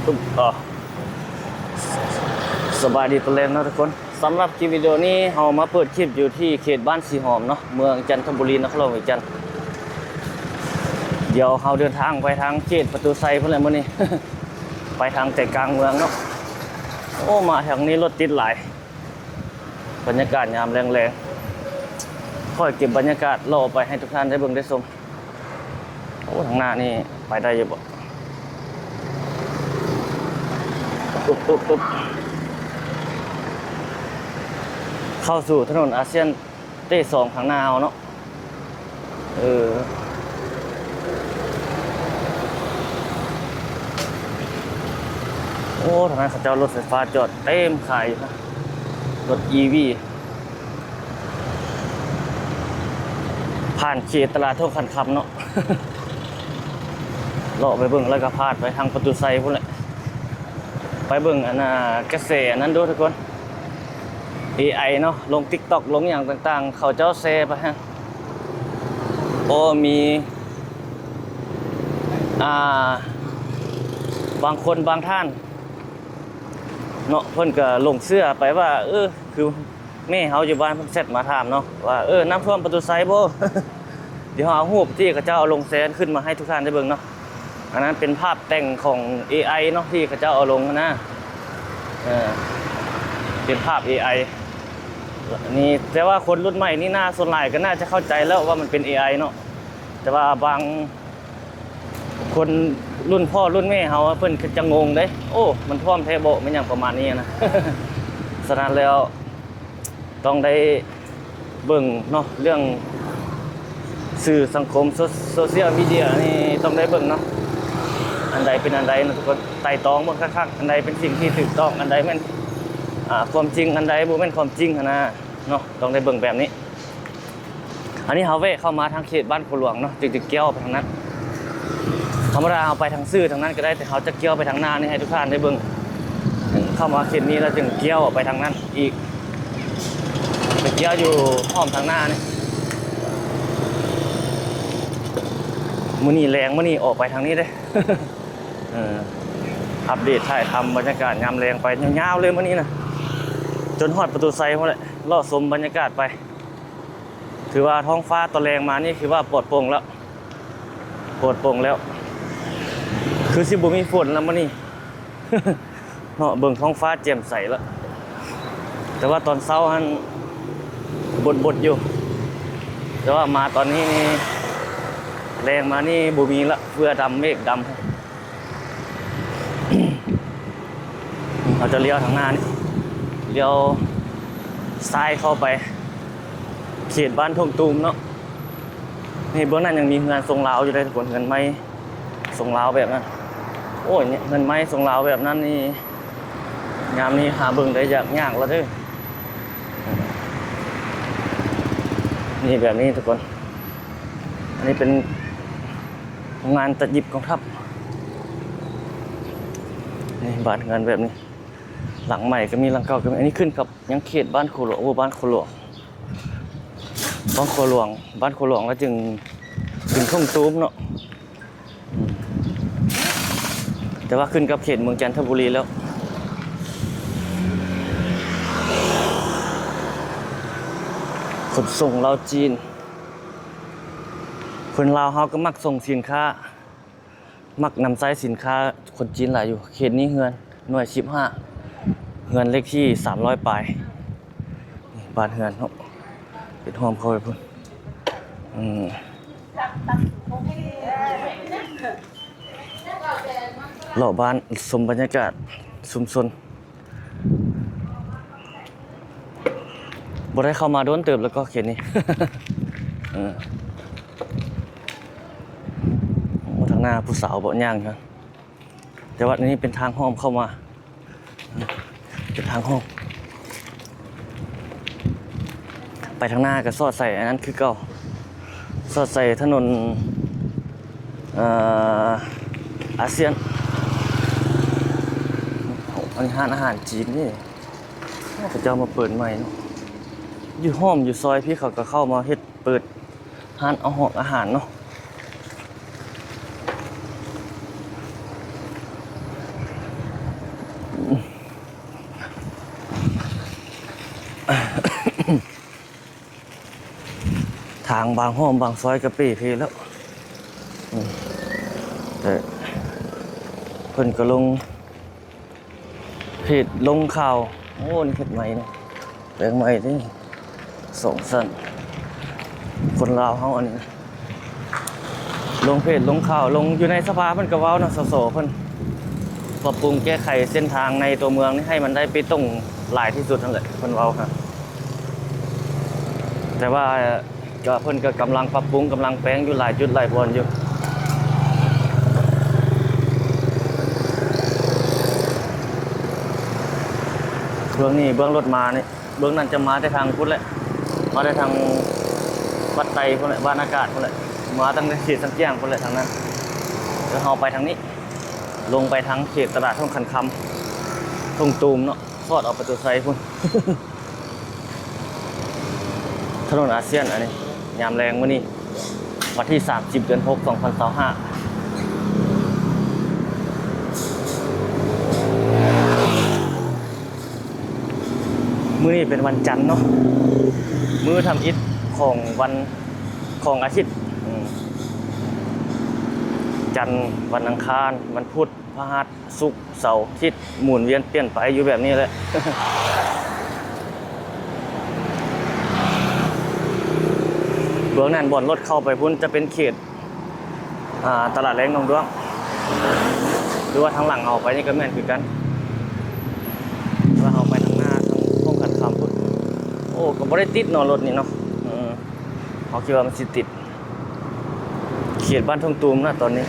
ອໍ ສະບາຍດີຕອນແລງເນາະທຸກຄົນ. ສຳລັບຄລິບວິດີໂອນີ້ ເຮົາມາເປີດຄລິບຢູ່ທີ່ເຂດບ້ານສີຫອມເນາະ, ເມືອງຈັນທະບູລີ, ນະຄອນຫຼວງວຽງຈັນ. ດຽວເຮົາເດີນທາງໄປທາງເຂດປະຕູໄຊພຸ້ນແຫຼະມື້ນີ້, ໄປທາງໃຈກາງເມືອງເນາະ. ໂອ້ ມາທາງນີ້ລົດຕິດຫຼາຍ. ບັນຍາກາດຍາມແລງໆ, ຂ້ອຍເກັບບັນຍາກາດເລາະໄປໃຫ້ທຸກທ່ານໄດ້ເບິ່ງໄດ້ຊົມ. ໂອ້ ທາງໜ້ານີ້ໄປໄດ້ຢູ່ບໍ່? ຕຸບໆໆ ເຂົ້າສູ່ຖະໜົນອາຊຽນເຕສອງທາງໜ້າເຮົາເນາະ. ເອີ ໂອ້ ທາງນັ້ນເຂົາເຈົ້າລົດໄຟຟ້າຈອດເຕັມຂາຍຢູ່ນະ, ລົດອີວີ. ຜ່ານເຂດຕະຫຼາດທົ່ງຂັນຄຳເນາະ, ເລາະໄປເບິ່ງແລ້ວກໍຜ່ານໄປທາງປະຕູໄຊພຸ້ນແຫຼະ. ໄປເບິ່ງອັນນ່າ ກະແສອັນນັ້ນດູທຸກຄົນ, ເອໄອເນາະ, ລົງຕິກຕັອກ ລົງຫຍັງຕ່າງໆ ເຂົາເຈົ້າແຊໄປຮະ. ໂອ້ ມີ ອ່າ ບາງຄົນບາງທ່ານເນາະ ເພິ່ນກໍຫຼົງເຊື່ອໄປວ່າ ເອີ ຄືແມ່ເຮົາຢູ່ບ້ານເພິ່ນແຊັດມາຖາມເນາະວ່າ ເອີ ນ້ຳຖ້ວມປະຕູໄຊບໍ່? ດຽວເຮົາເອົາຮູບທີ່ເຂົາເຈົ້າເອົາລົງແຊຂຶ້ນມາໃຫ້ທຸກທ່ານໄດ້ເບິ່ງເນາະ. ອັນນັ້ນເປັນພາບແຕ່ງຂອງເອໄອເນາະ ທີ່ເຂົາເຈົ້າເອົາລົງຫັ້ນນະ. ເອີ ເປັນພາບເອໄອນີ້, ແຕ່ວ່າຄົນລຸ້ນໃໝ່ນີ້ໜ້າ ສ່ວນຫຼາຍກໍໜ້າຈະເຂົ້າໃຈແລ້ວວ່າມັນເປັນເອໄອເນາະ, ແຕ່ວ່າບາງຄົນລຸ້ນພໍ່ລຸ້ນແມ່ເຮົາ ເພິ່ນກໍຈະງົງເດ້, ໂອ້ ມັນຖ້ວມແທ້ບໍ ແມ່ນຫຍັງປະມານນີ້ນະ. ສະນັ້ນແລ້ວ ຕ້ອງໄດ້ເບິ່ງເນາະ, ເລື່ອງສື່ສັງຄົມ ໂຊ ໂຊຊຽວມີເດຍນີ້ຕ້ອງໄດ້ເບິ່ງເນາະ, ອັນໃດເປັນອັນໃດເນາະທຸກຄົນ, ໄຕ່ຕອງເບິ່ງຄັກໆ ອັນໃດເປັນສິ່ງທີ່ຖືກຕ້ອງ, ອັນໃດແມ່ນ ອ່າ ຄວາມຈິງ, ອັນໃດບໍ່ແມ່ນຄວາມຈິງຫັ້ນນະເນາະ, ຕ້ອງໄດ້ເບິ່ງແບບນີ້. ອັນນີ້ເຮົາແວະເຂົ້າມາທາງເຂດບ້ານໂຄຫຼວງເນາະ, ຈຶ່ງຈະກ້ຽວໄປທາງນັ້ນ. ທຳມະດາເຮົາໄປທາງຊື່ທາງນັ້ນກໍໄດ້, ແຕ່ເຮົາຈະກ້ຽວໄປທາງໜ້ານີ້ໃຫ້ທຸກທ່ານໄດ້ເບິ່ງ. ເຂົ້າມາເຂດນີ້ແລ້ວຈຶ່ງກ້ຽວອອກໄປທາງນັ້ນອີກ, ໄປກ້ຽວຢູ່ອ້ອມທາງໜ້ານີ້. ມື້ນີ້ແລງ, ມື້ນີ້ອອກໄປທາງນີ້ເດ້. ເອີ ອັບເດດຖ່າຍທຳບັນຍາກາດຍາມແລງໄປຍາວໆເລີຍມື້ນີ້ນະ, ຈົນຮອດປະຕູໄຊພຸ້ນແຫຼະ, ເລາະຊົມບັນຍາກາດໄປ. ຖືວ່າທ້ອງຟ້າຕອນແລງມານີ້ຄືວ່າປອດໂປ່ງແລ້ວ, ປອດໂປ່ງແລ້ວ, ຄືຊິບໍ່ມີຝົນແລ້ວມື້ນີ້ເນາະ. ເບິ່ງທ້ອງຟ້າແຈ່ມໃສແລ້ວ, ແຕ່ວ່າຕອນເຊົ້າຫັ້ນບົດໆຢູ່, ແຕ່ວ່າມາຕອນນີ້ນີ້ ແລງມານີ້ບໍ່ມີລະ, ເຟືອດຳ ເມກດຳ. ເຮົາຈະລ້ຽວທາງໜ້ານີ້, ລ້ຽວຊ້າຍເຂົ້າໄປເຂດບ້ານທົ່ງຕູມເນາະ. ນີ້ເບື້ອງນັ້ນຍັງມີເຮືອນຊົງລາວຢູ່ເດ້ທຸກຄົນ, ເຮືອນໄມ້ຊົງລາວແບບນັ້ນ. ໂອ້ຍ ເຮືອນໄມ້ຊົງລາວແບບນັ້ນນີ້ ຍາມນີ້ຫາເບິ່ງໄດ້ຍາກ ຍາກແລ້ວເດີ. ນີ້ແບບນີ້ທຸກຄົນ, ອັນນີ້ເປັນໂຮງງານຕັດຫຍິບກອງທັບ. ນີ້ບ້ານເຮືອນແບບນີ້, ຫຼັງໃໝ່ກໍມີ ຫຼັງເກົ່າກໍມີ. ອັນນີ້ຂຶ້ນກັບ ຍັງເຂດບ້ານໂຄຫຼວງ, ໂອ້ ບ້ານໂຄຫຼວງ, ບ້ານໂຄຫຼວງ, ບ້ານໂຄຫຼວງແລ້ວຈຶ່ງເປັນທົ່ງຕູມເນາະ. ອືມ ແຕ່ວ່າຂຶ້ນກັບເຂດເມືອງຈັນທະບູລີແລ້ວ. ຂົນສົ່ງລາວຈີນ, ຄົນລາວເຮົາກໍມັກສົ່ງສິນຄ້າ ມັກນຳໃຊ້ສິນຄ້າຄົນຈີນຫຼາຍຢູ່. ເຂດນີ້ເຮືອນໜ່ວຍສິບຫ້າ, ເຮືອນເລກທີສາມຮ້ອຍປາຍ. ນີ້ບ້ານເຮືອນເນາະ, ເປັນຮ່ອມເຂົ້າໄປພຸ້ນ. ອືມ ເລາະບ້ານ ຊົມບັນຍາກາດຊຸມຊົນ. ບໍ່ໄດ້ເຂົ້າມາດົນເຕີບແລ້ວກໍເຂດນີ້. ເອີ ໂອ້ ທາງໜ້າຜູ້ສາວເບາະຍ່າງຢູ່, ແຕ່ວ່າອັນນີ້ເປັນທາງອ້ອມເຂົ້າມາ, ເປັນທາງອ້ອມ. ໄປທາງໜ້າກໍສອດໃສ່ອັນນັ້ນຄືເກົ່າ, ສອດໃສ່ຖະໜົນ ເອີ ອາຊຽນ. ໂອ້ ອັນນີ້ຮ້ານອາຫານຈີນນີ້, ເຂົາເຈົ້າມາເປີດໃໝ່ເນາະ. ຢູ່ຫ້ອມຢູ່ຊອຍພີ້ ເຂົາກໍເຂົ້າມາເຮັດ ເປີດຮ້ານອາຫອກອາຫານເນາະ. ບາງ ບາງຮ່ອມບາງຊອຍກະເປ່ເພແລ້ວ. ອືມ ແຕ່ເພິ່ນກະລົງເພຈລົງຂ່າວ. ໂອ້ ນີ້ເຮັດໃໝ່ເນາະ ແປງໃໝ່ເດ້ ສອງຊັ້ນ. ຄົນລາວເຮົາອັນນີ້ ລົງເພຈລົງຂ່າວ ລົງຢູ່ໃນສະພາເພິ່ນກະເວົ້າເນາະ ສສ ເພິ່ນປັບປຸງແກ້ໄຂເສັ້ນທາງໃນຕົວເມືອງນີ້ໃຫ້ມັນໄດ້ເປຕົງຫຼາຍທີ່ສຸດຫັ້ນແຫຼະ ເພິ່ນເວົ້າຫັ້ນ. ແຕ່ວ່າກະ ເພິ່ນກະກຳລັງປັບປຸງ ກຳລັງແປງຢູ່ຫຼາຍຈຸດຫຼາຍບ່ອນຢູ່. ເບື້ອງນີ້ ເບື້ອງລົດມານີ້ ເບື້ອງນັ້ນຈະມາແຕ່ທາງພຸ້ນແຫຼະ ມາແຕ່ທາງວັດໄຕພຸ້ນແຫຼະ ບ້ານອາກາດພຸ້ນແຫຼະ ມາຕັ້ງແຕ່ເຂດຊຽງຂວາງພຸ້ນແຫຼະ ທາງນັ້ນ. ແລ້ວເຮົາໄປທາງນີ້ ລົງໄປທາງເຂດຕະຫຼາດທົ່ງຂັນຄຳ ທົ່ງຕູມເນາະ ຊອດອອກປະຕູໄຊພຸ້ນ. ຖະໜົນອາຊຽນອັນນີ້ ຍາມແລງມື້ນີ້ ວັນທີສາມສິບ ເດືອນຫົກ ສອງພັນຊາວຫ້າ. ມື້ນີ້ເປັນວັນຈັນເນາະ ມື້ທຳອິດຂອງວັນ ຂອງອາທິດ. ອືມ ຈັນ, ວັນອັງຄານ, ວັນພຸດ, ພະຫັດ, ສຸກ, ເສົາ, ອາທິດ ໝູນວຽນປ່ຽນໄປຢູ່ແບບນີ້ແຫຼະ. ເບື້ອງນັ້ນບ່ອນລົດເຂົ້າໄປພຸ້ນຈະເປັນເຂດ ອ່າ ຕະຫຼາດແລງໜອງດ້ວງ ຫຼືວ່າທາງຫຼັງເຮົາໄປນີ້ກະແມ່ນຄືກັນ ແຕ່ວ່າເຮົາໄປທາງໜ້າ ທາງທົ່ງຂັນຄຳພຸ້ນ. ໂອ້ ກະບໍ່ໄດ້ຕິດເນາະ ລົດນີ້ເນາະ. ເອີ ເຮົາຄິດວ່າມັນຊິຕິດ ເຂດບ້ານທົ່ງຕູມນະ ຕອນນີ້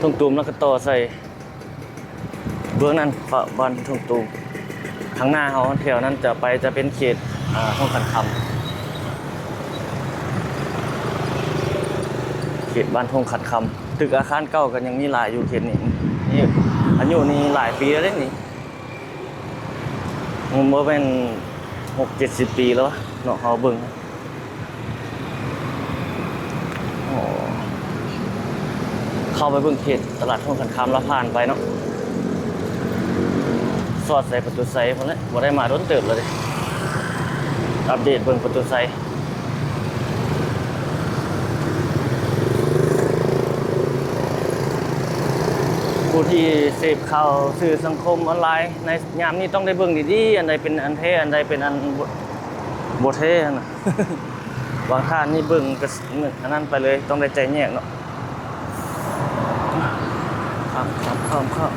ທົ່ງຕູມແລ້ວກະຕໍ່ໃສ່ ເບື້ອງນັ້ນ ບ້ານທົ່ງຕູມ. ທາງໜ້າເຮົາແຖວນັ້ນຈະໄປ ຈະເປັນເຂດ ອ່າ ທົ່ງຂັນຄຳ ເຂດບ້ານທົ່ງຂັນຄຳ. ຕຶກອາຄານເກົ່າກະຍັງມີຫຼາຍຢູ່ເຂດນີ້ ນີ້ອາຍຸນີ້ຫຼາຍປີແລ້ວເດ້ນີ້ ມັນບໍ່ແມ່ນຫົກເຈັດສິບປີແລ້ວເນາະ ເຮົາເບິ່ງ. ໂອ້ ເຂົ້າໄປເບິ່ງເຂດຕະຫຼາດທົ່ງຂັນຄຳລະຜ່ານໄປເນາະ ຊອດໃສ່ປະຕູໄຊພຸ້ນແຫຼະ ບໍ່ໄດ້ມາດົນເຕີບແລ້ວເດ້. ອັບເດດເບິ່ງປະຕູໄຊ ຜູ້ທີ່ເສບຂ່າວສື່ສັງຄົມອອນລາຍໃນຍາມນີ້ຕ້ອງໄດ້ເບິ່ງດີໆ ອັນໃດເປັນອັນແທ້ ອັນໃດເປັນອັນບໍ່ ບໍ່ແທ້ຫັ້ນນະ. ບາງທ່ານນີ້ເບິ່ງກະ ອັນນັ້ນໄປເລີຍ ຕ້ອງໄດ້ແຈກແຍກເນາະ. ຂ້າມ ຂ້າມ ຂ້າມ ຂ້າມ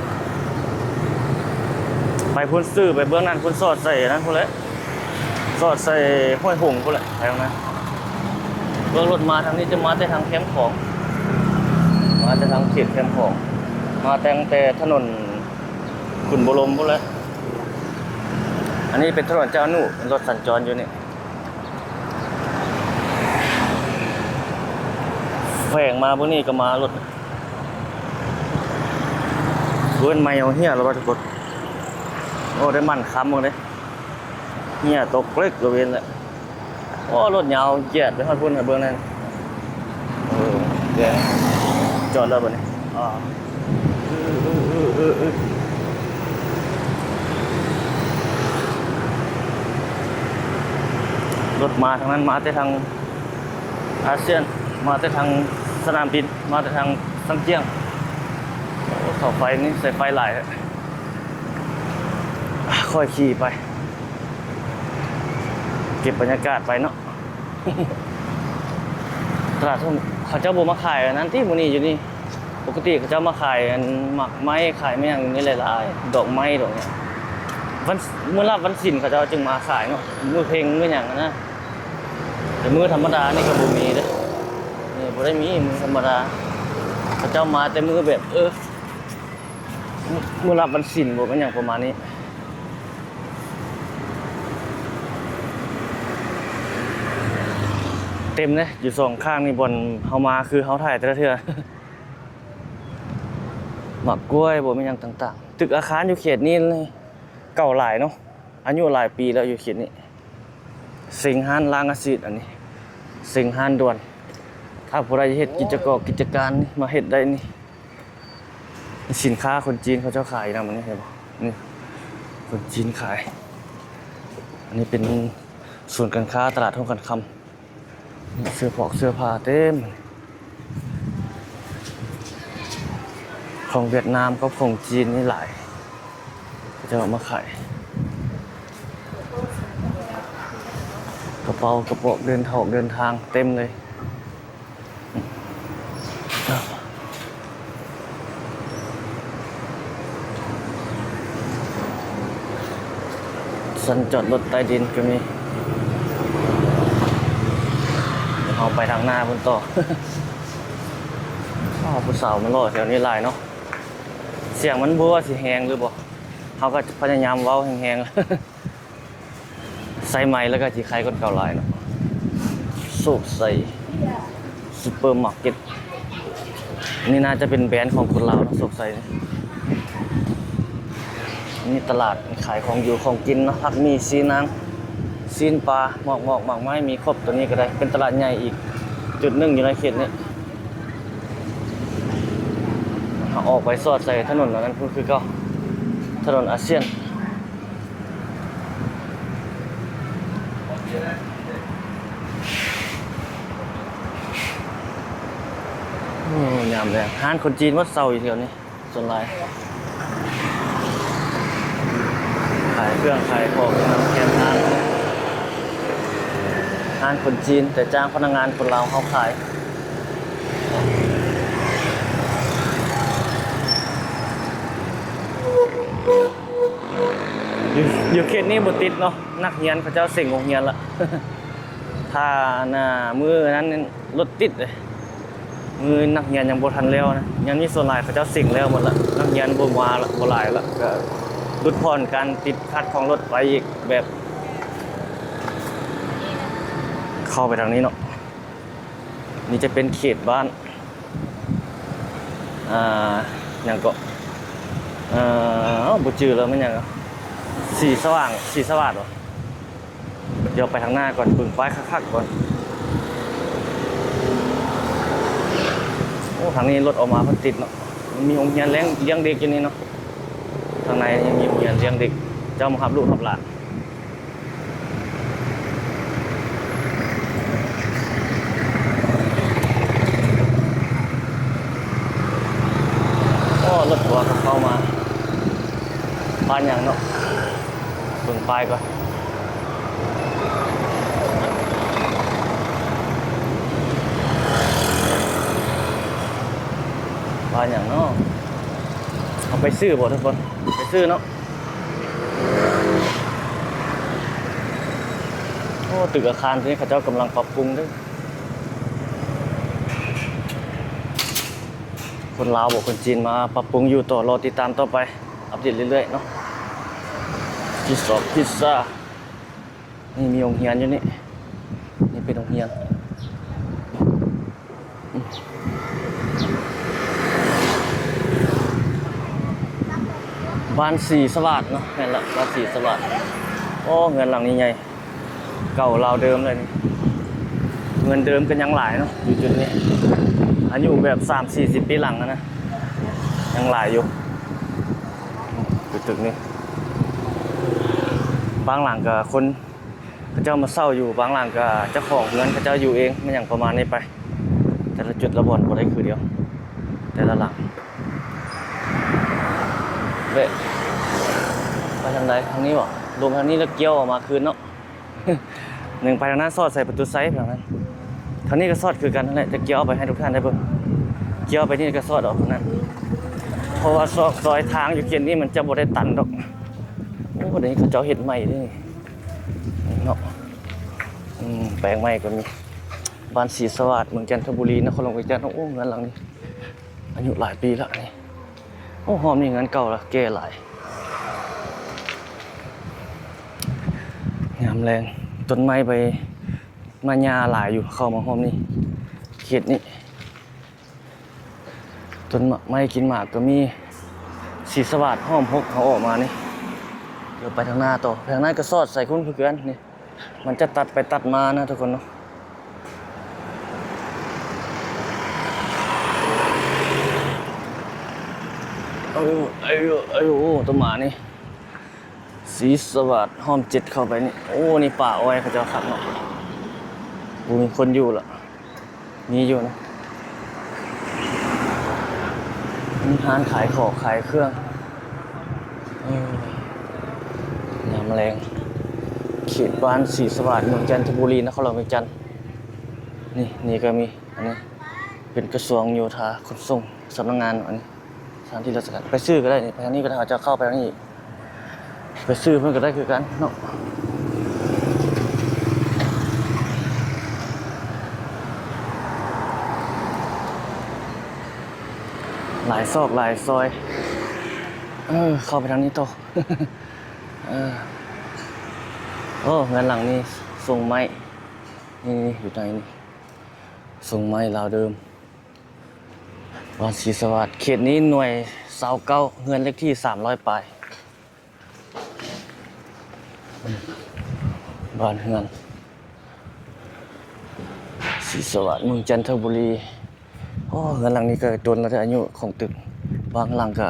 ໄປພຸ້ນ ຊື່ໄປເບື້ອງນັ້ນພຸ້ນ ຊອດໃສ່ອັນນັ້ນພຸ້ນແຫຼະ ຊອດໃສ່ຫ້ວຍຫົງພຸ້ນແຫຼະ ໄປທາງນັ້ນ. ເບື້ອງລົດມາທາງນີ້ຈະມາແຕ່ທາງແຄມຂອງ ມາແຕ່ທາງເຂດແຄມຂອງ ມາຕັ້ງແຕ່ຖະໜົນຂຸນບູລົມພຸ້ນແຫຼະ. ອັນນີ້ເປັນຖະໜົນເຈົ້າອະນຸ ລົດສັນຈອນຢູ່ນີ້. ແຂວງມາເບິ່ງນີ້ກະມາລົດ ເວີ້ນໄມເອົາເຫຍແລ້ວວ່າທຸກຄົນ. ໂອ້ ໄດ້ໝັ້ນຄຳເບິ່ງເດ້ ເຫຍຕົກເລັກລະເວັນແຫຼະ. ໂອ້ ລົດຍາວຈຽດໄປຮອດພຸ້ນ ເບິ່ງນັ້ນ. ເອີ ແກ ຈອດແລ້ວບັດນີ້ ອາ ລົດມາທາງນັ້ນ ມາແຕ່ທາງອາຊຽນ ມາແຕ່ທາງສະໜາມບິນ ມາແຕ່ທາງຊຽງຂວາງ. ໂອ້ ເສົາໄຟນີ້ສາຍໄຟຫຼາຍແທ້. ຄ່ອຍຂີ່ໄປ ເກັບບັນຍາກາດໄປເນາະ. ຕະຫຼາດ ເຂົາເຈົ້າບໍ່ມາຂາຍອັນນັ້ນຕິ ມື້ນີ້ຢູ່ນີ້? ປົກກະຕິເຂົາເຈົ້າມາຂາຍອັນໝາກໄມ້ ຂາຍແມ່ຫຍັງຢູ່ນີ້ຫຼາຍໆ ດອກໄມ້ດອກຫຍັງ. ວັນ ມື້ລາບວັນສິນເຂົາເຈົ້າຈຶ່ງມາຂາຍເນາະ ມື້ເພັງມື້ຫຍັງຫັ້ນນະ. ແຕ່ມື້ທຳມະດານີ້ກະບໍ່ມີເດ້ ນີ້ບໍ່ໄດ້ມີມື້ທຳມະດາ ເຂົາເຈົ້າມາແຕ່ມື້ແບບ ເອີ ມື້ລາບວັນສິນບໍ ແມ່ນຫຍັງປະມານນີ້. ເຕັມເດ້ ຢູ່ສອງຂ້າງນີ້ ບ່ອນເຮົາມາ ຄືເຮົາຖ່າຍແຕ່ລະເທື່ອ ໝາກກ້ວຍບໍ ແມ່ນຫຍັງຕ່າງໆ. ຕຶກອາຄານຢູ່ເຂດນີ້ເກົ່າຫຼາຍເນາະ ອາຍຸຫຼາຍປີແລ້ວຢູ່ເຂດນີ້. ເສັງຮ້ານລ້າງອາຊີດ ອັນນີ້ເສັງຮ້ານດ່ວນ. ຖ້າຜູ້ໃດເຮັດກິດຈະກອກກິດຈະການນີ້ ມາເຮັດໄດ້ນີ້. ສິນຄ້າຄົນຈີນເຂົາເຈົ້າຂາຍນຳ ອັນນີ້ເຫັນບໍ່ ນີ້ ຄົນຈີນຂາຍ. ອັນນີ້ເປັນສູນການຄ້າຕະຫຼາດທົ່ງຂັນຄຳ. ເສື້ອຜອກເສື້ອຜ້າເຕັມ ຂອງຫວຽດນາມກັບຂອງຈີນນີ້ຫຼາຍ ເຂົາເຈົ້າເອົາມາຂາຍ ກະເປົາກະປອກເດີນທອກເດີນທາງເຕັມເລີຍ. ຊັ້ນຈອດລົດໃຕ້ດິນກໍມີ ເຮົາໄປທາງໜ້າພຸ້ນຕໍ່. ອ້າວ ຜູ້ສາວມາເລາະແຖວນີ້ຫຼາຍເນາະ ສຽງມັນບໍ່ວ່າຊິແຮງຫຼືບໍ່ ເຮົາກໍພະຍາຍາມເວົ້າແຮງໆ. ໃສ່ໄມແລ້ວກໍຊິໄຄກວ່າເກົ່າຫຼາຍເນາະ. ໂຊກໄຊຊຸບເປີມາເກັດ ນີ້ໜ້າຈະເປັນແບຣນຂອງຄົນລາວເນາະ ໂຊກໄຊນີ້. ມີຕະຫຼາດຂາຍຂອງຢູ່ຂອງກິນເນາະ ຜັກໝີ່ ຊີ້ນນາງ ຊີ້ນປາ ໝອກໆ ໝາກໄມ້ ມີຄົບ. ໂຕນີ້ກໍໄດ້ເປັນຕະຫຼາດໃຫຍ່ອີກຈຸດໜຶ່ງຢູ່ໃນເຂດນີ້. ເຮົາອອກໄປສອດໃສ່ຖະໜົນອັນນັ້ນພຸ້ນຄືເກົ່າ ຖະໜົນອາຊຽນ. ໂອ້ ຍາມແລງ ຮ້ານຄົນຈີນໝົດເຊົາຢູ່ແຖວນີ້ ສ່ວນຫຼາຍ ຂາຍເຄື່ອງຂາຍຂອງນຳແຄມທາງ. ຮ້ານຄົນຈີນ ແຕ່ຈ້າງພະນັກງານຄົນລາວເຮົາຂາຍ. ຢູ່ ຢູ່ເຂດນີ້ບໍ່ຕິດເນາະ ນັກຮຽນເຂົາເຈົ້າເສັງໂຮງຮຽນລະ. ຖ້າອັນນ່າ ມື້ນັ້ນລົດຕິດເດ້ ມື້ນັກຮຽນຍັງບໍ່ທັນແລ້ວນະ ຍັງມີສ່ວນຫຼາຍເຂົາເຈົ້າເສັງແລ້ວໝົດລະ ນັກຮຽນບໍ່ມາລະ ບໍ່ຫຼາຍລະ ກະຫຼຸດຜ່ອນການຕິດຂັດຂອງລົດໄປອີກ. ແບບເຂົ້າໄປທາງນີ້ເນາະ ນີ້ຈະເປັນເຂດບ້ານ ອ່າ ຫຍັງເກາະ ເອີ ບໍ່ຈື່ແລ້ວ ແມ່ນຫຍັງ ສີສະຫວ່າງ ສີສະຫວາດບໍ? ດຽວໄປທາງໜ້າກ່ອນ ເບິ່ງປ້າຍຄັກໆກ່ອນ. ໂອ້ ທາງນີ້ລົດອອກມາເພິ່ນຕິດເນາະ ມັນມີໂຮງຮຽນລ້ຽງ ລ້ຽງເດັກຢູ່ນີ້ເນາະ ທາງໃນຍັງມີໂຮງຮຽນລ້ຽງເດັກ ເຈົ້າມາຮັບລູກຮັບຫຼານ. ໂອ້ ລົດທົວກໍເຂົ້າມາ ບ້ານຫຍັງເນາະ ເບິ່ງປ້າຍກ່ອນ ບ້ານຫຍັງເນາະ ເຮົາໄປຊື້ບໍ່ທຸກຄົນ ໄປຊື້ເນາະ. ໂອ້ ຕຶກອາຄານຕົວນີ້ເຂົາເຈົ້າກຳລັງປັບປຸງເດີ້ ຄົນລາວບໍ ຄົນຈີນມາປັບປຸງຢູ່ຕໍ່ ລໍຕິດຕາມຕໍ່ໄປ ອັບເດດເລື້ອຍໆເນາະ. ພິຊຊາ ພິຊຊາ ນີ້ມີໂຮງຮຽນຢູ່ນີ້ ນີ້ເປັນໂຮງຮຽນ ບ້ານສີສະຫວາດເນາະ ແມ່ນລະ ບ້ານສີສະຫວາດ. ໂອ້ ເຮືອນຫຼັງນີ້ໃຫຍ່ ເກົ່າລາວເດີມເລີຍນີ້ ເຮືອນເດີມກໍຍັງຫຼາຍເນາະ ຢູ່ຈຸດນີ້ ອາຍຸແບບສາມສີ່ສິບປີຫຼັງຫັ້ນນະ ຍັງຫຼາຍຢູ່ ຕຶກໆນີ້ ບາງຫຼັງກໍຄົນ ເຂົາເຈົ້າມາເຊົ່າຢູ່ ບາງຫຼັງກໍເຈົ້າຂອງເຮືອນເຂົາເຈົ້າຢູ່ເອງ ແມ່ນຫຍັງປະມານນີ້ໄປ ແຕ່ລະຈຸດລະບ່ອນບໍ່ໄດ້ຄືດຽວ ແຕ່ລະຫຼັງ. ເວະ ໄປທາງໃດ? ທາງນີ້ບໍ? ລົງທາງນີ້ແລ້ວກ່ຽວອອກມາຄືນເນາະ ໜຶ່ງໄປທາງນັ້ນ ສອດໃສ່ປະຕູໄຊທາງນັ້ນ ທາງນີ້ກໍສອດຄືກັນຫັ້ນແຫຼະ ຈະກ່ຽວໄປໃຫ້ທຸກທ່ານໄດ້ເບິ່ງ ກ່ຽວໄປນີ້ກໍສອດອອກທາງນັ້ນ ເພາະວ່າຊອກຊອຍທາງຢູ່ເຂດນີ້ມັນຈະບໍ່ໄດ້ຕັນດອກ. ໂອ້ ດຽວນີ້ເຂົາເຈົ້າເຮັດໃໝ່ເດ້ ນີ້ເນາະ ອືມ ແປງໃໝ່ກໍມີ ບ້ານສີສະຫວາດ ເມືອງຈັນທະບູລີ ນະຄອນຫຼວງວຽງຈັນ. ໂອ້ ເຮືອນຫຼັງນີ້ອາຍຸຫຼາຍປີລະນີ້. ໂອ້ ຮອບນີ້ເຮືອນເກົ່າລະ ແກ່ຫຼາຍ. ຍາມແລງ ຕົ້ນໄມ້ໃບໄມ້ຫຍ້າຫຼາຍຢູ່ ເຂົ້າມາຮອບນີ້ ເຂດນີ້. ຕົ້ນໝາກໄມ້ກິນໝາກກໍມີ ສີສະຫວາດ ຫ້ອມຫົກເຮົາອອກມານີ້ ດຽວໄປທາງໜ້າຕໍ່ ໄປທາງນັ້ນກໍສອດໃສ່ຄຸນຄືກັນນີ້ ມັນຈະຕັດໄປຕັດມານະທຸກຄົນເນາະ. ເອີ ເອີ ໂອ້ ໂຕໝານີ້ ສີສະຫວາດ ຫ້ອມເຈັດເຂົ້າໄປນີ້ ໂອ້ ນີ້ປ່າອ້ອຍເຂົາເຈົ້າຄັກເນາະ ໂອ້ ບໍ່ມີຄົນຢູ່ລະ ມີຢູ່ນະ ມີຮ້ານຂາຍຂອງຂາຍເຄື່ອງ. ເອີ ຍາມແລງ ເຂດບ້ານສີສະຫວາດ ເມືອງຈັນທະບູລີ ນະຄອນຫຼວງວຽງຈັນ. ນີ້ ນີ້ກໍມີ ອັນນີ້ເປັນກະຊວງໂຍທາຂົນສົ່ງ ສຳນັກງານ ອັນນີ້ສະຖານທີ່ລາຊະການ. ໄປຊື່ກໍໄດ້ນີ້ ໄປທາງນີ້ກໍໄດ້ ເຮົາຈະເຂົ້າໄປທາງນີ້ ໄປຊື່ເພິ່ນກໍໄດ້ຄືກັນເນາະ. ຫຼາຍຊອກຫຼາຍຊອຍ. ເອີ ເຂົ້າໄປທາງນີ້ຕໍ່. ເອີ ໂອ້ ເຮືອນຫຼັງນີ້ຊົງໄມ້ ນີ້ ນີ້ ຢູ່ໃນນີ້ ຊົງໄມ້ລາວເດີມ. ບ້ານສີສະຫວາດ ເຂດນີ້ໜ່ວຍຊາວເກົ້າ ເຮືອນເລກທີສາມຮ້ອຍປາຍ. ບ້ານເຮືອນສີສະຫວາດ ເມືອງຈັນທະບູລີ. ໂອ້ ເຮືອນຫຼັງນີ້ກໍດົນແລ້ວເດ້ ອາຍຸຂອງຕຶກ. ບາງຫຼັງກໍ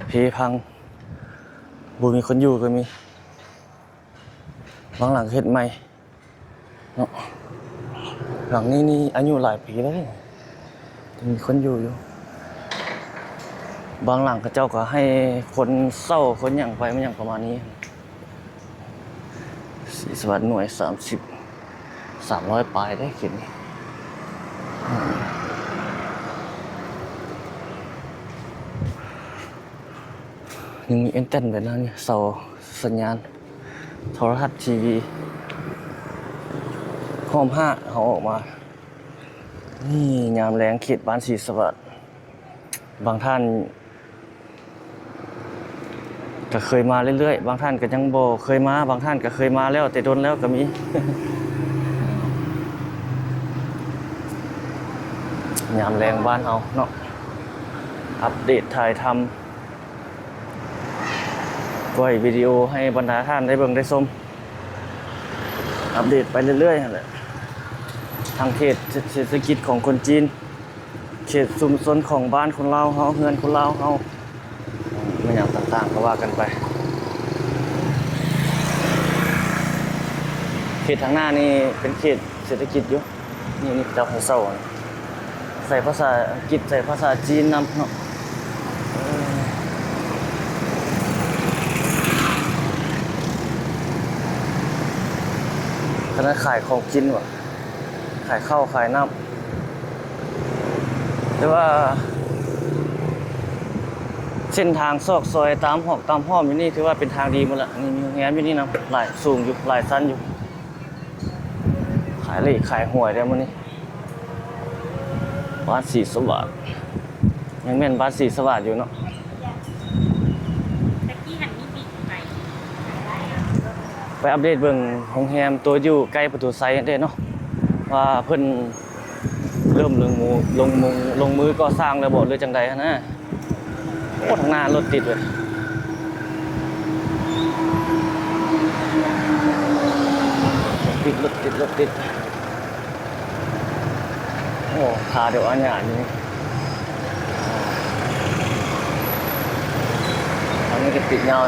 ເພພັງ ບໍ່ມີຄົນຢູ່ກໍມີ. ບາງຫຼັງເຮັດໃໝ່ເນາະ. ຫຼັງນີ້ນີ້ອາຍຸຫຼາຍປີແລ້ວເດ້ ຍັງມີຄົນຢູ່ຢູ່. ບາງຫຼັງເຂົາເຈົ້າກໍໃຫ້ຄົນເຊົ່າຄົນຫຍັງໄປ ມັນຫຍັງປະມານນີ້. ສີສະຫວັດໜ່ວຍສາມສິບ ສາມຮ້ອຍປາຍເດ້ເຂດນີ້. ຍັງມີແອັນແຕນໄປນຳນີ້ ເສົາສັນຍານໂທລະທັດ ທີວີ ຫ້ອມຫ້າເຮົາອອກມາ. ນີ້ຍາມແລງເຂດບ້ານສີສະຫວັດ. ບາງທ່ານ ກໍເຄີຍມາເລື້ອຍໆ, ບາງທ່ານກໍຍັງບໍ່ເຄີຍມາ, ບາງທ່ານກໍເຄີຍມາແລ້ວແຕ່ດົນແລ້ວກໍມີ. ຍາມແລງບ້ານເຮົາເນາະ, ອັບເດດຖ່າຍທຳ ໄວ້ວິດີໂອໃຫ້ບັນດາທ່ານໄດ້ເບິ່ງໄດ້ຊົມ, ອັບເດດໄປເລື້ອຍໆຫັ້ນແຫຼະ. ທາງເຂດເສດຖະກິດຂອງຄົນຈີນ, ເຂດຊຸມຊົນຂອງບ້ານຄົນລາວເຮົາ, ເຮືອນຄົນລາວເຮົາ, ແມ່ນຫຍັງຕ່າງໆ ກໍວ່າກັນໄປ. ເຂດທາງໜ້ານີ້ເປັນເຂດເສດຖະກິດຢູ່. ນີ້ ນີ້ເຂົາເຈົ້າໃຫ້ເຊົ່າ ໃຊ້ພາສາອັງກິດ ໃຊ້ພາສາຈີນນຳເນາະ. ຂະໜາດຂາຍຂອງກິນຫວາ ຂາຍເຂົ້າຂາຍນ້ຳ. ແຕ່ວ່າເສັ້ນທາງຊອກຊອຍຕາມຮອກຕາມຫ້ອມຢູ່ນີ້ ຖືວ່າເປັນທາງດີໝົດລະ. ນີ້ມີໂຮງແຮມຢູ່ນີ້ນຳ ຫຼາຍ ສູງຢູ່ ຫຼາຍຊັ້ນຢູ່. ຂາຍເລກຂາຍຫວຍແລ້ວມື້ນີ້. ບ້ານສີສະຫວາດ ຍັງແມ່ນບ້ານສີສະຫວາດຢູ່ເນາະ. ຕະກີ້ຫັ້ນມີບິນໄປ ໄປອັບເດດເບິ່ງໂຮງແຮມໂຕຢູ່ໃກ້ປະຕູໄຊຫັ້ນເດ້ເນາະ ວ່າເພິ່ນເລີ່ມລົງມື ລົງມື ລົງມືກໍ່ສ້າງແລ້ວບໍ່ ຫຼືຈັ່ງໃດຫັ້ນນະ. ໂອ້ ທາງໜ້າລົດຕິດເວີຍ ລົດຕິດ ລົດຕິດ ລົດຕິດ. ໂອ້ ຄາດອກອາຍາດນີ້ ອັນນີ້ກໍຕິດຍາວ.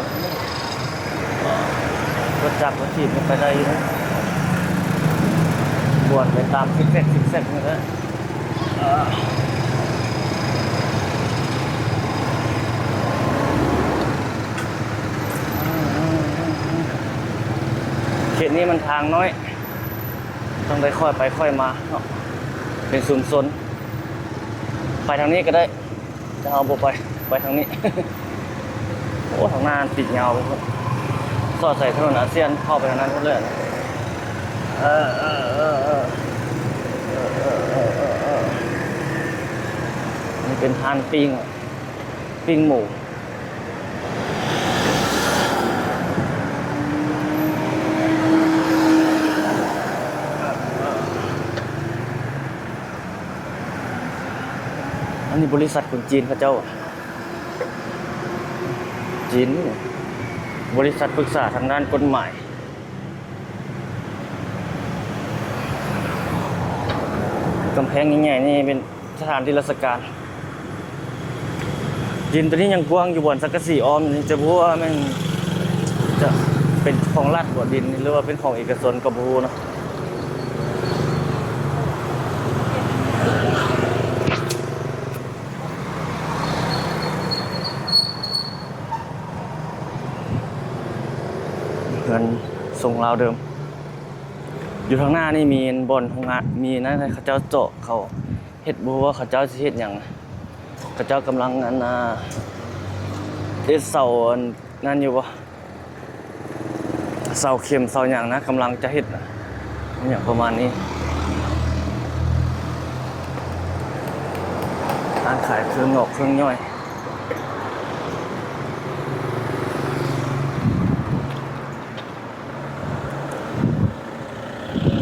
ລົດຈັກລົດຖີບໄປໄດ້ຢູ່ນະ ບວນໄປຕາມຊິກແຊັກ ຊິກແຊັກນີ້ແຫຼະ. ເຂດນີ້ມັນທາງນ້ອຍ ຕ້ອງໄດ້ຄ່ອຍໄປຄ່ອຍມາເນາະ ເປັນຊຸມຊົນ. ໄປທາງນີ້ກໍໄດ້ ແຕ່ເຮົາບໍ່ໄປ ໄປທາງນີ້. ໂອ້ ທາງໜ້າຕິດຍາວ ສອດໃສ່ຖະໜົນອາຊຽນ ເຂົ້າໄປທາງນັ້ນໝົດເລີຍ. ເອີ ເອີ ເອີ ເອີ ນີ້ເປັນຮ້ານປີ້ງ ປີ້ງໝູ. ອັນນີ້ບໍລິສັດຄົນຈີນເຂົາເຈົ້າ ຈີນ ບໍລິສັດປຶກສາທາງດ້ານກົດໝາຍ. ກຳແພງໃຫຍ່ໆນີ້ເປັນສະຖານທີ່ລາຊະການ. ດິນໂຕນີ້ຍັງກວ້າງຢູ່ ບ່ອນສັງກະສີອ້ອມນີ້ ຈະບໍ່ຮູ້ວ່າແມ່ນຈະເປັນຂອງລັດບໍ່ ດິນນີ້ ຫຼືວ່າເປັນຂອງເອກະຊົນກໍບໍ່ຮູ້ເນາະ. ຊົງລາວເດີມ. ຢູ່ທາງໜ້ານີ້ມີບ່ອນໂຮງງານ ມີນັ້ນ ເຂົາເຈົ້າເຈາະ ເຂົາເຮັດ ບໍ່ຮູ້ວ່າເຂົາເຈົ້າຊິເຮັດຫຍັງ. ເຂົາເຈົ້າກຳລັງ ອັນນ່າ ເຮັດເສົາ ອັນນັ້ນຢູ່ບໍ່? ເສົາເຂັມເສົາຫຍັງນະ ກຳລັງຈະເຮັດນະ ຫຍັງປະມານນີ້. ຮ້ານຂາຍເຄື່ອງຫຍອກເຄື່ອງຍ່ອຍ.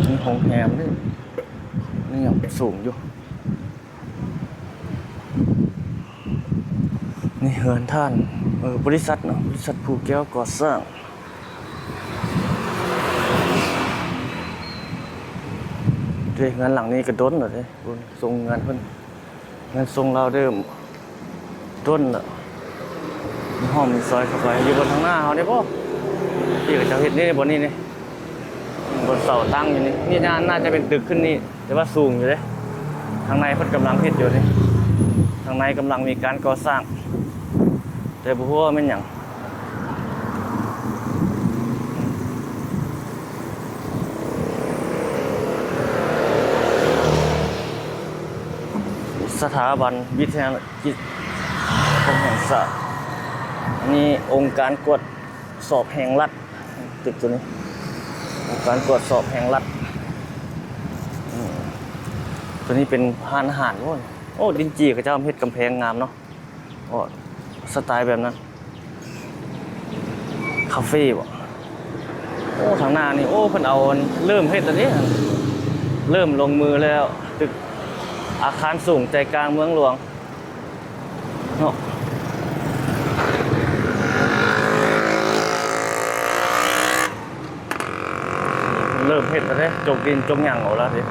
ມີໂຮງແຮມເດ້ ນີ້ຍັງສູງຢູ່. ນີ້ເຮືອນທ່ານ ເອີ ບໍລິສັດເນາະ ບໍລິສັດພູແກ້ວກໍ່ສ້າງເດ້. ເຮືອນຫຼັງນີ້ກໍດົນແລ້ວເດ້ ຊົງເຮືອນເພິ່ນ ເຮືອນຊົງລາວເດີມ ດົນລະ ມີຫ້ອງມີຊອຍເຂົ້າໄປ. ຢູ່ບ່ອນທາງໜ້າເຮົານີ້ບໍ່ ທີ່ເຂົາເຈົ້າເຮັດນີ້ ບ່ອນນີ້ນີ້ ບ່ອນເສົາຕັ້ງຢູ່ນີ້ ນີ້ໜ້າ ໜ້າຈະເປັນຕຶກຂຶ້ນນີ້ ແຕ່ວ່າສູງຢູ່ເດ້. ທາງໃນເພິ່ນກຳລັງເຮັດຢູ່ນີ້ ທາງໃນກຳລັງມີການກໍ່ສ້າງ ແຕ່ບໍ່ຮູ້ວ່າແມ່ນຫຍັງ. ສະຖາບັນວິທະຍາກິດຂອງແຫ່ງຊາດ ອັນນີ້ອົງການກວດສອບແຫ່ງລັດ ຕຶກໂຕນີ້ ອົງການກວດສອບແຫ່ງລັດ. ອືມ ໂຕນີ້ເປັນຮ້ານອາຫານ. ໂອ້ຍ ໂອ້ ດິນຈີ່ເຂົາເຈົ້າເຮັດກຳແພງງາມເນາະ. ໂອ້ ສະໄຕແບບນັ້ນ ຄາເຟບໍ? ໂອ້ ທາງໜ້ານີ້ ໂອ້ ເພິ່ນເອົາ ເລີ່ມເຮັດແລ້ວເດ້ ເລີ່ມລົງມືແລ້ວ ຕຶກອາຄານສູງໃຈກາງເມືອງຫຼວງເນາະ. ເລີ່ມເຮັດແລ້ວເດ້ ຈົກດິນຈົກຫຍັງອອກແລ້ວເດ້.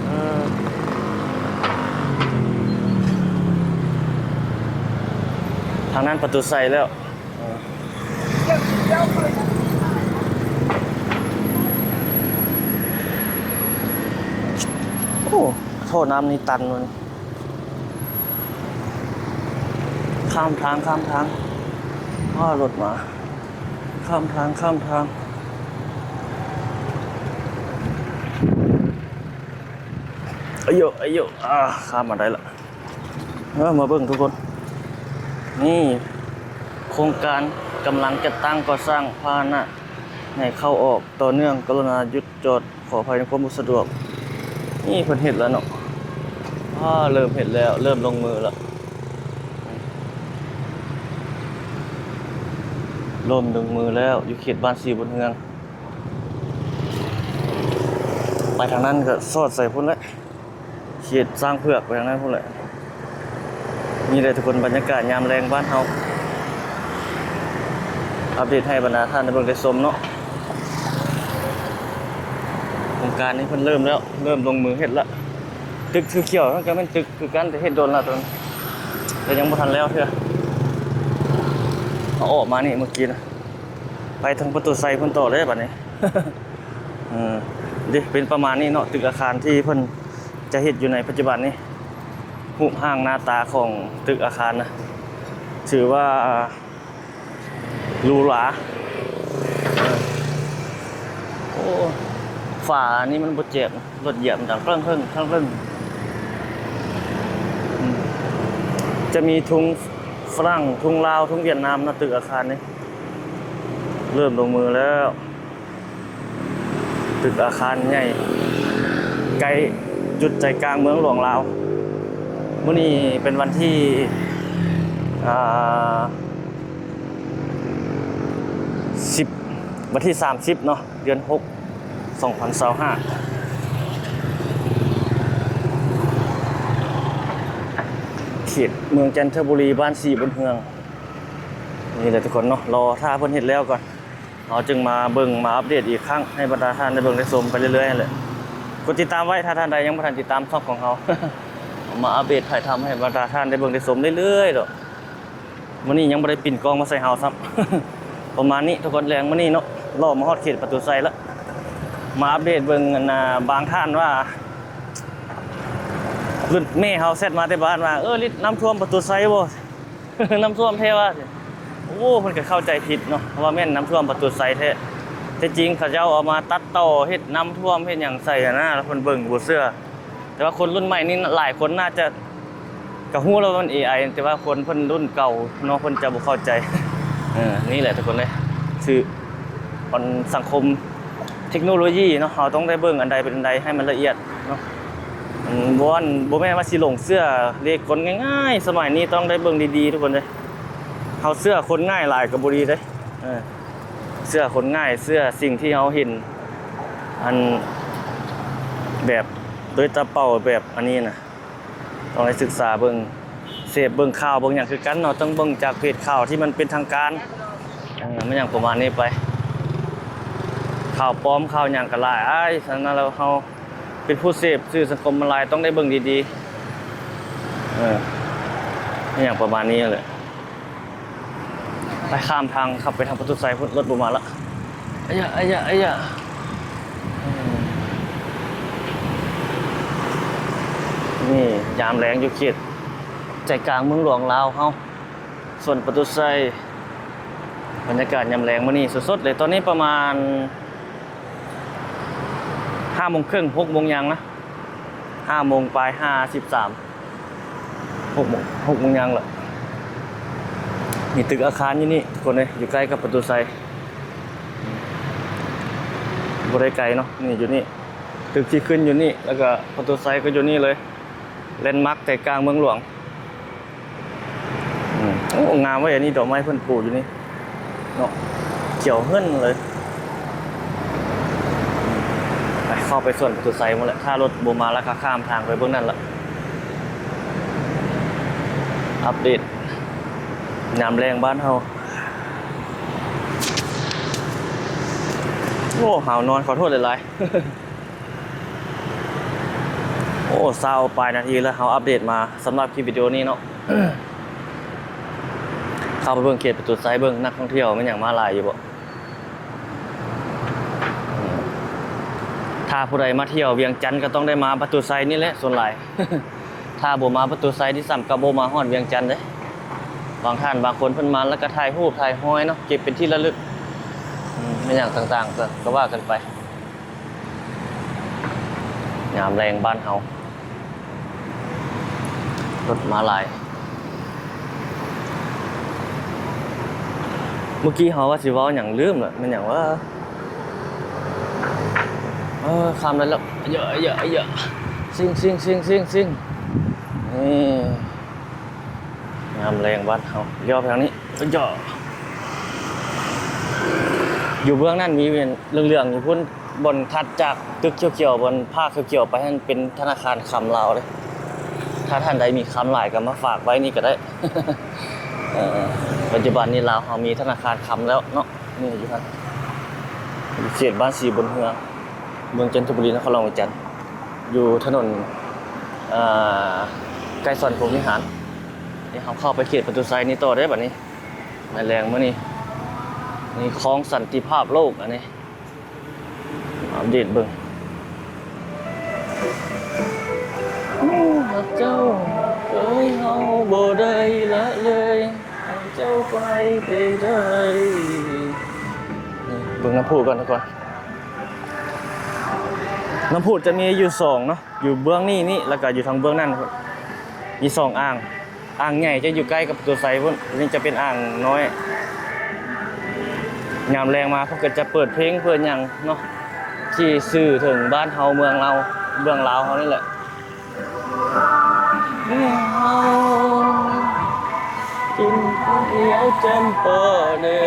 ເອີ ທາງນັ້ນປະຕູໄຊແລ້ວ. ເອີ ໂອ້ ທໍ່ນ້ຳນີ້ຕັນເລີຍ. ຂ້າມທາງ ຂ້າມທາງ ອ້າ ລົດມາ ຂ້າມທາງ ຂ້າມທາງ. ອາໂຍ ອາໂຍ ອາ ຂ້າມມາໄດ້ລະ. ເອີ ມາເບິ່ງທຸກຄົນ ນີ້ໂຄງການກຳລັງຈັດຕັ້ງກໍ່ສ້າງພາຫະນະໃຫ້ເຂົ້າອອກຕໍ່ເນື່ອງ ກະລຸນາຢຸດຈອດ. ຂໍອະໄພໃນຄວາມບໍ່ສະດວກ. ນີ້ເພິ່ນເຮັດແລ້ວເນາະ. ອ້າ ເລີ່ມເຮັດແລ້ວ ເລີ່ມລົງມືແລ້ວ ເລີ່ມລົງມືແລ້ວ ຢູ່ເຂດບ້ານສີບຸນເຮືອງ. ໄປທາງນັ້ນກໍສອດໃສ່ພຸ້ນແຫຼະ ເຂດຊ້າງເຜືອກ ໄປທາງນັ້ນພຸ້ນແຫຼະ. ນີ້ແຫຼະທຸກຄົນ ບັນຍາກາດຍາມແລງບ້ານເຮົາ ອັບເດດໃຫ້ບັນດາທ່ານໄດ້ເບິ່ງໄດ້ຊົມເນາະ. ໂຄງການນີ້ເພິ່ນເລີ່ມແລ້ວ ເລີ່ມລົງມືເຮັດລະ. ຕຶກຂຽວໆນັ້ນກໍແມ່ນຕຶກຄືກັນ ແຕ່ເຮັດດົນລະຕົວນັ້ນ ແຕ່ຍັງບໍ່ທັນແລ້ວເທື່ອ. ເຮົາອອກມານີ້ເມື່ອກີ້ນະ ໄປທາງປະຕູໄຊພຸ້ນຕໍ່ເດ້ບັດນີ້. ເອີ ເດ້ ເປັນປະມານນີ້ເນາະ ຕຶກອາຄານທີ່ເພິ່ນຈະເຮັດຢູ່ໃນປັດຈຸບັນນີ້. ຮູບຮ່າງໜ້າຕາຂອງຕຶກອາຄານນະ ຖືວ່າ ຫຼູຫຼາ. ໂອ້ ຝານີ້ມັນບໍ່ແຈກ ລົດຢຽບມັນດັງເຄິ່ງໆ ເຄິ່ງໆ. ອືມ ຈະມີທຸງຝຣັ່ງ ທຸງລາວ ທຸງຫວຽດນາມເນາະ ຕຶກອາຄານນີ້. ເລີ່ມລົງມືແລ້ວ ຕຶກອາຄານໃຫຍ່ ໃກ້ຈຸດໃຈກາງເມືອງຫຼວງລາວ. ມື້ນີ້ເປັນວັນທີ ອ່າ ສິບ ວັນທີສາມສິບເນາະ ເດືອນຫົກ ສອງພັນຊາວຫ້າ. ເຂດເມືອງຈັນທະບູລີ ບ້ານສີບຸນເຮືອງ. ນີ້ແຫຼະທຸກຄົນເນາະ ລໍຖ້າເພິ່ນເຮັດແລ້ວກ່ອນ ເຮົາຈຶ່ງມາເບິ່ງ ມາອັບເດດອີກຄັ້ງ ໃຫ້ບັນດາທ່ານໄດ້ເບິ່ງໄດ້ຊົມໄປເລື້ອຍໆຫັ້ນແຫຼະ. ກົດຕິດຕາມໄວ້ ຖ້າທ່ານໃດຍັງບໍ່ທັນຕິດຕາມຊ່ອງຂອງເຮົາ. ເຮົາມາອັບເດດຖ່າຍທຳໃຫ້ບັນດາທ່ານໄດ້ເບິ່ງໄດ້ຊົມເລື້ອຍໆດອກ. ມື້ນີ້ຍັງບໍ່ໄດ້ປິ່ນກ້ອງມາໃສ່ເຮົາຊ້ຳ. ປະມານນີ້ທຸກຄົນ ແລງມື້ນີ້ເນາະ ເລາະມາຮອດເຂດປະຕູໄຊລະ ມາອັບເດດເບິ່ງ ອັນນ່າ ບາງທ່ານວ່າ ລຸ້ນແມ່ເຮົາແຊັດມາແຕ່ບ້ານວ່າ ເອີ ລິດນ້ຳຖ້ວມປະຕູໄຊບໍ່? ນ້ຳຖ້ວມແທ້ວ່າ. ໂອ້ ເພິ່ນກໍເຂົ້າໃຈຜິດເນາະ ວ່າແມ່ນນ້ຳຖ້ວມປະຕູໄຊແທ້. ແທ້ຈິງເຂົາເຈົ້າເອົາມາຕັດຕໍ່ເຮັດນ້ຳຖ້ວມເຮັດຫຍັງໃສ່ຫັ້ນນະ ແລ້ວເພິ່ນເບິ່ງບໍ່ເຊື່ອ. ແຕ່ວ່າຄົນລຸ້ນໃໝ່ນີ້ຫຼາຍຄົນໜ້າຈະ ກໍຮູ້ແລ້ວວ່າມັນເອໄອ ແຕ່ວ່າຄົນເພິ່ນລຸ້ນເກົ່າເນາະ ເພິ່ນຈະບໍ່ເຂົ້າໃຈ. ເອີ ນີ້ແຫຼະທຸກຄົນເອີຍ ຊື່ ມັນສັງຄົມເທັກໂນໂລຢີເນາະ ເຮົາຕ້ອງໄດ້ເບິ່ງອັນໃດເປັນອັນໃດໃຫ້ມັນລະອຽດເນາະ. ອືມ ບໍ່ ບໍ່ແມ່ນວ່າຊິຫຼົງເຊື່ອເລກກົນງ່າຍໆ ສະໄໝນີ້ຕ້ອງໄດ້ເບິ່ງດີໆ ທຸກຄົນເອີຍ. ເຮົາເຊື່ອຄົນງ່າຍຫຼາຍກໍບໍ່ດີເດ້. ເອີ ເຊື່ອຄົນງ່າຍ ເຊື່ອສິ່ງທີ່ເຮົາເຫັນ ອັນ ແບບໂດຍຕາເປົ່າ ແບບອັນນີ້ນະ ຕ້ອງໄດ້ສຶກສາເບິ່ງ ເສບເບິ່ງຂ່າວເບິ່ງຫຍັງຄືກັນເນາະ ຕ້ອງເບິ່ງຈາກເພຈຂ່າວທີ່ມັນເປັນທາງການ ເອີ ແມ່ນຫຍັງປະມານນີ້ໄປ. ຂ່າວປອມຂ່າວຫຍັງກໍຫຼາຍ ອ້າຍ ສະນັ້ນແລ້ວເຮົາເປັນຜູ້ເສບສື່ສັງຄົມອອນລາຍຕ້ອງໄດ້ເບິ່ງດີໆ ເອີ ແມ່ນຫຍັງປະມານນີ້ແຫຼະ. ໄປຂ້າມທາງ ຂັບໄປທາງປະຕູໄຊພຸ້ນ ລົດບໍ່ມາລະ. ອາຍະ ອາຍະ ອາຍະ ເອີ ນີ້ຍາມແລງຢູ່ເຂດໃຈກາງເມືອງຫຼວງລາວເຮົາ ສວນປະຕູໄຊ. ບັນຍາກາດຍາມແລງມື້ນີ້ສົດໆເລີຍ ຕອນນີ້ປະມານຫ້າໂມງເຄິ່ງ ຫົກໂມງຢ່າງນະ ຫ້າໂມງປາຍ ຫ້າສິບສາມ ຫົກໂມງ ຫົກໂມງຍ່າງລະ. ມີຕຶກອາຄານຢູ່ນີ້ທຸກຄົນເອີຍ ຢູ່ໃກ້ກັບປະຕູໄຊ ບໍ່ໄດ້ໄກເນາະ ນີ້ຢູ່ນີ້ ຕຶກທີ່ຂຶ້ນຢູ່ນີ້ ແລ້ວກໍປະຕູໄຊກໍຢູ່ນີ້ເລີຍ ແລນມາກໃຈກາງເມືອງຫຼວງ. ອືມ ໂອ້ ງາມເວີຍ ອັນນີ້ດອກໄມ້ເພິ່ນປູຢູ່ນີ້ເນາະ ຂຽວເຮືອນເລີຍ. ໄປ ເຂົ້າໄປສວນປະຕູໄຊໝົດແຫຼະ ຖ້າລົດບໍ່ມາແລ້ວກໍຂ້າມທາງໄປເບິ່ງນັ້ນລະ. ອັບເດດຍາມແລງບ້ານເຮົາ. ໂອ້ ຫາວນອນ ຂໍໂທດຫຼາຍໆ. ໂອ້ ຊາວປາຍນາທີແລ້ວ ເຮົາອັບເດດມາສຳລັບຄລິບວິດີໂອນີ້ເນາະ. ເຂົ້າໄປເບິ່ງເຂດປະຕູໄຊ ເບິ່ງນັກທ່ອງທ່ຽວແມ່ນຫຍັງມາຫຼາຍຢູ່ບໍ່. ຖ້າຜູ້ໃດມາທ່ຽວວຽງຈັນກໍຕ້ອງໄດ້ມາປະຕູໄຊນີ້ແຫຼະສ່ວນຫຼາຍ. ຖ້າບໍ່ມາປະຕູໄຊນີ້ຊ້ຳກໍບໍ່ມາຮອດວຽງຈັນເດ້. ບາງທ່ານບາງຄົນເພິ່ນມາແລ້ວກໍຖ່າຍຮູບຖ່າຍຮອຍເນາະ ເກັບເປັນທີ່ລະລຶກ ອືມ ແມ່ນຫຍັງຕ່າງໆ ກໍ ກໍວ່າກັນໄປ. ຍາມແລງບ້ານເຮົາ ລົດມາຫຼາຍ. ເມື່ອກີ້ເຮົາວ່າຊິເວົ້າຫຍັງລືມລະ ແມ່ນຫຍັງວະ? ເອີ ຂ້າມໄດ້ແລ້ວ ເຍາະ ເຍາະ ເຍາະ ຊິງ ຊິງ ຊິງ ຊິງ ຊິງ ນີ້ ຍາມແລງບ້ານເຮົາ ເລຍວໄປທາງນີ້ ເອີ ເຍາະ ຢູ່ເບື້ອງນັ້ນມີເຫຼືອງໆຢູ່ພຸ້ນ ບ່ອນຖັດຈາກຕຶກຂຽວໆ ບ່ອນຜ້າຂຽວໆໄປຫັ້ນເປັນທະນາຄານຄຳລາວເດ້. ຖ້າທ່ານໃດມີຄຳຫຼາຍກໍມາຝາກໄວ້ນີ້ກໍໄດ້. ເອີ ປັດຈຸບັນນີ້ລາວເຮົາມີທະນາຄານຄຳແລ້ວເນາະ. ນີ້ຢູ່ຫັ້ນ ຢູ່ເຂດບ້ານສີບົນເຮືອ ເມືອງຈັນທະບູລີ ນະຄອນຫຼວງວຽງຈັນ ຢູ່ຖະໜົນ ເອີ ໄກສອນພົມວິຫານ. ນີ້ເຮົາເຂົ້າໄປເຂດປະຕູໄຊນີ້ຕໍ່ເດ້ບັດນີ້ ໃນແລງມື້ນີ້. ນີ້ຄອງສັນຕິພາບໂລກ ອັນນີ້ ອັບເດດເບິ່ງ. ຮູ້ຮັກເຈົ້າ ເອີຍ ເຮົາບໍ່ໄດ້ລະເລີຍ ໃຫ້ເຈົ້າໄປໄດ້. ເບິ່ງນ້ຳພຸກ່ອນທຸກຄົນ. ນ້ຳພຸຈະມີຢູ່ສອງເນາະ ຢູ່ເບື້ອງນີ້ນີ້ ແລ້ວກໍຢູ່ທາງເບື້ອງນັ້ນ ມີສອງອ່າງ. ອ່າງໃຫຍ່ຈະຢູ່ໃກ້ກັບປະຕູໄຊພຸ້ນ ນີ້ຈະເປັນອ່າງນ້ອຍ. ຍາມແລງມາເພິ່ນກໍຈະເປີດເພງເປີດຫຍັງເນາະ ທີ່ສື່ເຖິງບ້ານເຮົາເມືອງລາວ ເມືອງລາວເຮົານີ້ແຫຼະ. ແມ່ເຮົາກິນເຂົ້າໜຽວແຈ່ມປໍແດ່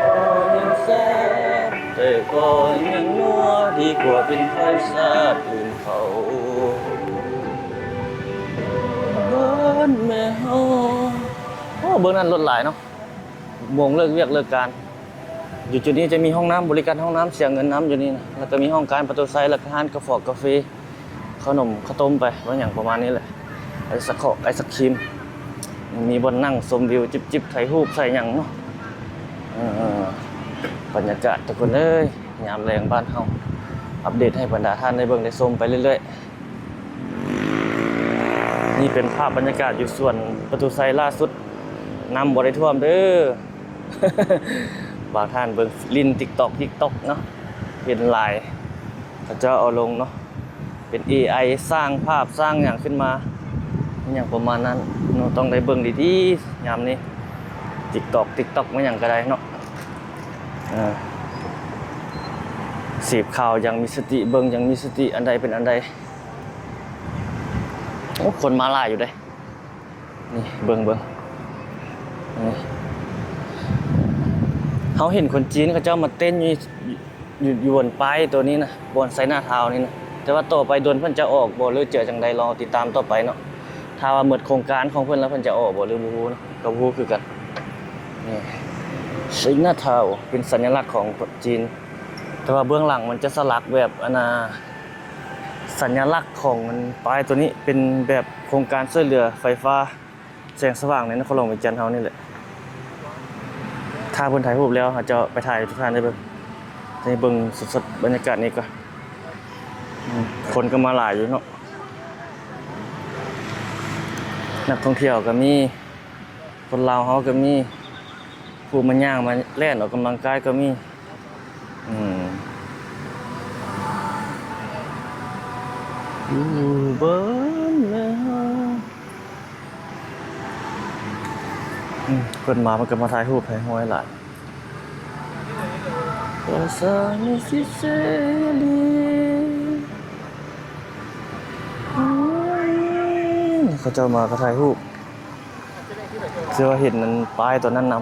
ກໍຍັງແຊບ ແຕ່ກໍຍັງນົວ ດີກວ່າເປັນໄຂ້ຊາດອື່ນເຂົາ. ບ້ານແມ່ເຮົາ ໂອ້ ເບິ່ງນັ້ນລົດຫຼາຍເນາະ ໂມງເລີກວຽກເລີກການ. ຢູ່ຈຸດນີ້ຈະມີຫ້ອງນ້ຳ ບໍລິການຫ້ອງນ້ຳ ເສຍເງິນນຳຢູ່ນີ້ນະ ແລ້ວກໍມີຫ້ອງການປະຕູໄຊ ແລ້ວກໍຮ້ານກາຟອກກາເຟ ເຂົ້າໜົມເຂົ້າຕົ້ມໄປ ວ່າຫຍັງປະມານນີ້ແຫຼະ ໄອສະເຄາະ ໄອສະຄຣີມ ມີບ່ອນນັ່ງຊົມວິວ ຈິບໆ ຖ່າຍຮູບ ຖ່າຍຫຍັງເນາະ. ເອີ ບັນຍາກາດທຸກຄົນເອີຍ ຍາມແລງບ້ານເຮົາ ອັບເດດໃຫ້ບັນດາທ່ານໄດ້ເບິ່ງໄດ້ຊົມໄປເລື້ອຍໆ. ນີ້ເປັນພາບບັນຍາກາດຢູ່ສວນປະຕູໄຊລ່າສຸດ ນ້ຳບໍ່ໄດ້ຖ້ວມເດີ້. ບາງທ່ານເບິ່ງຫຼິ້ນຕິກຕັອກ ຕິກຕັອກເນາະ ເຫັນຫຼາຍ ເຂົາເຈົ້າເອົາລົງເນາະ ເປັນເອໄອສ້າງພາບສ້າງຫຍັງຂຶ້ນມາ ອີ່ຫຍັງປະມານນັ້ນເນາະ ຕ້ອງໄດ້ເບິ່ງດີໆ ຍາມນີ້ ຕິກຕັອກ ຕິກຕັອກ ແມ່ນຫຍັງກໍໄດ້ເນາະ ເອີ ເສບຂ່າວຢ່າງມີສະຕິ ເບິ່ງຢ່າງມີສະຕິ ອັນໃດເປັນອັນໃດ. ໂອ້ ຄົນມາຫຼາຍຢູ່ເດ້ ນີ້ເບິ່ງ ເບິ່ງ ນີ້ ເຮົາເຫັນຄົນຈີນເຂົາເຈົ້າມາເຕັ້ນຢູ່ ຢູ່ ຢູ່ບ່ອນປ້າຍໂຕນີ້ນະ ບ່ອນໄຊນາທາວນີ້ນະ ແຕ່ວ່າຕໍ່ໄປດົນເພິ່ນຈະອອກບໍ່ ຫຼືຈະຈັ່ງໃດ ລໍຕິດຕາມຕໍ່ໄປເນາະ. ຖ້າວ່າໝົດໂຄງການຂອງເພິ່ນແລ້ວ ເພິ່ນຈະອອກບໍ່ ຫຼືບໍ່ຮູ້ນະ ກໍບໍ່ຮູ້ຄືກັນ. ນີ້ ໄຊນາທາວ ເປັນສັນຍະລັກຂອງຄົນຈີນ ແຕ່ວ່າເບື້ອງຫຼັງມັນຈະສະຫຼັກແບບ ອັນນ່າ ສັນຍະລັກຂອງ ອັນ ປ້າຍໂຕນີ້ເປັນແບບໂຄງການຊ່ວຍເຫຼືອໄຟຟ້າແສງສະຫວ່າງໃນນະຄອນຫຼວງວຽງຈັນເຮົານີ້ແຫຼະ. ຖ້າເພິ່ນຖ່າຍຮູບແລ້ວ ເຮົາຈະໄປຖ່າຍໃຫ້ທຸກທ່ານໄດ້ເບິ່ງ ໃຫ້ເບິ່ງສົດໆ ບັນຍາກາດນີ້ກ່ອນ. ອືມ ຄົນກໍມາຫຼາຍຢູ່ເນາະ ນັກທ່ອງທ່ຽວກໍມີ ຄົນລາວເຮົາກໍມີ ຜູ້ມາຍ່າງມາແລ່ນອອກກຳລັງກາຍກໍມີ. ອືມ ຢູ່ບ້ານແມ່ເຮົາ ອືມ ເພິ່ນມາ ເພິ່ນກໍມາຖ່າຍຮູບໃຫ້ຫ້ອຍຫຼາຍ. ປາສາດມີສິດເສລີ ອືມ ເຂົາເຈົ້າມາກໍຖ່າຍຮູບ. ເຊື່ອວ່າເຫັນອັນປ້າຍຕົວນັ້ນນຳ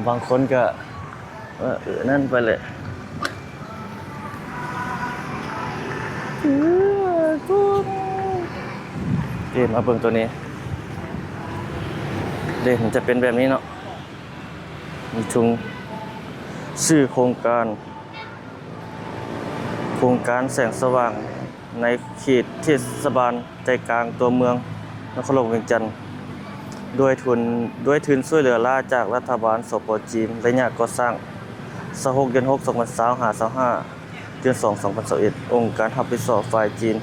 ບາງຄົນກໍ ເອີ ນັ້ນໄປແຫຼະ. ເອີ ມາເບິ່ງຕົວນີ້ເດ້ ມັນຈະເປັນແບບນີ້ເນາະ ມີທຸງ ຊື່ໂຄງການ ໂຄງການແສງສະຫວ່າງໃນເຂດເທດສະບານໃຈກາງຕົວເມືອງນະຄອນຫຼວງວຽງຈັນ ດ້ວຍທຶນ ດ້ວຍທຶນຊ່ວຍເຫຼືອລ້າຈາກລັດຖະບານ ສປ ຈີນ ໄລຍະກໍ່ສ້າງ ຊາວຫົກ ເດືອນຫົກ ສອງພັນຊາວ ຫາ ຊາວຫ້າ ເດືອນສອງ ສອງພັນຊາວເອັດ ອົງການຮັບຜິດຊອບຝ່າຍຈີນ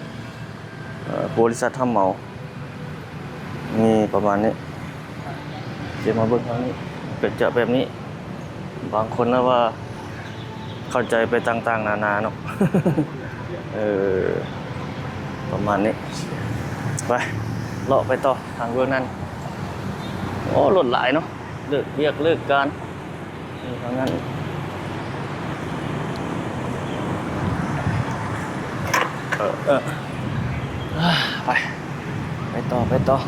ເອີ ບໍລິສັດຮັບເໝົາ ມີປະມານນີ້. ດຽວມາເບິ່ງທາງນີ້ ເປັນຈະແບບນີ້ ບາງຄົນນະວ່າເຂົ້າໃຈໄປຕ່າງໆນານາເນາະ ເອີ ປະມານນີ້. ໄປ ເລາະໄປຕໍ່ທາງເບື້ອງນັ້ນ. ໂອ້ ລົດຫຼາຍເນາະ ເລີກວຽກເລີກການ. ນີ້ເທົ່ານັ້ນ ເອີ ເອີ ໄປ ໄປຕໍ່ ໄປຕໍ່.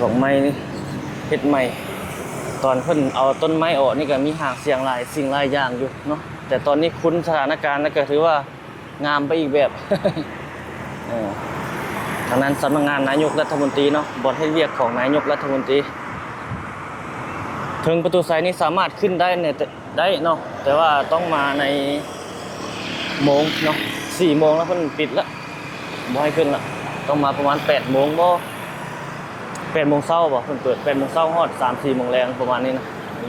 ດອກໄມ້ນີ້ເຮັດໃໝ່ ຕອນເພິ່ນເອົາຕົ້ນໄມ້ອອກນີ້ກໍມີຫາງສຽງຫຼາຍສິ່ງຫຼາຍຢ່າງຢູ່ເນາະ ແຕ່ຕອນນີ້ຄຸນສະຖານະການແລ້ວກໍຖືວ່າ ງາມໄປອີກແບບ. ເອີ ທາງນັ້ນສຳນັກງານນາຍົກລັດຖະມົນຕີເນາະ ບ່ອນເຮັດວຽກຂອງນາຍົກລັດຖະມົນຕີ. ເທິງປະຕູໄຊນີ້ສາມາດຂຶ້ນໄດ້ໃນ ໄດ້ເນາະ ແຕ່ວ່າຕ້ອງມາໃນໂມງເນາະ ສີ່ໂມງແລ້ວເພິ່ນປິດລະ ບໍ່ໃຫ້ຂຶ້ນລະ ຕ້ອງມາປະມານແປດໂມງບໍ ແປດໂມງເຊົ້າບໍ ເພິ່ນເປີດແປດໂມງເຊົ້າຮອດສາມສີ່ໂມງແລງປະມານນີ້ນະ.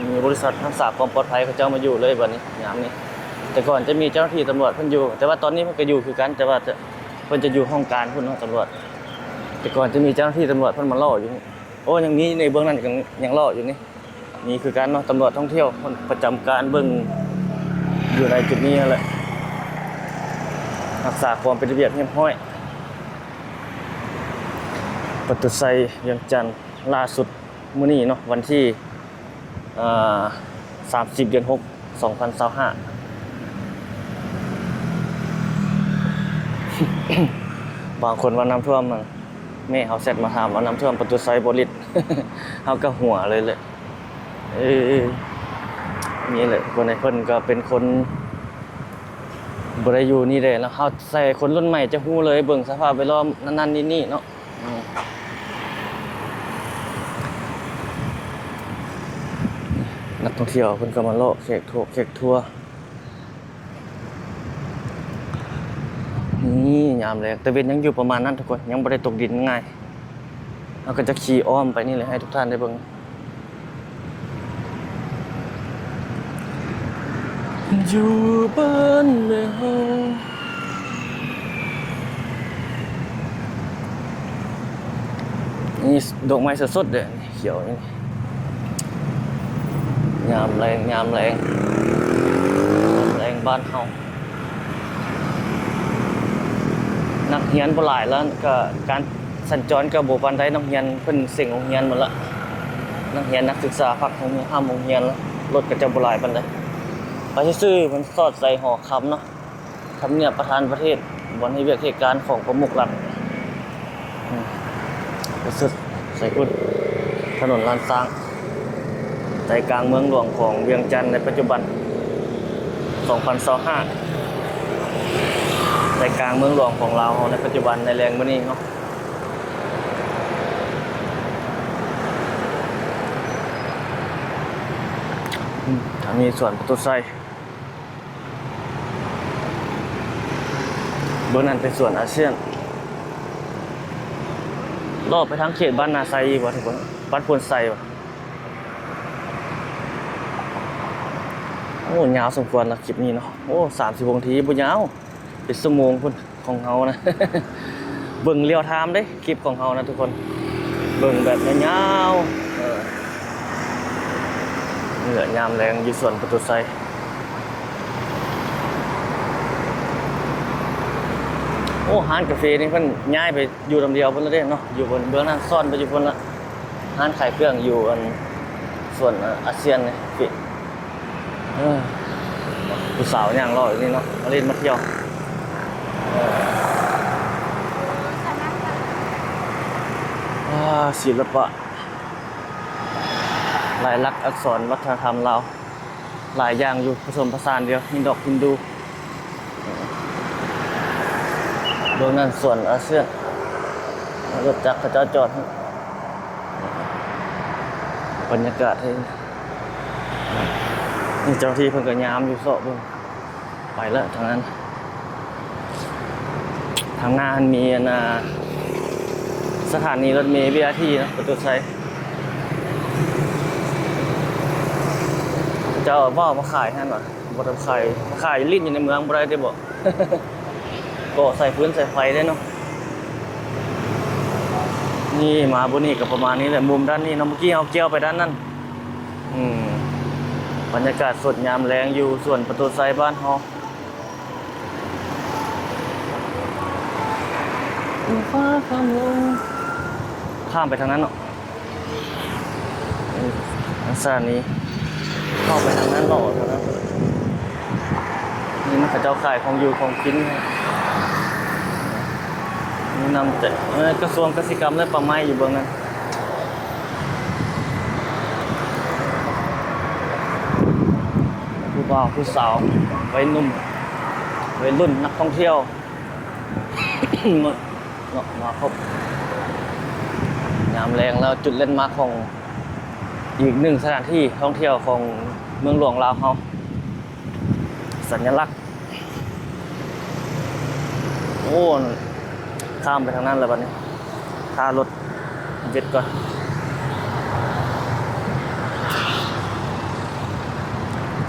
ມີບໍລິສັດຮັກສາຄວາມປອດໄພເຂົາເຈົ້າມາຢູ່ເລີຍບັດນີ້ຍາມນີ້. ແຕ່ກ່ອນຈະມີເຈົ້າໜ້າທີ່ຕຳຫຼວດເພິ່ນຢູ່ ແຕ່ວ່າຕອນນີ້ເພິ່ນກໍຢູ່ຄືກັນ ແຕ່ວ່າຈະ ເພິ່ນຈະຢູ່ຫ້ອງການພຸ້ນເນາະ ຕຳຫຼວດ. ແຕ່ກ່ອນຈະມີເຈົ້າໜ້າທີ່ຕຳຫຼວດເພິ່ນມາເລາະຢູ່ນີ້. ໂອ້ ຍັງມີໃນເບື້ອງນັ້ນກໍຍັງເລາະຢູ່ນີ້ ມີຄືກັນເນາະ ຕຳຫຼວດທ່ອງທ່ຽວເພິ່ນປະຈຳການເບິ່ງຢູ່ໃນຈຸດນີ້ຫັ້ນແຫຼະ ຮັກສາຄວາມເປັນລະບຽບຮຽບຮ້ອຍ. ປະຕູໄຊວຽງຈັນ ລ່າສຸດມື້ນີ້ເນາະ ວັນທີ ເອີ ສາມສິບ ເດືອນຫົກ ສອງພັນຊາວຫ້າ. ບາງຄົນວ່ານ້ຳຖ້ວມ ແມ່ເຮົາແຊັດມາຖາມວ່ານ້ຳຖ້ວມປະຕູໄຊບໍ່ລິດ ເຮົາກໍຫົວເລີຍແຫຼະ. ເອີ ນີ້ແຫຼະ ຄົນໃນເພິ່ນກໍເປັນຄົນບໍ່ໄດ້ຢູ່ນີ້ເດ້ເນາະ ເຮົາໃສ່ຄົນລຸ້ນໃໝ່ຈະຮູ້ເລີຍ ເບິ່ງສະພາບແວດລ້ອມນັ້ນໆນີ້ໆເນາະ. ອືມ ນັກທ່ອງທ່ຽວເພິ່ນກໍມາເລາະແຂກທົ່ວ ແຂກທົ່ວ. ນີ້ຍາມແລງ ຕາເວັນຍັງຢູ່ປະມານນັ້ນທຸກຄົນ ຍັງບໍ່ໄດ້ຕົກດິນງ່າຍ. ເຮົາກໍຈະຂີ່ອ້ອມໄປນີ້ແຫຼະ ໃຫ້ທຸກທ່ານໄດ້ເບິ່ງ ຢູ່ບ້ານແມ່ເຮົາ. ນີ້ດອກໄມ້ສົດໆເດ້ ຂຽວນີ້. ຍາມແລງ ຍາມແລງ ຍາມແລງບ້ານເຮົາ ນັກຮຽນບໍ່ຫຼາຍແລ້ວ ກະການສັນຈອນກະບໍ່ປານໃດ. ນັກຮຽນເພິ່ນເສັງໂຮງຮຽນໝົດລະ ນັກຮຽນນັກສຶກສາພັກໂຮງຮຽນ ຫ້າມໂຮງຮຽນລະ ລົດກະຈະບໍ່ຫຼາຍປານໃດ. ໄປຊື່ໆ ມັນສອດໃສ່ຫໍຄຳເນາະ. ທຳນຽບປະທານປະເທດ ບ່ອນເຮັດວຽກເຮັດການຂອງປະມຸກລັດ ອືມ ໄປສຸດໃສ່ພຸ້ນ ຖະໜົນລ້ານຊ້າງ ໃຈກາງເມືອງຫຼວງຂອງວຽງຈັນໃນປັດຈຸບັນ ສອງພັນຊາວຫ້າ ໃຈກາງເມືອງຫຼວງຂອງລາວເຮົາໃນປັດຈຸບັນ ໃນແລງມື້ນີ້ເນາະ. ອືມ ທາງນີ້ສວນປະຕູໄຊ. ເບິ່ງນັ້ນເປັນສວນອາຊຽນ ເລາະໄປທາງເຂດບ້ານນາໄຊອີກບໍ່ ທຸກຄົນ ບ້ານໂພນໄຊບໍ່. ໂອ້ ຍາວສົມຄວນລະຄລິບນີ້ເນາະ. ໂອ້ ສາມສິບຫົກນາທີ ບໍ່ຍາວ ເປັນຊົ່ວໂມງພຸ້ນ ຂອງເຮົານະ ເບິ່ງລຽວທາມເດ້ ຄລິບຂອງເຮົານະທຸກຄົນ ເບິ່ງແບບຍາວໆ ເອີ ນີ້ແຫຼະຍາມແລງຢູ່ສວນປະຕູໄຊ. ໂອ້ ຮ້ານກາເຟນີ້ເພິ່ນຍ້າຍໄປຢູ່ນຳດຽວພຸ້ນລະເດ້ເນາະ ຢູ່ເບື້ອງນັ້ນ ຊ້ອນໄປຢູ່ພຸ້ນລະ. ຮ້ານຂາຍເຄື່ອງຢູ່ອັນສວນອາຊຽນນີ້ ເອີ ຜູ້ສາວຍ່າງເລາະຢູ່ນີ້ເນາະ ມາຫຼິ້ນມາທ່ຽວ ເອີ ອາ ສິລະປະ ລາຍລັກອັກສອນວັດທະນະທຳລາວ ຫຼາຍຢ່າງຢູ່ ປະສົມປະສານດຽວ ມີດອກຮິນດູ ເບື້ອງນັ້ນສວນອາຊຽນ ລົດຈັກເຂົາເຈົ້າຈອດ ບັນຍາກາດໃຫ້ ນີ້ເຈົ້າໜ້າທີ່ເພິ່ນກໍຍາມຢູ່ ເຊາະເບິ່ງ ໄປແລ້ວທາງນັ້ນ ທາງໜ້າຫັ້ນມີອັນນ່າ ສະຖານີລົດເມ ວີໄອພີ ເນາະ ປະຕູໄຊ ເຂົາເຈົ້າເວົ້າມາຂາຍຫັ້ນຫວາ ບໍ່ໄດ້ຂາຍ ມາຂາຍຫຼິ້ນຢູ່ໃນເມືອງບໍ່ໄດ້ເດ້ບໍ ກໍສາຍຟືນສາຍໄຟເດ້ເນາະ. ນີ້ມາບ່ອນນີ້ກໍປະມານນີ້ແຫຼະ ມຸມດ້ານນີ້ເນາະ ເມື່ອກີ້ເຮົາກ່ຽວໄປດ້ານນັ້ນ. ອືມ ບັນຍາກາດສົດຍາມແລງຢູ່ສວນປະຕູໄຊບ້ານເຮົາ ຂ້າມໄປທາງນັ້ນເນາະ. ສະຖານີ ເຂົ້າໄປທາງນັ້ນເນາະ ທາງນັ້ນ ນີ້ມັນເຂົາເຈົ້າຂາຍຂອງຢູ່ຂອງກິນ ມີນ້ຳໃຈ ເອີ ກະຊວງກະສິກຳ ແລະ ປ່າໄມ້ຢູ່ເບື້ອງນັ້ນ ຜູ້ບ່າວຜູ້ສາວ ໄວໜຸ່ມ ໄວລຸ້ນ ນັກທ່ອງທ່ຽວ ເນາະ ມາຄົບ ຍາມແລງແລ້ວ ຈຸດແລນມາກຂອງ ອີກໜຶ່ງສະຖານທີ່ທ່ອງທ່ຽວຂອງເມືອງຫຼວງລາວເຮົາ ສັນຍະລັກ ໂອ້ ຂ້າມໄປທາງນັ້ນແລ້ວບັດນີ້ ຖ້າລົດເວັດກ່ອນ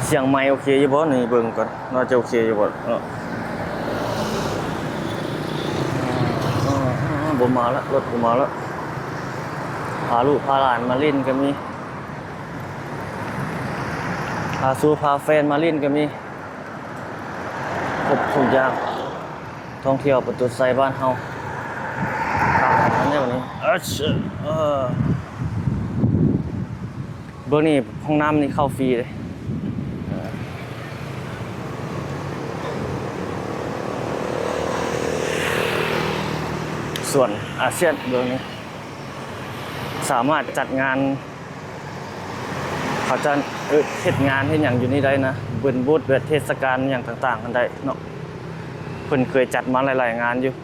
ສຽງໄມໂອເຄຢູ່ບໍ່ ນີ້ເບິ່ງກ່ອນ. ໜ້າຈະໂອເຄຢູ່ບໍ່ເນາະ ບໍ່ມາລະ ລົດບໍ່ມາລະ ພາລູກພາຫຼານມາຫຼິ້ນກໍມີ ພາຊູພາແຟນມາຫຼິ້ນກໍມີ ຄົບທຸກຢ່າງ ທ່ອງທ່ຽວປະຕູໄຊບ້ານເຮົາ ເບິ່ງນີ້ ຫ້ອງນ້ຳນີ້ເຂົ້າຟຣີເດ້ ສວນອາຊຽນ ເບິ່ງນີ້ ສາມາດຈັດງານ ເຂົາຈະ ເອີ ເຮັດງານເຮັດຫຍັງຢູ່ນີ້ໄດ້ນະ ເປັນບູດແບບເທດສະການຫຍັງຕ່າງໆ ຫັ້ນໄດ້ເນາະ ເພິ່ນເຄີຍຈັດມາຫຼາຍໆງານຢູ່.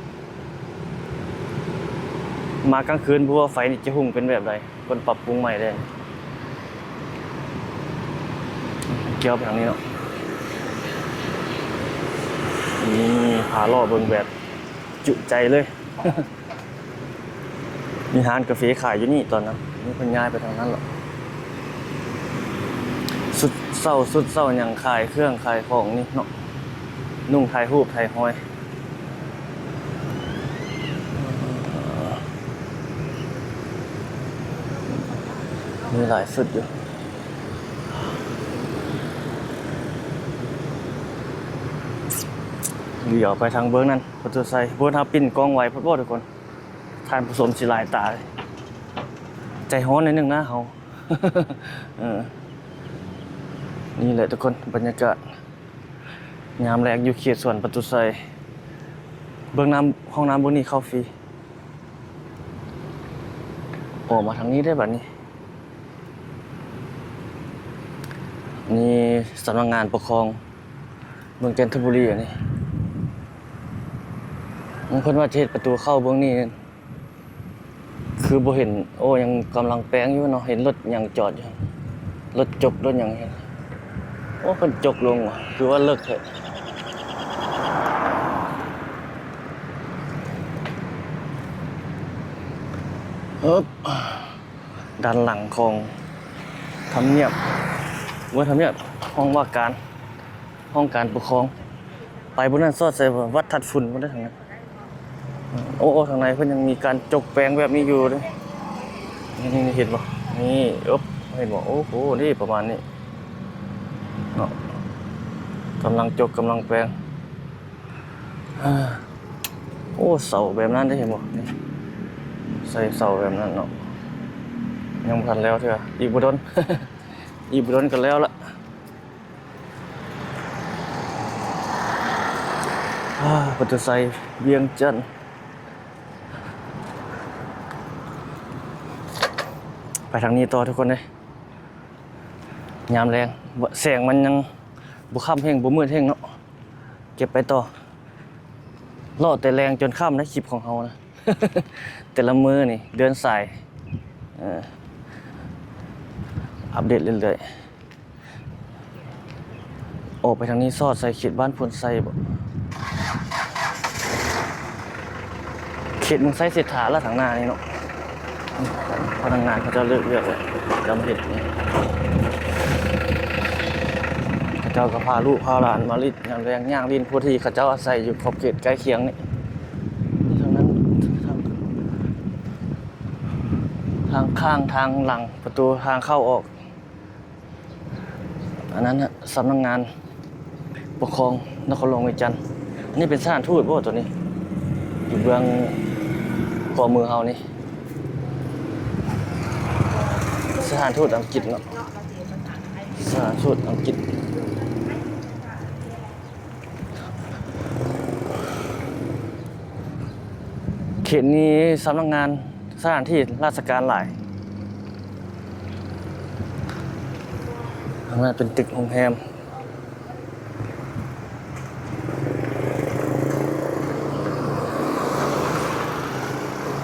ມາກາງຄືນບໍ່ຮູ້ວ່າໄຟນີ້ຈະຮຸ່ງເປັນແບບໃດ ເພິ່ນປັບປຸງໃໝ່ແລ້ວ ກ່ຽວໄປທາງນີ້ເນາະ ນີ້ພາເລາະເບິ່ງແບບຈຸໃຈເລີຍ ມີຮ້ານກາເຟຂາຍຢູ່ນີ້ຕອນນັ້ນ ນີ້ເພິ່ນຍ້າຍໄປທາງນັ້ນແລ້ວ ຊຸດເຊົ້າ ຊຸດເຊົ້າຫຍັງ ຂາຍເຄື່ອງຂາຍຂອງນີ້ເນາະ ນຸ່ງຖ່າຍຮູບຖ່າຍຮອຍ. ມີຫຼາຍຊຸດຢູ່ ຫຼຽວໄປທາງເບື້ອງນັ້ນ ປະຕູໄຊ. ໂອ້ ຖ້າປິ່ນກ້ອງໄວໂພດບໍ່ທຸກຄົນ ທ່ານຜູ້ຊົມຊິຫຼາຍຕາເລີຍ. ໃຈຮ້ອນໜ້ອຍໜຶ່ງນະເຮົາ. ເອີ ນີ້ແຫຼະທຸກຄົນ ບັນຍາກາດຍາມແລງຢູ່ເຂດສວນປະຕູໄຊ. ເບື້ອງນ້ຳ ຫ້ອງນ້ຳເບື້ອງນີ້ເຂົ້າຟຣີ. ອອກມາທາງນີ້ໄດ້ບັດນີ້. ນີ້ສຳນັກງານປົກຄອງເມືອງຈັນທະບູລີ. ອັນນີ້ເພິ່ນວ່າຈະເຮັດປະຕູເຂົ້າເບື້ອງນີ້ ຄືບໍ່ເຫັນ. ໂອ້ ຍັງກຳລັງແປງຢູ່ເນາະ. ເຫັນລົດຫຍັງຈອດຢູ່ ລົດຈົກລົດຫຍັງ. ໂອ້ ເພິ່ນຈົກລົງວ່າ ຄືວ່າເລິກແທ້. ເອີບ ດ້ານຫຼັງຂອງທຳນຽບ ບໍ່ແມ່ນທຳນຽບ ຫ້ອງວ່າການ ຫ້ອງການປົກຄອງ. ໄປພຸ້ນນັ້ນ ສອດໃສ່ວັດທາດຝຸ່ນພຸ້ນເດ້ທາງນັ້ນ. ໂອ້ ໂອ້ ທາງໃນເພິ່ນຍັງມີການຈົກແປງແບບນີ້ຢູ່ເດ້. ນີ້ ນີ້ ເຫັນບໍ່? ນີ້ ເອີບ ເຫັນບໍ່? ໂອ້ໂຫ ນີ້ປະມານນີ້ເນາະ ກຳລັງຈົກ ກຳລັງແປງ. ໂອ້ ເສົາແບບນັ້ນເດ້ ເຫັນບໍ່? ໃສ່ເສົາແບບນັ້ນເນາະ. ຍັງບໍ່ທັນແລ້ວເທື່ອ ອີກບໍ່ດົນ ອີກບໍ່ດົນກໍແລ້ວລະ. ປະຕູໄຊ ວຽງຈັນ. ໄປທາງນີ້ຕໍ່ທຸກຄົນເອີຍ. ຍາມແລງ ແສງມັນຍັງບໍ່ຄ່ຳແຮງ ບໍ່ມືດແຮງເນາະ. ເກັບໄປຕໍ່ ເລາະແຕ່ແລງຈົນຄ່ຳໃນຄລິບຂອງເຮົານະ ແຕ່ລະມື້ນີ້ເດີນສາຍ ເອີ ອັບເດດເລື້ອຍໆ. ອອກໄປທາງນີ້ ສອດໃສ່ເຂດບ້ານໂພນໄຊບໍ? ເຂດເມືອງໄຊເສດຖາລະ ທາງໜ້ານີ້ເນາະ. ພະນັກງານເຂົາເຈົ້າເລືອກ ເລືອກແລ້ວ ຈຳເຮັດນີ້ ເຂົາເຈົ້າກໍພາລູກພາຫຼານມາຫຼິ້ນ ຍາມແລງຍ່າງຫຼິ້ນ ຜູ້ທີ່ເຂົາເຈົ້າອາໄສຢູ່ຂອບເຂດໃກ້ຄຽງນີ້. ທາງນັ້ນ ທາງ ທາງຂ້າງ ທາງຫຼັງ ປະຕູທາງເຂົ້າອອກ. ອັນນັ້ນນະ ສຳນັກງານປົກຄອງນະຄອນຫຼວງວຽງຈັນ. ອັນນີ້ເປັນສະຖານທູດບໍ່ ໂຕນີ້? ຢູ່ເບື້ອງຂວາມືເຮົານີ້ ສະຖານທູດອັງກິດເນາະ ສະຖານທູດອັງກິດ. ເຂດນີ້ສຳນັກງານ ສະຖານທີ່ລາຊະການຫຼາຍ. ທາງນັ້ນເປັນຕຶກໂຮງແຮມ.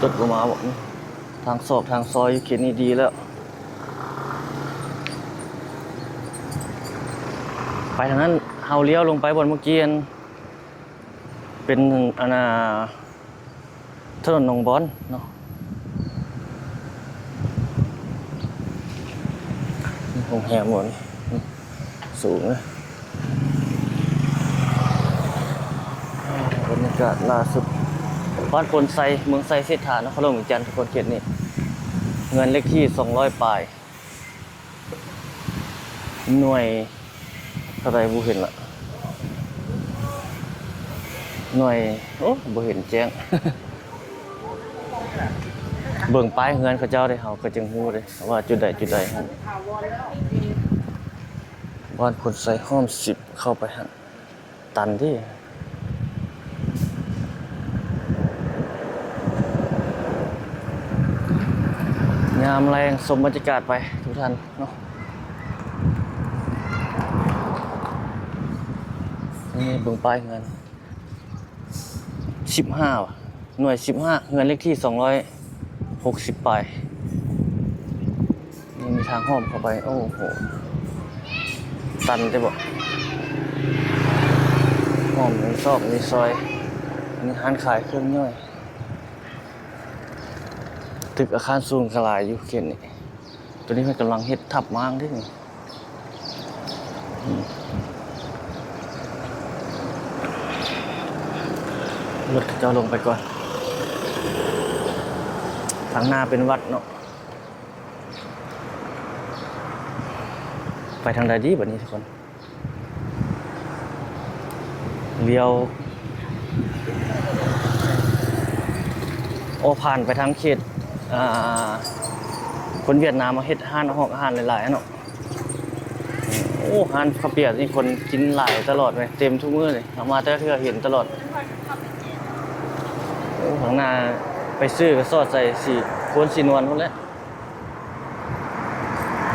ຕົກລົງມາບໍ? ທາງຊອກທາງຊອຍຢູ່ເຂດນີ້ດີແລ້ວ. ໄປທາງນັ້ນ ເຮົາລ້ຽວລົງໄປບ່ອນເມື່ອກີ້ ອັນ ເປັນ ອັນນ່າ ຖະໜົນໜອງບອນເນາະ. ໂຮງແຮມບ່ອນນີ້ ສູງເດ້. ບັນຍາກາດລ່າສຸດ ບ້ານໂພນໄຊ ເມືອງໄຊເສດຖາ ນະຄອນຫຼວງວຽງຈັນ ທຸກຄົນ. ເຂດນີ້ ເຮືອນເລກທີສອງຮ້ອຍປາຍ. ໜ່ວຍເທົ່າໃດບໍ່ເຫັນລະ ໜ່ວຍ ໂອ້ ບໍ່ເຫັນແຈ້ງ. ເບິ່ງປ້າຍເຮືອນເຂົາເຈົ້າເດ້ ເຮົາກໍຈຶ່ງຮູ້ເດ້ວ່າຈຸດໃດຈຸດໃດຫັ້ນ. ບ້ານໂພນໄຊຫ້ອມສິບ ເຂົ້າໄປຫັ້ນ ຕັນເດ້. ຍາມແລງຊົມບັນຍາກາດໄປທຸກທ່ານເນາະ. ນີ້ເບິ່ງປ້າຍເຮືອນ ສິບຫ້າຫວາ ໜ່ວຍສິບຫ້າ ເຮືອນເລກທີສອງຮ້ອຍຫົກສິບປາຍ. ນີ້ມີທາງອ້ອມເຂົ້າໄປ. ໂອ້ໂຫ ຕັນເດ້ບໍ? ອ້ອມມີຊອກມີຊອຍ. ອັນນີ້ຮ້ານຂາຍເຄື່ອງຍ່ອຍ. ຕຶກອາຄານສູງກະຫຼາຍຢູ່ເຂດນີ້. ໂຕນີ້ເພິ່ນກຳລັງເຮັດທັບມ້າງເດ້ນີ້. ລົດເຂົາເຈົ້າລົງໄປກ່ອນ. ທາງໜ້າເປັນວັດເນາະ. ໄປທາງໃດດີບັດນີ້ທຸກຄົນ? ລ້ຽວ ໂອ້ ຜ່ານໄປທາງເຂດ ອ່າ ຄົນຫວຽດນາມມາເຮັດຮ້ານອາຫອກອາຫານຫຼາຍໆເນາະ. ໂອ້ ຮ້ານເຂົ້າປຽກນີ້ຄົນກິນຫຼາຍຕະຫຼອດເລີຍ ເຕັມທຸກມື້ເລີຍ. ເຮົາມາແຕ່ລະເທື່ອເຫັນຕະຫຼອດ. ໂອ້ ຂ້າງໜ້າໄປຊື້ກໍສອດໃສ່ສີໂຄນສີນວນພຸ້ນແຫຼະ.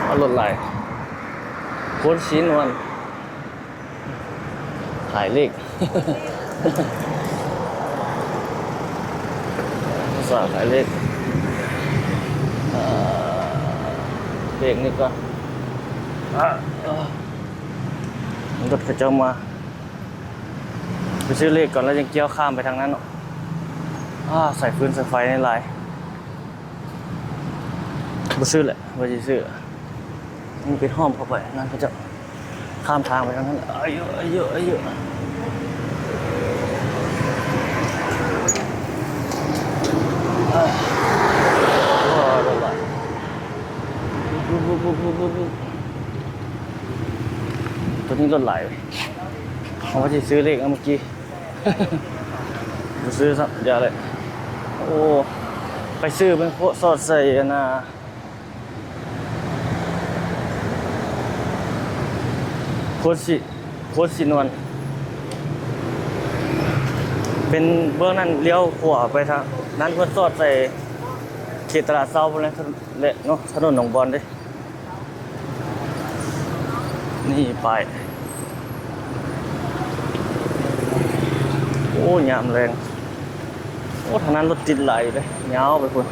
ເອົາລົດຫຼາຍ ໂຄນສີນວນ ຂາຍເລກ ສາຂາຍເລກ ເອີ ເບກນີ້ກ່ອນ ລົດເຂົາເຈົ້າມາ. ໄປຊື້ເລກກ່ອນ ແລ້ວຈັ່ງກ່ຽວຂ້າມໄປທາງນັ້ນເນາະ. ອາ ສາຍຟືນສາຍໄຟນີ້ຫຼາຍ. ບໍ່ຊື້ແຫຼະ ບໍ່ຊິຊື້. ມັນໄປຫ້ອມເຂົ້າໄປນັ້ນ ເຂົາເຈົ້າຂ້າມທາງໄປທາງນັ້ນ. ອາຍຸ ອາຍຸ ອາຍຸ ຕົວນີ້ລົດຫຼາຍເວີ້ຍ. ເຮົາວ່າຊິຊື້ເລກເມື່ອກີ້ ບໍ່ຊື້ຊ້ຳ ຢ່າເລີຍ. ໂອ້ ໄປຊື້ເບິ່ງພວກສອດໃສ່ອັນນ່າ ໂຄນສີ ໂຄນສີນວນ ເປັນເບື້ອງນັ້ນລ້ຽວຂວາໄປທາງນັ້ນ ເພິ່ນສອດໃສ່ເຂດຕະຫຼາດເຊົ້າພຸ້ນແຫຼະ ແລະເນາະ ຖະໜົນໜອງບອນເດ້. ນີ້ປ້າຍ ໂອ້ ຍາມແລງ. ໂອ້ ທາງນັ້ນລົດຕິດຫຼາຍເດ້ ຍາວໄປພຸ້ນ.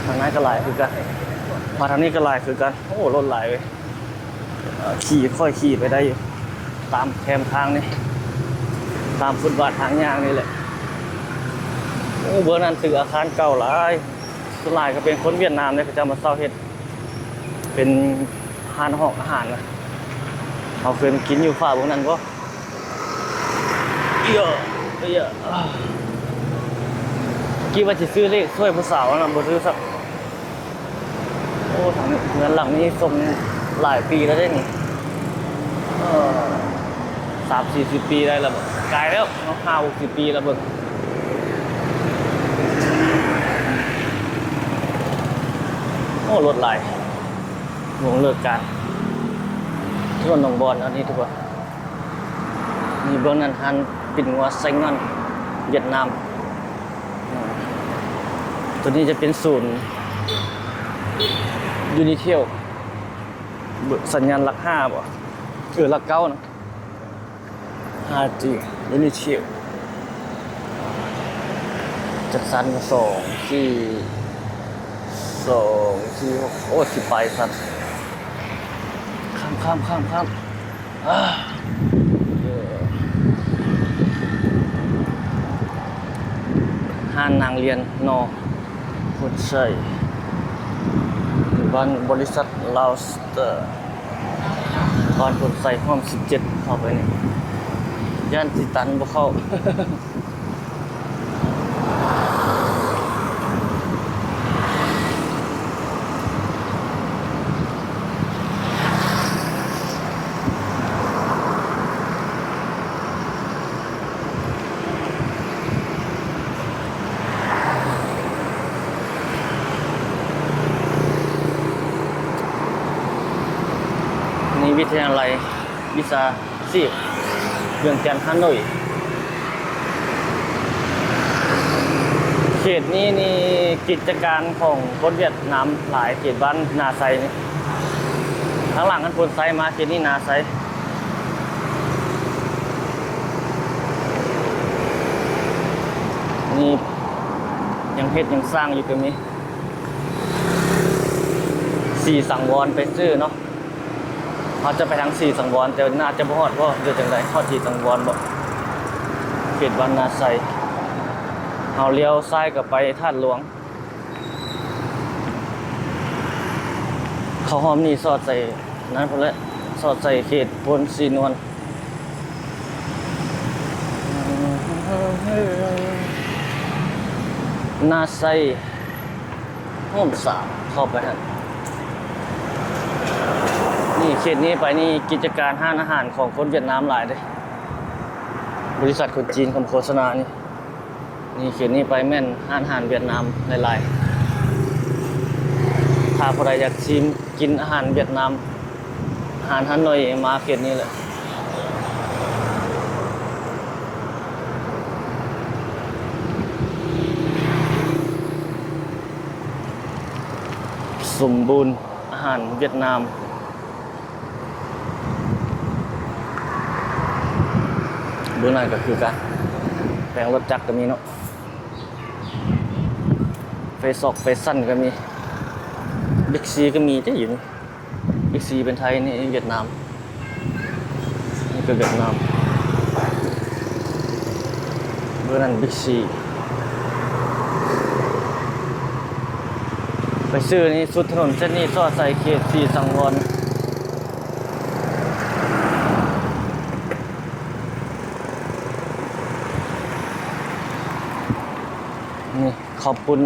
ທາງນັ້ນກໍຫຼາຍຄືກັນ ມາທາງນີ້ກໍຫຼາຍຄືກັນ. ໂອ້ ລົດຫຼາຍເວີ້ຍ. ເອີ ຂີ່ ຄ່ອຍຂີ່ໄປໄດ້ຢູ່ ຕາມແຄມທາງນີ້ ຕາມຟຸດບາດທາງຍ່າງນີ້ແຫຼະ. ໂອ້ ເບື້ອງນັ້ນຕຶກອາຄານເກົ່າຫຼາຍ ສ່ວນຫຼາຍກໍເປັນຄົນຫວຽດນາມເດ້ ເຂົາເຈົ້າມາເຊົ່າເຮັດເປັນຮ້ານອາຫອກອາຫານນະ. ເຮົາເຄີຍໄປກິນຢູ່ຝາເບື້ອງນັ້ນບໍ່? ເອີ ເອີ ເອີ ກີ້ວ່າຊິຊື້ເລກຊ່ວຍຜູ້ສາວຫັ້ນນະ ບໍ່ຊື້ຊ້ຳ. ໂອ້ ທາງເຮືອນຫຼັງນີ້ຊົງຫຼາຍປີແລ້ວເດ້ນີ້ ເອີ ສາມສີ່ສິບປີໄດ້ແລ້ວ ກາຍແລ້ວເນາະ ຫ້າຫົກສິບປີແລ້ວເບິ່ງ. ໂອ້ ລົດຫຼາຍ ວົງເລີກການ ຖະໜົນໜອງບອນອັນນີ້ທຸກຄົນ. ນີ້ເບື້ອງນັ້ນຮ້ານປິ່ນງົວໄຊງ່ອນຫວຽດນາມ. ຕົວນີ້ຈະເປັນສູນຢູນິເທວ ສັນຍານຫຼັກຫ້າບໍ? ເອີ ຫຼັກເກົ້ານະ ຫ້າຈີ ຢູນິເທວ. ຈັກຊັ້ນ ສອງ ສີ່ ສອງ ສີ່ ຫົກ ໂອ້ ສິບປາຍຊັ້ນ. ຂ້າມ ຂ້າມ ຂ້າມ ຂ້າມ. ອາ ຮ້ານນາງລຽນນໍ ໂພນໄຊ ບ້ານບໍລິສັດລາວສະເຕີ ບ້ານໂພນໄຊຮ່ວມສິບເຈັດ ເຂົ້າໄປນີ້ ຢ້ານຊິຕັນບໍ່ເຂົ້າ. ນີ້ວິທະຍາໄລວິຊາຊີບວຽງຈັນ ຮ່າໂນ້ຍ. ເຂດນີ້ນີ້ກິດຈະການຂອງຄົນຫວຽດນາມຫຼາຍ ເຂດບ້ານນາໄຊນີ້. ທາງຫຼັງຫັ້ນໂພນໄຊ ມາເຂດນີ້ນາໄຊ. ນີ້ຍັງເຮັດຍັງສ້າງຢູ່ກໍມີ. ສີສັງວອນໄປຊື່ເນາະ. ເຮົາຈະໄປທາງສີສັງວອນ ແຕ່ໜ້າຈະບໍ່ຮອດບໍ ຫຼືຈັ່ງໃດ? ຮອດສີສັງວອນບໍ? ເຂດບ້ານນາໄຊ. ເຮົາລ້ຽວຊ້າຍກໍໄປທາດຫຼວງ. ເຂົ້າຮ່ອມນີ້ສອດໃສ່ນັ້ນພຸ້ນແຫຼະ ສອດໃສ່ເຂດໂພນສີນວນ. ນາໄຊ ໂຮມສາມ ເຂົ້າໄປຫັ້ນ. ນີ້ເຂດນີ້ໄປນີ້ ກິດຈະການຮ້ານອາຫານຂອງຄົນຫວຽດນາມຫຼາຍເດ້. ບໍລິສັດຄົນຈີນຄຳໂຄສະນານີ້ ນີ້ເຂດນີ້ໄປແມ່ນຮ້ານອາຫານຫວຽດນາມຫຼາຍໆ. ຖ້າຜູ້ໃດຢາກຊິມກິນອາຫານຫວຽດນາມ ອາຫານຮາໂນ້ຍ ມາເຂດນີ້ແຫຼະ. ສົມບູນ ອາຫານຫວຽດນາມ. ເບື້ອງໜ້າກໍຄືກັນ ແປງລົດຈັກກໍມີເນາະ ແຟຊອກແຟຊັນກໍມີ ບິກຊີກໍມີເດ້ຢູ່ນີ້. ບິກຊີເປັນໄທ ນີ້ຫວຽດນາມ ນີ້ກໍຫວຽດນາມ ເບື້ອງນັ້ນບິກຊີ. ໄປຊື້ນີ້ສຸດຖະໜົນເສັ້ນນີ້ ຊອດໃສ່ເຂດສີສັງວອນ. ນີ້ເຂົ້າປຸ້ນ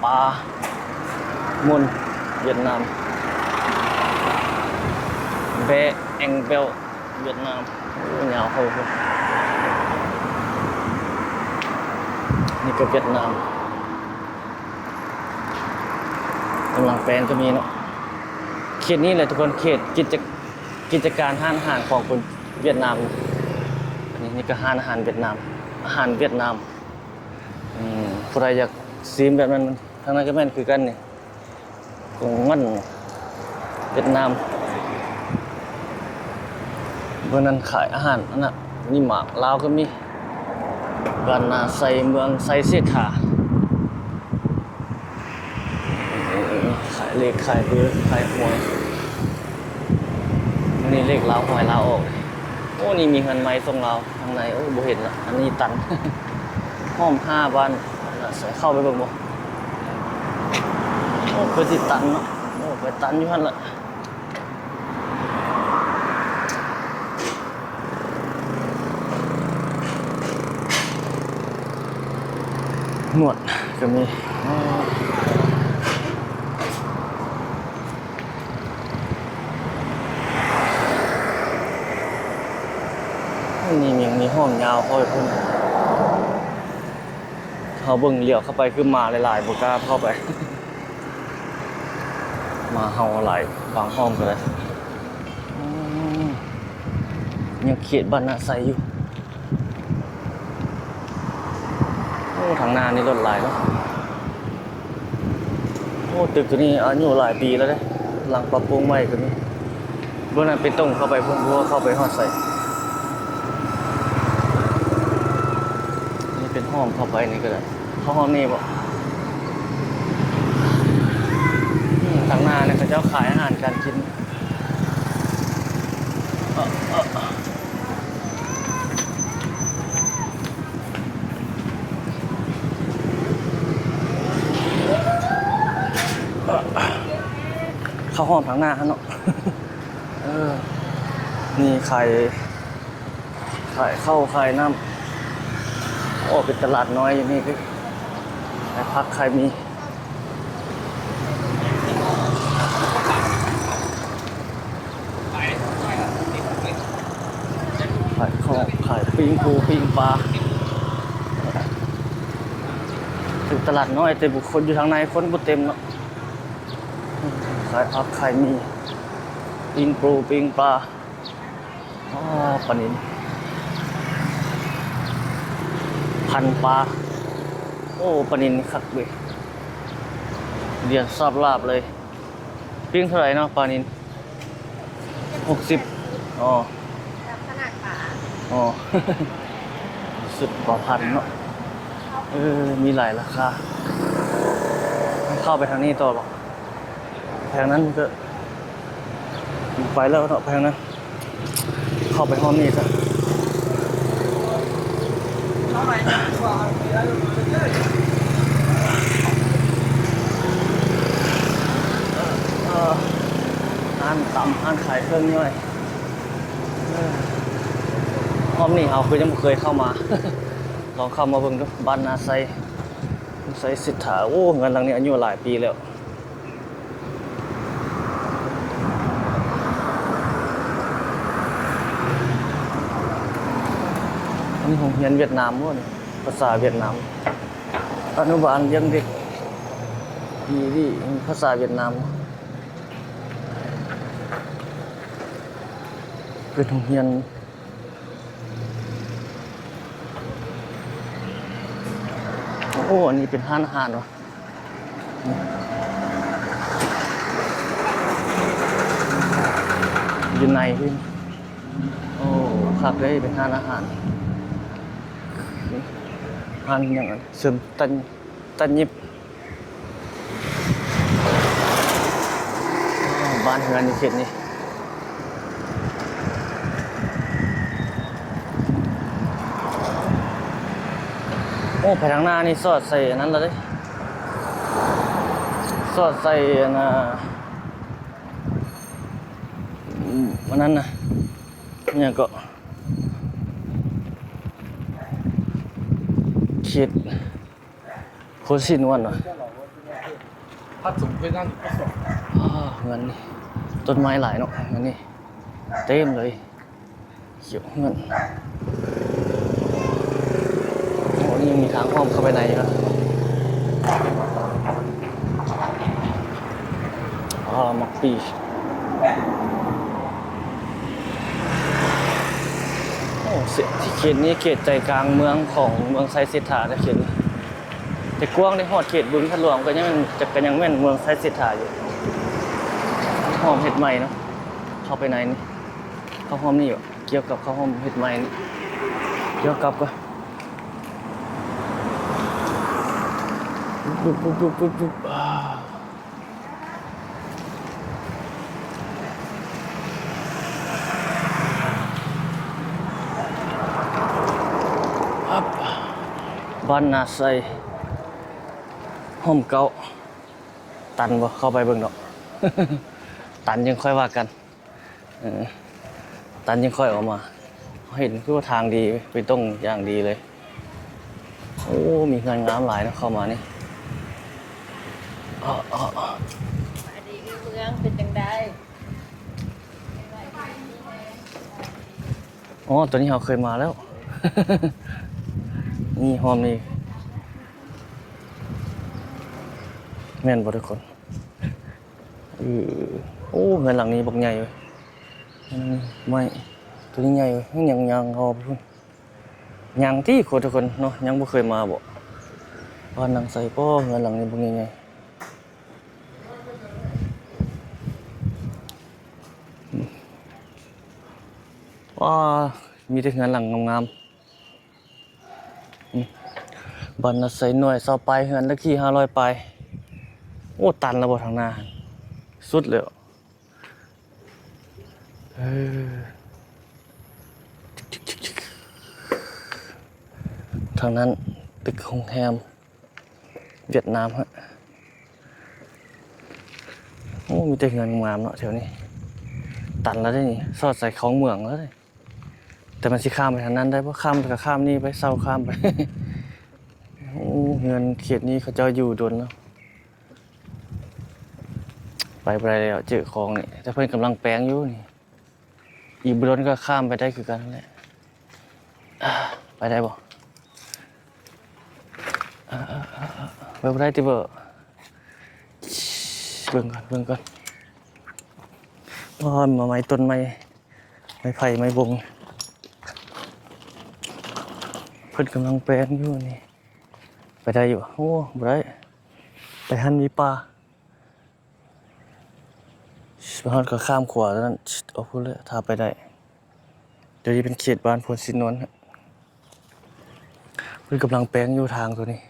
ປາມົນຫວຽດນາມ ແບແອງແບວຫວຽດນາມ. ໂອ້ ຍາວເຂົ້າພຸ້ນ. ນີ້ກໍຫວຽດນາມ ກຳລັງແປງກໍມີເນາະ. ເຂດນີ້ແຫຼະທຸກຄົນ ເຂດກິດຈະ ກິດຈະການຮ້ານອາຫານຂອງຄົນຫວຽດນາມ. ອັນນີ້ ນີ້ກໍຮ້ານອາຫານຫວຽດນາມ ອາຫານຫວຽດນາມ. ອືມ ຜູ້ໃດຢາກຊິມແບບນັ້ນ ທາງນັ້ນກໍແມ່ນຄືກັນນີ້ ກົງມັນຫວຽດນາມ. ເບື້ອງນັ້ນຂາຍອາຫານອັນນັ້ນ ມີໝາກລາວກໍມີ. ບ້ານນາໄຊ ເມືອງໄຊເສດຖາ ຂາຍເລກຂາຍເບີຂາຍຫວຍ. ມື້ນີ້ເລກລາວຫວຍລາວອອກ. ໂອ້ ນີ້ມີເຮືອນໃໝ່ສົ່ງລາວທາງໃນ. ໂອ້ ບໍ່ເຫັນລະ ອັນນີ້ຕັນ. ຫ້ອມຫ້າບ້ານນາໄຊ ເຂົ້າໄປເບິ່ງບໍ່? ໂອ້ ຄືຊິຕັນເນາະ. ໂອ້ ໄປຕັນຢູ່ຫັ້ນລະ. ນວດກໍມີ. ນີ້ຍັງມີຫ້ອງຍາວເຂົ້າໄປພຸ້ນ. ເຮົາເບິ່ງຫຼຽວເຂົ້າໄປຄືໝາຫຼາຍໆ ບໍ່ກ້າເຂົ້າໄປ. ໝາເຫົ່າຫຼາຍ ບາງຫ້ອງກໍໄດ້. ອືມ ຍັງເຂດບ້ານນາໄຊຢູ່. ໂອ້ ທາງໜ້ານີ້ລົດຫຼາຍເນາະ. ໂອ້ ຕຶກຕົວນີ້ອາຍຸຫຼາຍປີແລ້ວເດ້ ຫຼັງປັບປຸງໃໝ່ກໍມີ. ເບື້ອງນັ້ນເປັນຕົງເຂົ້າໄປພຸ້ນ ບໍ່ຮູ້ວ່າເຂົ້າໄປຮອດໃສ. ນີ້ເປັນຫ້ອມເຂົ້າໄປນີ້ກໍໄດ້. ເຂົ້າຫ້ອມນີ້ບໍ່? ອືມ ທາງໜ້ານີ້ເຂົາເຈົ້າຂາຍອາຫານການກິນ. ເອີ ເອີ ເຂົ້າຫ້ອມທາງໜ້າຫັ້ນເນາະ. ເອີ ນີ້ຂາຍ ຂາຍເຂົ້າຂາຍນ້ຳ. ໂອ້ ເປັນຕະຫຼາດນ້ອຍຢູ່ນີ້ເດ້ ຂາຍຜັກຂາຍໝີ່. ຂາຍຂອງ ຂາຍປີ້ງປູປີ້ງປາ. ເປັນຕະຫຼາດນ້ອຍ ແຕ່ຄົນຢູ່ທາງໃນຄົນບໍ່ເຕັມເນາະ. ຂາຍຜັກຂາຍໝີ່ ປີ້ງປູປີ້ງປາ. ອໍ ປານິນ ພັນປາ. ໂອ້ ປານິນຄັກເວີຍ ລຽນສາບລາບເລີຍ. ປີ້ງເທົ່າໃດເນາະ ປານິນ? ຫົກສິບ. ອໍ ຕາມຂະໜາດປາ. ອໍ ສຸດກວ່າພັນເນາະ. ເອີ ມີຫຼາຍລາຄາ. ເຂົ້າໄປທາງນີ້ຕໍ່ບໍ? ແພງນັ້ນກໍໄປແລ້ວເນາະ ແພງນັ້ນ. ເຂົ້າໄປຫ້ອງນີ້ຊະ. ເອີ ຮ້ານຕຳ ຮ້ານຂາຍເຄື່ອງຍ່ອຍ. ເອີ ຮອບນີ້ເຮົາຄືຍັງບໍ່ເຄີຍເຂົ້າມາ. ລອງເຂົ້າມາເບິ່ງດູ ບ້ານນາໄຊ ໄຊເສດຖາ. ໂອ້ ເຮືອນຫຼັງນີ້ອາຍຸຫຼາຍປີແລ້ວ. ເ ອັນນີ້ໂຮງຮຽນຫວຽດນາມບໍ່ນີ້? ພາສາຫວຽດນາມ. ອະນຸບານລ້ຽງເດັກ ອີ່ຫຼີ ພາສາຫວຽດນາມ. ເປັນໂຮງຮຽນ. ໂອ້ ອັນນີ້ເປັນຮ້ານອາຫານວະ. ຢູ່ໃນພຸ້ນ. ໂອ້ ຄັກເດ້ ເປັນຮ້ານອາຫານ. ຮ້ານຫຍັງ ເສີມຕັນ ຕັນຫຍິບ. ບ້ານເຮືອນຢູ່ເຂດນີ້. ໂອ້ ໄປທາງໜ້ານີ້ສອດໃສ່ອັນນັ້ນລະເດ້. ສອດໃສ່ອັນນ່າ ອັນນັ້ນນະ ຫຍັງເກາະ ເຂດ ໂພນສີນວນຫວາ. ພະສົງເພິ່ນນັ້ນ ພະສົງ ອ້າ ເຮືອນນີ້ ຕົ້ນໄມ້ຫຼາຍເນາະ ເຮືອນນີ້ ເຕັມເລີຍ ຂຽວເຮືອນ. ໂອ້ ນີ້ມີທາງອ້ອມເຂົ້າໄປໃນຢູ່ນະ. ອ້າ ໝາກປີ. ໂອ້ ເຂດນີ້ເຂດໃຈກາງເມືອງຂອງເມືອງໄຊເສດຖາເດ້ ເຂດນີ້ ແຕ່ກວ້າງເດ້. ຮອດເຂດບຶງທາດຫຼວງກໍຍັງ ຈະ ກໍຍັງແມ່ນເມືອງໄຊເສດຖາຢູ່. ຫອມເຮັດໃໝ່ເນາະ ເຂົ້າໄປໃນນີ້ ເຂົ້າຮ່ອມນີ້ຢູ່ ກ່ຽວກັບເຂົ້າຮ່ອມເຮັດໃໝ່ນີ້ ກ່ຽວກັບກໍ ປຸບໆໆໆໆ ອາ. ບັບ ບ້ານນາໄຊ ຮ່ອມເກົ້າ. ຕັນບໍ່? ເຂົ້າໄປເບິ່ງເນາະ ຕັນຈັ່ງຄ່ອຍວ່າກັນ. ເອີ ຕັນຈັ່ງຄ່ອຍອອກມາ. ເຫັນຄືວ່າທາງດີ ເປັນຕົງຢ່າງດີເລີຍ. ໂອ້ ມີເຮືອນງາມຫຼາຍເນາະ ເຂົ້າມານີ້. ເອີ ເອີ ເອີ ສະບາຍດີເອື້ອຍເມືອງ ເປັນຈັ່ງໃດ? ອໍ ຕົວນີ້ເຮົາເຄີຍມາແລ້ວ ນີ້ ຮ່ອມນີ້ ແມ່ນບໍ່ທຸກຄົນ? ເອີ ໂອ້ ເຮືອນຫຼັງນີ້ບັກໃຫຍ່ເວີຍ. ອືມ ໄມ້ຕົວນີ້ໃຫຍ່ເວີຍ ຍັງຍ່າງຮອບພຸ້ນ. ຍັງຕິຄົນ ທຸກຄົນເນາະ ຍັງບໍ່ເຄີຍມາບໍ? ບ້ານນາໄຊ ປ້ ເຮືອນຫຼັງນີ້ບັກໃຫຍ່ໆ. ອືມ ວ້າ ມີແຕ່ເຮືອນຫຼັງງາມໆ. ອືມ ບ້ານນາໄຊ ໜ່ວຍຊາວປາຍເຮືອນ ເລກທີຫ້າຮ້ອຍປາຍ. ໂອ້ ຕັນແລ້ວບໍ່ທາງໜ້າ? ສຸດແລ້ວ. ເອີ ທາງນັ້ນຕຶກໂຮງແຮມຫວຽດນາມຮະ. ໂອ້ ມີແຕ່ເຮືອນງາມເນາະແຖວນີ້. ຕັນແລ້ວເດ້ນີ້ ສອດໃສ່ຂອງເມືອງແລ້ວເດ້. ແຕ່ມັນຊິຂ້າມໄປທາງນັ້ນໄດ້ບໍ່? ຂ້າມກໍຂ້າມນີ້ໄປ ເຊົ່າຂ້າມໄປ. ໂອ້ ເຮືອນເຂດນີ້ເຂົາເຈົ້າຢູ່ດົນແລ້ວ ໄປບໍ່ໄດ້ແລ້ວ ເຈີຂອງນີ້. ແຕ່ເພິ່ນກຳລັງແປງຢູ່ນີ້ ອີກບໍ່ດົນກໍຂ້າມໄປໄດ້ຄືກັນນັ້ນແຫຼະ. ໄປໄດ້ບໍ່? ໄປບໍ່ໄດ້ຕິເບີ? ເບິ່ງກ່ອນ ເບິ່ງກ່ອນ. ໂອ້ຍ ມາໃໝ່ ຕົ້ນໄມ້ ໄມ້ໄຜ່ ໄມ້ບົງ ເພິ່ນກຳລັງແປງຢູ່ນີ້. ໄປໄດ້ຢູ່. ໂອ້ ບໍ່ໄດ້ ໄປຫັ້ນມີປ່າ. ໄປຮອດກໍຂ້າມຂົວນັ້ນອອກພຸ້ນແຫຼະ ຖ້າໄປໄດ້. ດຽວນີ້ເປັນເຂດບ້ານໂພນສີນວນ. ເພິ່ນກຳລັງແປງຢູ່ທາງໂຕນີ້.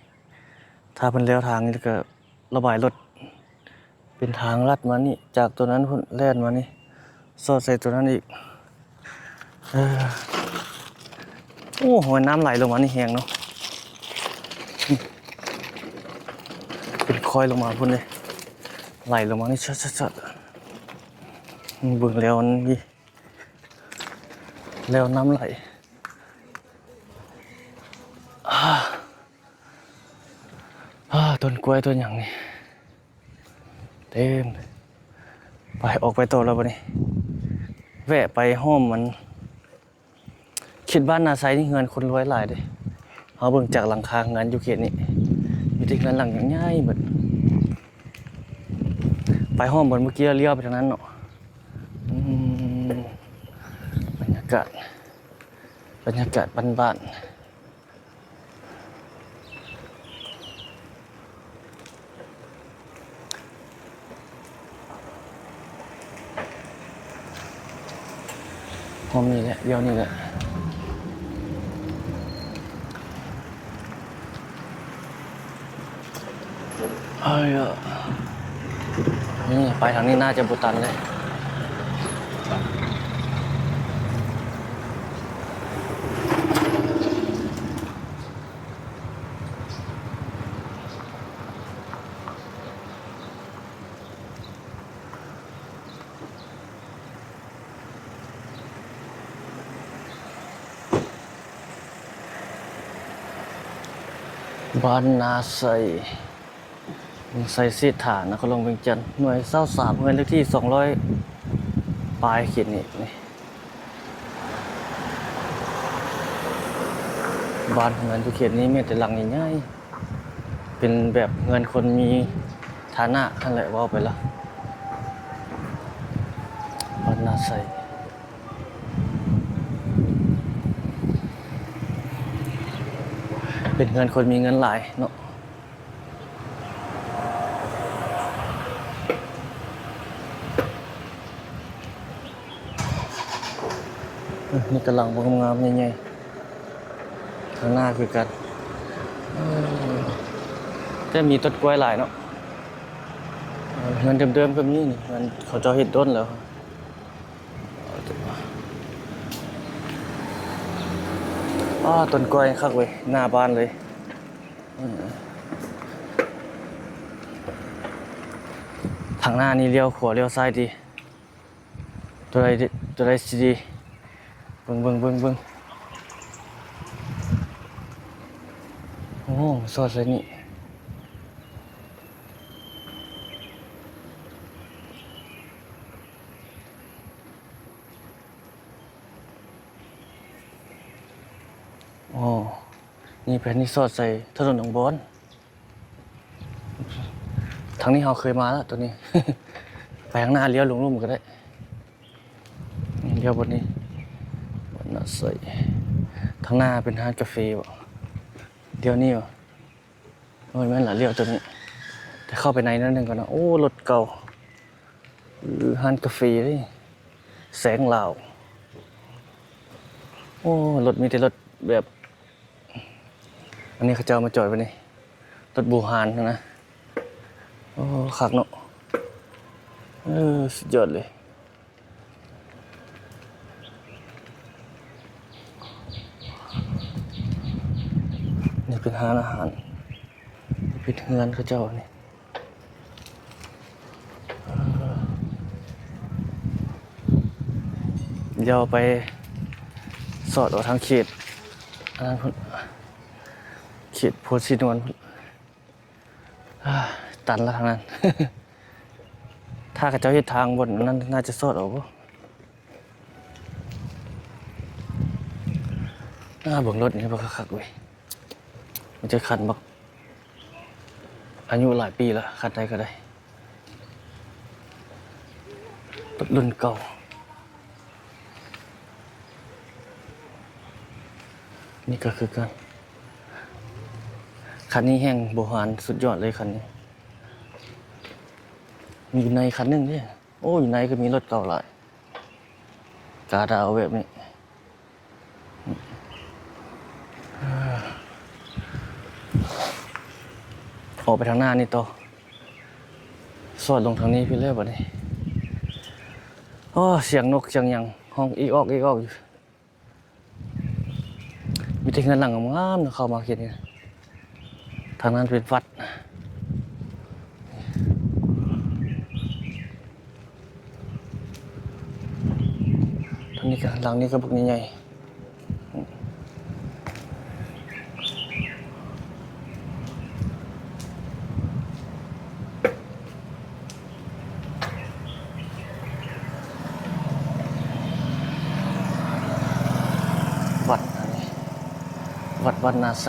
ຖ້າເພິ່ນແລ້ວທາງນີ້ແລ້ວກໍລະບາຍລົດ ເປັນທາງລັດມານີ້ ຈາກໂຕນັ້ນພຸ້ນແລ່ນມານີ້ ສອດໃສ່ໂຕນັ້ນອີກ. ເອີ ໂອ້ ຫ້ວຍນ້ຳໄຫຼລົງມານີ້ແຮງເນາະ. ເປັນຄອຍລົງມາພຸ້ນເດ້ ໄຫຼລົງມານີ້ ຊະໆໆ. ເບິ່ງແລ້ວນີ້ ແລ້ວນ້ຳໄຫຼ. ອາ ອາ ຕົ້ນກ້ວຍຕົ້ນຫຍັງນີ້ເຕັມ. ໄປ ອອກໄປຕໍ່ແລ້ວບັດນີ້. ແວະໄປຮ່ອມມັນ ເຂດບ້ານນາໄຊນີ້ເຮືອນຄົນລວຍຫຼາຍເດ້. ເຮົາເບິ່ງຈາກຫຼັງຄາເຮືອນຢູ່ເຂດນີ້ ມີແຕ່ເຮືອນຫຼັງໃຫຍ່ໆເບິດ. ໄປຮອດບ່ອນເມື່ອກີ້ ລ້ຽວໄປທາງນັ້ນເນາະ. ອືມ ບັນຍາກາດ ບັນຍາກາດບ້ານໆ. ຫ້ອງນີ້ແຫຼະ ດຽວນີ້ແຫຼະ. ເອີ ນີ້ ໄປທາງນີ້ໜ້າຈະບໍ່ຕັນເລີຍ. ບ້ານນາໄຊ ເມືອງໄຊເສດຖາ ນະຄອນຫຼວງວຽງຈັນ ໜ່ວຍຊາວສາມ ເຮືອນເລກທີສອງຮ້ອຍປາຍ ເຂດນີ້. ນີ້ ບ້ານເຮືອນຢູ່ເຂດນີ້ມີແຕ່ຫຼັງໃຫຍ່ໆ ເປັນແບບເຮືອນຄົນມີຖານະຫັ້ນແຫຼະ ເວົ້າໄປລະ ບ້ານນາໄຊ. ເປັນເຮືອນຄົນມີເງິນຫຼາຍເນາະ. ເອີ ນີ້ກຳລັງງາມໆ ໃຫຍ່ໆ ທາງໜ້າຄືກັນ. ເອີ ແຕ່ມີຕົ້ນກ້ວຍຫຼາຍເນາະ. ເອີ ເຮືອນເດີມໆ ກໍມີນີ້ ເຮືອນເຂົາເຈົ້າເຮັດດົນແລ້ວ. ອ້າ ຕົ້ນກ້ວຍຄັກເວີຍ ໜ້າບ້ານເລີຍ. ເອີ ທາງໜ້ານີ້ລ້ຽວຂວາລ້ຽວຊ້າຍດີ ຕົວໃດ ຕົວໃດຊິດີ ເບິ່ງໆໆໆ. ໂອ້ ສອດໃສ່ນີ້. ອໍ ນີ້ແຜ່ນນີ້ສອດໃສ່ຖະໜົນໜອງບອນ. ທາງນີ້ເຮົາເຄີຍມາແລ້ວ ຕົວນີ້ ໄປທາງໜ້າລ້ຽວລົງລຸ່ມກໍໄດ້. ນີ້ລ້ຽວບ່ອນນີ້ ບ່ອນໜ້າໃສ່ ທາງໜ້າເປັນຮ້ານກາເຟບໍ? ດຽວນີ້ບໍ? ໂອ້ຍ ແມ່ນລະ ລ້ຽວຕົວນີ້ ແຕ່ເຂົ້າໄປໃນໜ້ອຍໜຶ່ງກ່ອນເນາະ. ໂອ້ ລົດເກົ່າ ເອີ ຮ້ານກາເຟເດ້ ແສງລາວ. ໂອ້ ລົດມີແຕ່ລົດແບບ ອັນນີ້ເຂົາເຈົ້າມາຈອດໄວ້ນີ້ ລົດບູຮານນະ. ໂອ້ ຄັກເນາະ ເອີ ສຸດຍອດເລີຍ. ນີ້ເປັນຮ້ານອາຫານ ເປັນເຮືອນເຂົາເຈົ້ານີ້. ດຽວໄປສອດເອົາທາງເຂດ ອັນນັ້ນພຸ້ນ ເຂດໂພນສີນວນພຸ້ນ. ອ່າ ຕັນລະທາງນັ້ນ. ຖ້າເຂົາເຈົ້າເຮັດທາງບ່ອນນັ້ນ ໜ້າຈະສອດເອົາບໍ່? ອ່າ ເບິ່ງລົດນີ້ບັກຄັກເວີຍ. ມັນຈະຄັນບັກ ອາຍຸຫຼາຍປີລະ ຄັນໃດກໍໄດ້. ລົດລຸ້ນເກົ່າ ນີ້ກໍຄືກັນ. ຄັນນີ້ແຮ່ງໂບຮານສຸດຍອດເລີຍຄັນນີ້. ມີຢູ່ໃນຄັນໜຶ່ງເດ້. ໂອ້ ຢູ່ໃນກໍມີລົດເກົ່າຫຼາຍ. ກາດາເອົາແບບນີ້. ອອກໄປທາງໜ້ານີ້ຕໍ່ ສອດລົງທາງນີ້ພີ້ແລ້ວບັດນີ້. ໂອ້ ສຽງນົກສຽງຫຍັງຮ້ອງອີອອກອີອອກຢູ່. ມີແຕ່ເຮືອນຫຼັງງາມໆ ເຂົ້າມາເຂດນີ້. ທາງນັ້ນເປັນວັດ. ທາງນີ້ກະ ຫຼັງນີ້ກະບັກໃຫຍ່ໆ. ວັດ ວັດບ້ານນາໄຊ.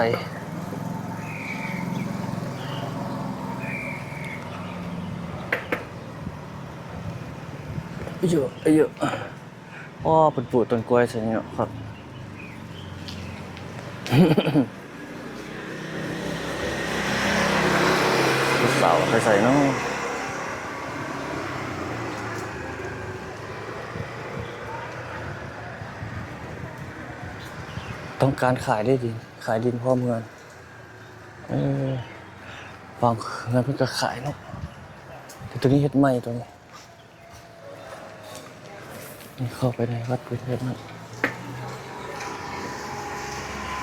ອາຍຸ ອາຍຸ ອໍ ເພິ່ນປູກຕົ້ນກ້ວຍໃສ່ນີ້ເນາະ ຄັກ. ຜູ້ສາວໄປໃສເນາະ? ຕ້ອງການຂາຍເດ້ດິນ ຂາຍດິນພ້ອມເຮືອນ. ເອີ ບາງເຮືອນເພິ່ນກໍຂາຍເນາະ ແຕ່ໂຕນີ້ເຮັດໃໝ່ໂຕນີ້. ນີ້ເຂົ້າໄປໃນວັດເປັນແບບນັ້ນ.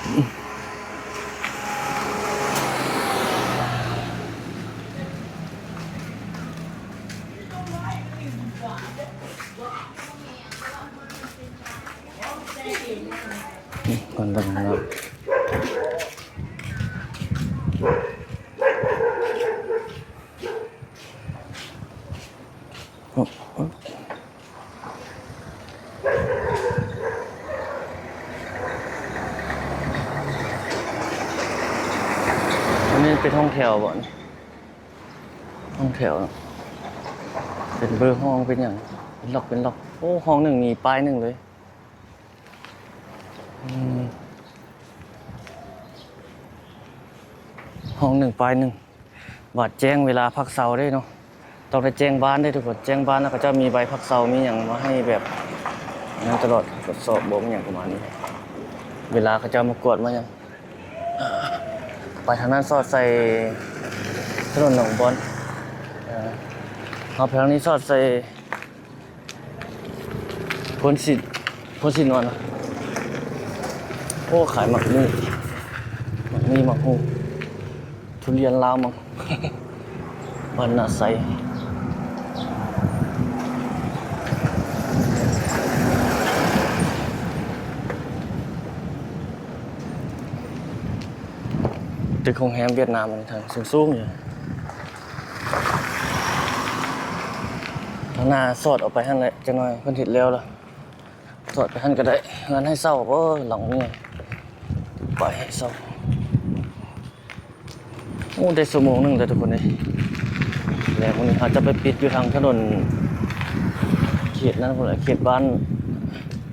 ອືມ ເພິ່ນເບິ່ງເນາະ. ອັນນີ້ເປັນຫ້ອງແຖວບໍ່ນີ້? ຫ້ອງແຖວເນາະ ເປັນເບີຫ້ອງ ເປັນຫຍັງ ເປັນລັອກ ເປັນລັອກ. ໂອ້ ຫ້ອງໜຶ່ງມີປ້າຍໜຶ່ງເລີຍ. ອືມ ຫ້ອງໜຶ່ງປ້າຍໜຶ່ງ. ບາດແຈ້ງເວລາພັກເຊົາເດ້ເນາະ ຕ້ອງໄດ້ແຈ້ງບ້ານເດ້ທຸກຄົນ. ແຈ້ງບ້ານແລ້ວເຂົາເຈົ້າມີໃບພັກເຊົາ ມີຫຍັງມາໃຫ້ແບບນັ້ນຕະຫຼອດ ກວດສອບບໍ່ ມີຫຍັງປະມານນີ້. ເວລາເຂົາເຈົ້າມາກວດມາຫຍັງ ໄປທາງນັ້ນສອດໃສ່ຖະໜົນໜອງບອນ ເອີ ເຮົາໄປທາງນີ້ສອດໃສ່ ໂພນສີ ໂພນສີນວນ. ໂອ້ ຂາຍໝາກມີ້ ໝາກມີ້ ໝາກຫູ່ ທຸລຽນລາວມັງ ບ້ານນາໄຊ. ຕຶກໂຮງແຮມຫວຽດນາມທາງສູງໆຢູ່ ທາງໜ້າສອດອອກໄປຫັ້ນແຫຼະ ຈັກໜ້ອຍເພິ່ນເຮັດແລ້ວລະ ສອດໄປຫັ້ນກໍໄດ້. ເຮືອນໃຫ້ເຊົ່າ ເອີ ຫຼັງນີ້ ໄປໃຫ້ເຊົ່າ. ໂອ້ ໄດ້ຊົ່ວໂມງໜຶ່ງແລ້ວທຸກຄົນເອີຍ. ແລ້ວມື້ນີ້ເຮົາຈະໄປປິດຢູ່ທາງຖະໜົນເຂດນັ້ນພຸ້ນແຫຼະ ເຂດບ້ານ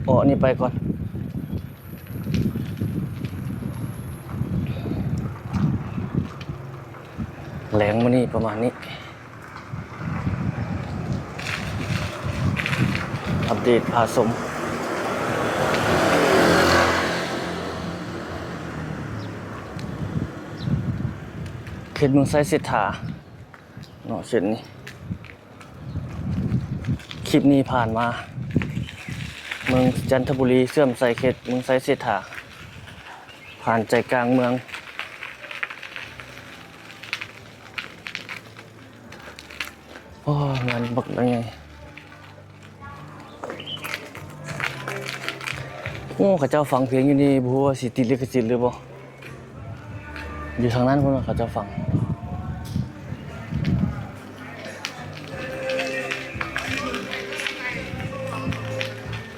ເອາະນີ້ໄປກ່ອນ. ແລງມື້ນີ້ປະມານນີ້ ອັບເດດພາຊົມ ເຂດເມືອງໄຊເສດຖາເນາະ ເສັ້ນນີ້. ຄລິບນີ້ຜ່ານມາເມືອງຈັນທະບູລີ ເຊື່ອມໃສ່ເຂດເມືອງໄຊເສດຖາ ຜ່ານໃຈກາງເມືອງ. ໂອ້ ງານບັກໃຫຍ່. ໂອ້ ເຂົາເຈົ້າຟັງເພງຢູ່ນີ້ ບໍ່ຮູ້ວ່າຊິຕິດລິຂະສິດຫຼືບໍ່. ຢູ່ທາງນັ້ນພຸ້ນເຂົາເຈົ້າຝັງ.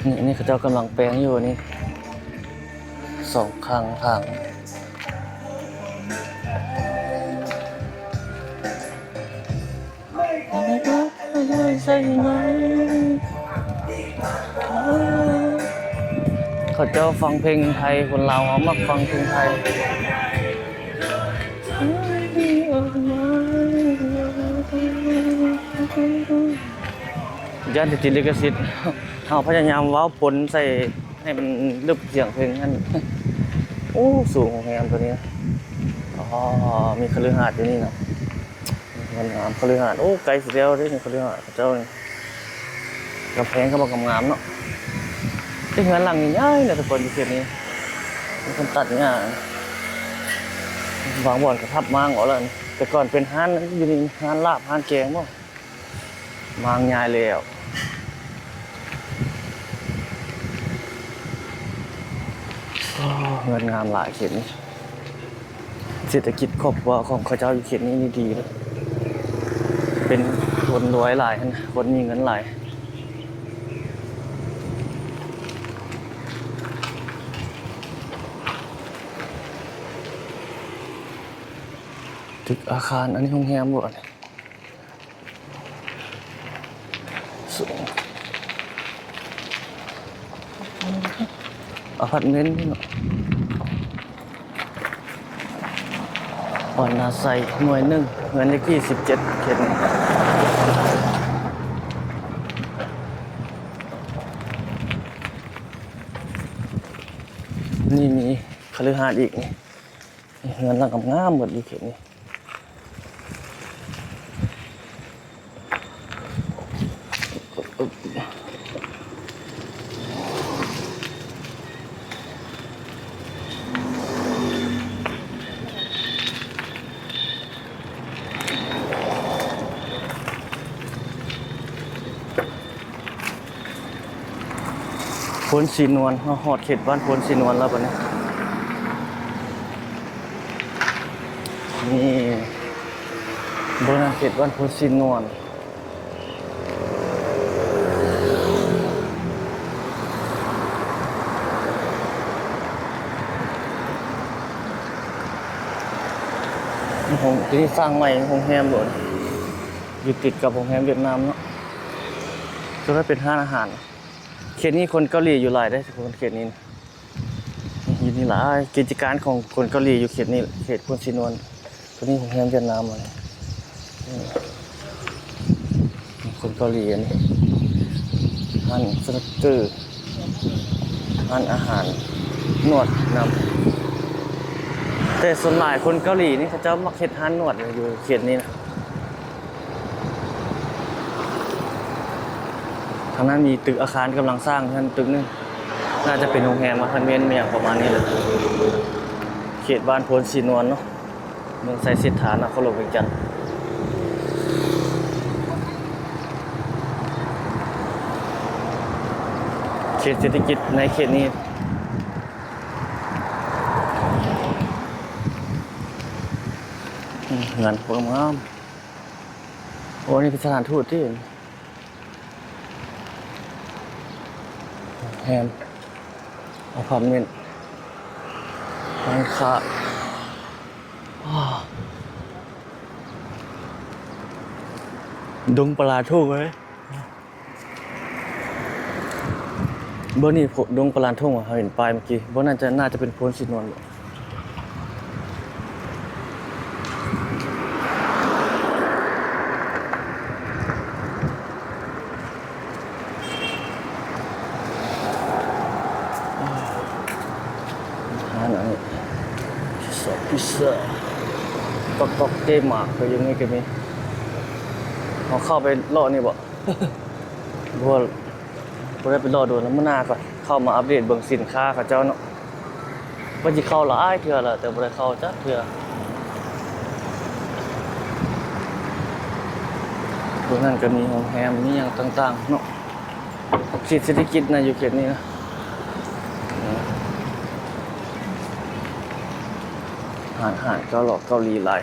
ນີ້ ນີ້ເຂົາເຈົ້າກຳລັງແປງຢູ່ນີ້ ສອງຂ້າງທາງ. ເຂົາເຈົ້າຟັງເພງໄທ ຄົນລາວເຮົາມັກຟັງເພງໄທ. ຢ້ານຊິຕິດລິຂະສິດ ເຮົາພະຍາຍາມເວົ້າປົນໃສ່ໃຫ້ມັນລຶບສຽງເພງຫັ້ນ. ໂອ້ ສູງໂຮງແຮມໂຕນີ້. ອໍ ມີຄະລືຫາດຢູ່ນີ້ເນາະ. ເຮືອນງາມຄະລືຫາດ. ໂອ້ ໃກ້ຊິແລ້ວເດ້ນີ້ ຄະລືຫາດເຂົາເຈົ້ານີ້. ກຳແພງກໍບໍ່ງາມໆເນາະ. ເປັນເຮືອນຫຼັງໃຫຍ່ໆນະທຸກຄົນ ຢູ່ເຂດນີ້. ມີຄົນຕັດຫຍ້າ. ບາງບ່ອນກໍທັບມ້າງເອົາແລ້ວ. ແຕ່ກ່ອນເປັນຮ້ານຢູ່ນີ້ ຮ້ານລາບ ຮ້ານແກງບໍ? ມ້າງຍ້າຍແລ້ວ. ໂອ້ ເຮືອນງາມຫຼາຍເຂດນີ້. ເສດຖະກິດຄອບຄົວຂອງເຂົາເຈົ້າຢູ່ເຂດນີ້ນີ້ດີເດ້ ເປັນຄົນລວຍຫຼາຍຫັ້ນນະ ຄົນມີເງິນຫຼາຍ. ຕຶກອາຄານ ອັນນີ້ໂຮງແຮມບໍ່ ອັນນີ້ ສູງ ອາພາດເມັນເນາະ. ບ່ອນອາໄສ ໜ່ວຍໜຶ່ງ ເຮືອນເລກທີສິບເຈັດ ເຂດນີ້. ນີ້ມີຄະລືຫາດອີກນີ້ ເຮືອນຫຼັງງາມໆໝົດຢູ່ເຂດນີ້. ໂພນສີນວນ ເຮົາຮອດເຂດບ້ານໂພນສີນວນແລ້ວບັດນີ້. ນີ້ ເບິ່ງເຂດບ້ານໂພນສີນວນ. ໂຮງ ທີ່ນີ້ສ້າງໃໝ່ ໂຮງແຮມໂລດ ຢູ່ຕິດກັບໂຮງແຮມຫວຽດນາມເນາະ. ສ່ວນໃຫຍ່ເປັນຮ້ານອາຫານ. ເຂດນີ້ຄົນເກົາຫຼີຢູ່ຫຼາຍເດ້ ເຂດນີ້ ຢູ່ນີ້ຫຼາຍ. ກິດຈະການຂອງຄົນເກົາຫຼີຢູ່ເຂດນີ້ ເຂດໂພນສີນວນ. ໂຕນີ້ໂຮງແຮມຫວຽດນາມ ອັນນີ້ ຄົນເກົາຫຼີ ອັນນີ້ຮ້ານສະໜຸກເກີ ຮ້ານອາຫານ ນວດນຳ. ແຕ່ສ່ວນຫຼາຍຄົນເກົາຫຼີນີ້ ເຂົາເຈົ້າມັກເຮັດຮ້ານນວດຢູ່ເຂດນີ້ນະ. ທາງນັ້ນມີຕຶກອາຄານກຳລັງສ້າງ ເຮືອນຕຶກໜຶ່ງ ໜ້າຈະເປັນໂຮງແຮມ ອາພາດເມັນ ອີ່ຫຍັງປະມານນີ້ແຫຼະ. ເຂດບ້ານໂພນສີນວນເນາະ ເມືອງໄຊເສດຖາ ນະຄອນຫຼວງວຽງຈັນ. ເຂດເສດຖະກິດໃນເຂດນີ້ ເຮືອນງາມ. ໂອ້ ນີ້ເປັນສະຖານທູດຕິ ໂຮງແຮມ ອາພາດເມັນ ຮ້ານຄ້າ. ດົງປະຫຼາດທົ່ງເອີຍ. ບໍ່ ນີ້ດົງປະຫຼາດທົ່ງ ເຮົາເຫັນປ້າຍເມື່ອກີ້. ບໍ່ ໜ້າຈະ ໜ້າຈະເປັນໂພນສີນວນ. ຮ້ານອັນນີ້ ພິຊຊາ ພິຊຊາ ຕອກໆ ເຕະໝາກ ກໍຢູ່ນີ້ກໍມີ. ເຮົາເຂົ້າໄປເລາະນີ້ບໍ່? ບໍ່ ບໍ່ໄດ້ໄປເລາະດົນແລ້ວ. ມື້ໜ້າກໍເຂົ້າມາອັບເດດເບິ່ງສິນຄ້າເຂົາເຈົ້າເນາະ. ວ່າຊິເຂົ້າຫຼາຍເທື່ອແລ້ວ ແຕ່ບໍ່ໄດ້ເຂົ້າຈັກເທື່ອ. ໂຕນັ້ນກໍມີໂຮງແຮມ ມີຫຍັງຕ່າງໆເນາະ. ເຂດເສດຖະກິດນະ ຢູ່ເຂດນີ້ນະ. ຮ້ານອາຫານເກົາຫຼອກເກົາຫຼີຫຼາຍ.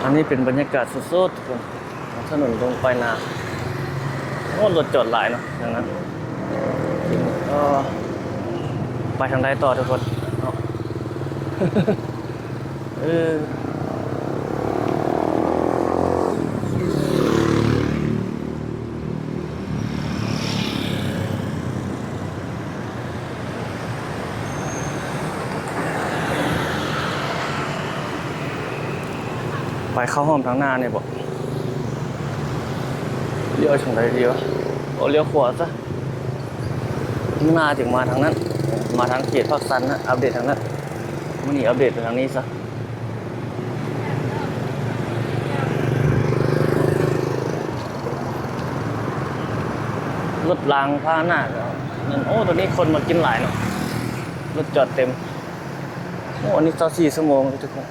ອັນນີ້ເປັນບັນຍາກາດສົດໆ ທຸກຄົນ ຖະໜົນດົງປາຍນາ. ໂອ້ ລົດຈອດຫຼາຍເນາະ ຢ່າງນັ້ນ. ເອີ ໄປທາງໃດຕໍ່ ທຸກຄົນເນາະ? ເອີ ໄປເຂົ້າຮ່ອມທາງໜ້ານີ້ບໍ? ລ້ຽວທາງໃດດີວະ? ໂອ ລ້ຽວຂວາຊະ. ໜ້າຈຶ່ງມາທາງນັ້ນ ມາທາງເຂດພາກຊັນນະ ອັບເດດທາງນັ້ນ. ມື້ນີ້ອັບເດດໄປທາງນີ້ຊະ. ລົດລາງພາຫະນະກໍນັ້ນ. ໂອ້ ຕອນນີ້ຄົນມາກິນຫຼາຍເນາະ ລົດຈອດເຕັມ. ໂອ້ ອັນນີ້ຊາວສີ່ຊົ່ວໂມງ ທຸກຄົນ.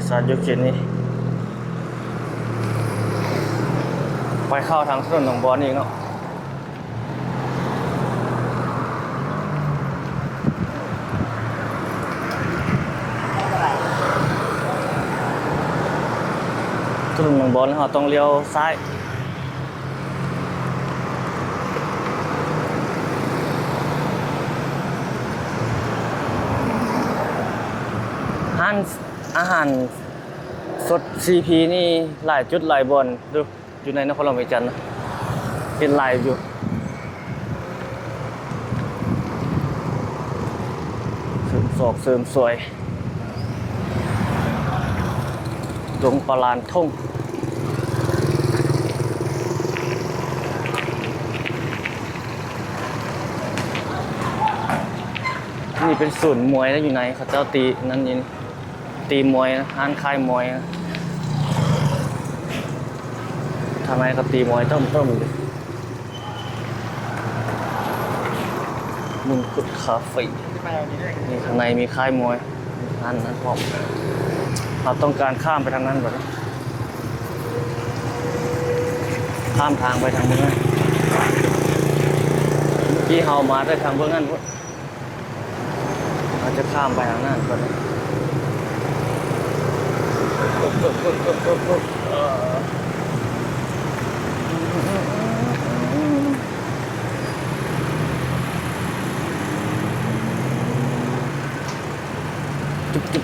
ສາດຢູ່ເຂດນີ້ ໄປເຂົ້າທາງຖະໜົນໜອງບອນອີກເນາະ. ຖະໜົນໜອງບອນ ເຮົາຕ້ອງລ້ຽວຊ້າຍ. ຮ້ານອາຫານສົດ ຊີ ພີ ນີ້ ຫຼາຍຈຸດຫຼາຍບ່ອນຢູ່ ຢູ່ໃນນະຄອນຫຼວງວຽງຈັນນະ ເຮັດຫຼາຍຢູ່ ເສີມສອກເສີມສວຍ ດົງປາລານທົ່ງ. ນີ້ເປັນສູນມວຍນະ ຢູ່ໃນເຂົາເຈົ້າຕີນັ້ນຢູ່ນີ້ ຕີມວຍນະ ຮ້ານຂາຍມວຍນະ ທາງໃນກໍຕີມວຍຕົ້ມໆຢູ່. ມຸງຄຸດຄາເຟ ນີ້ຂ້າງໃນມີຄ້າຍມວຍ ຮ້ານນັ້ນພ້ອມ. ເຮົາຕ້ອງການຂ້າມໄປທາງນັ້ນບາດນີ້ ຂ້າມທາງໄປທາງເບື້ອງນັ້ນ. ເມື່ອກີ້ເຮົາມາແຕ່ທາງເບື້ອງນັ້ນພຸ້ນ ເຮົາຈະຂ້າມໄປທາງນັ້ນກ່ອນ.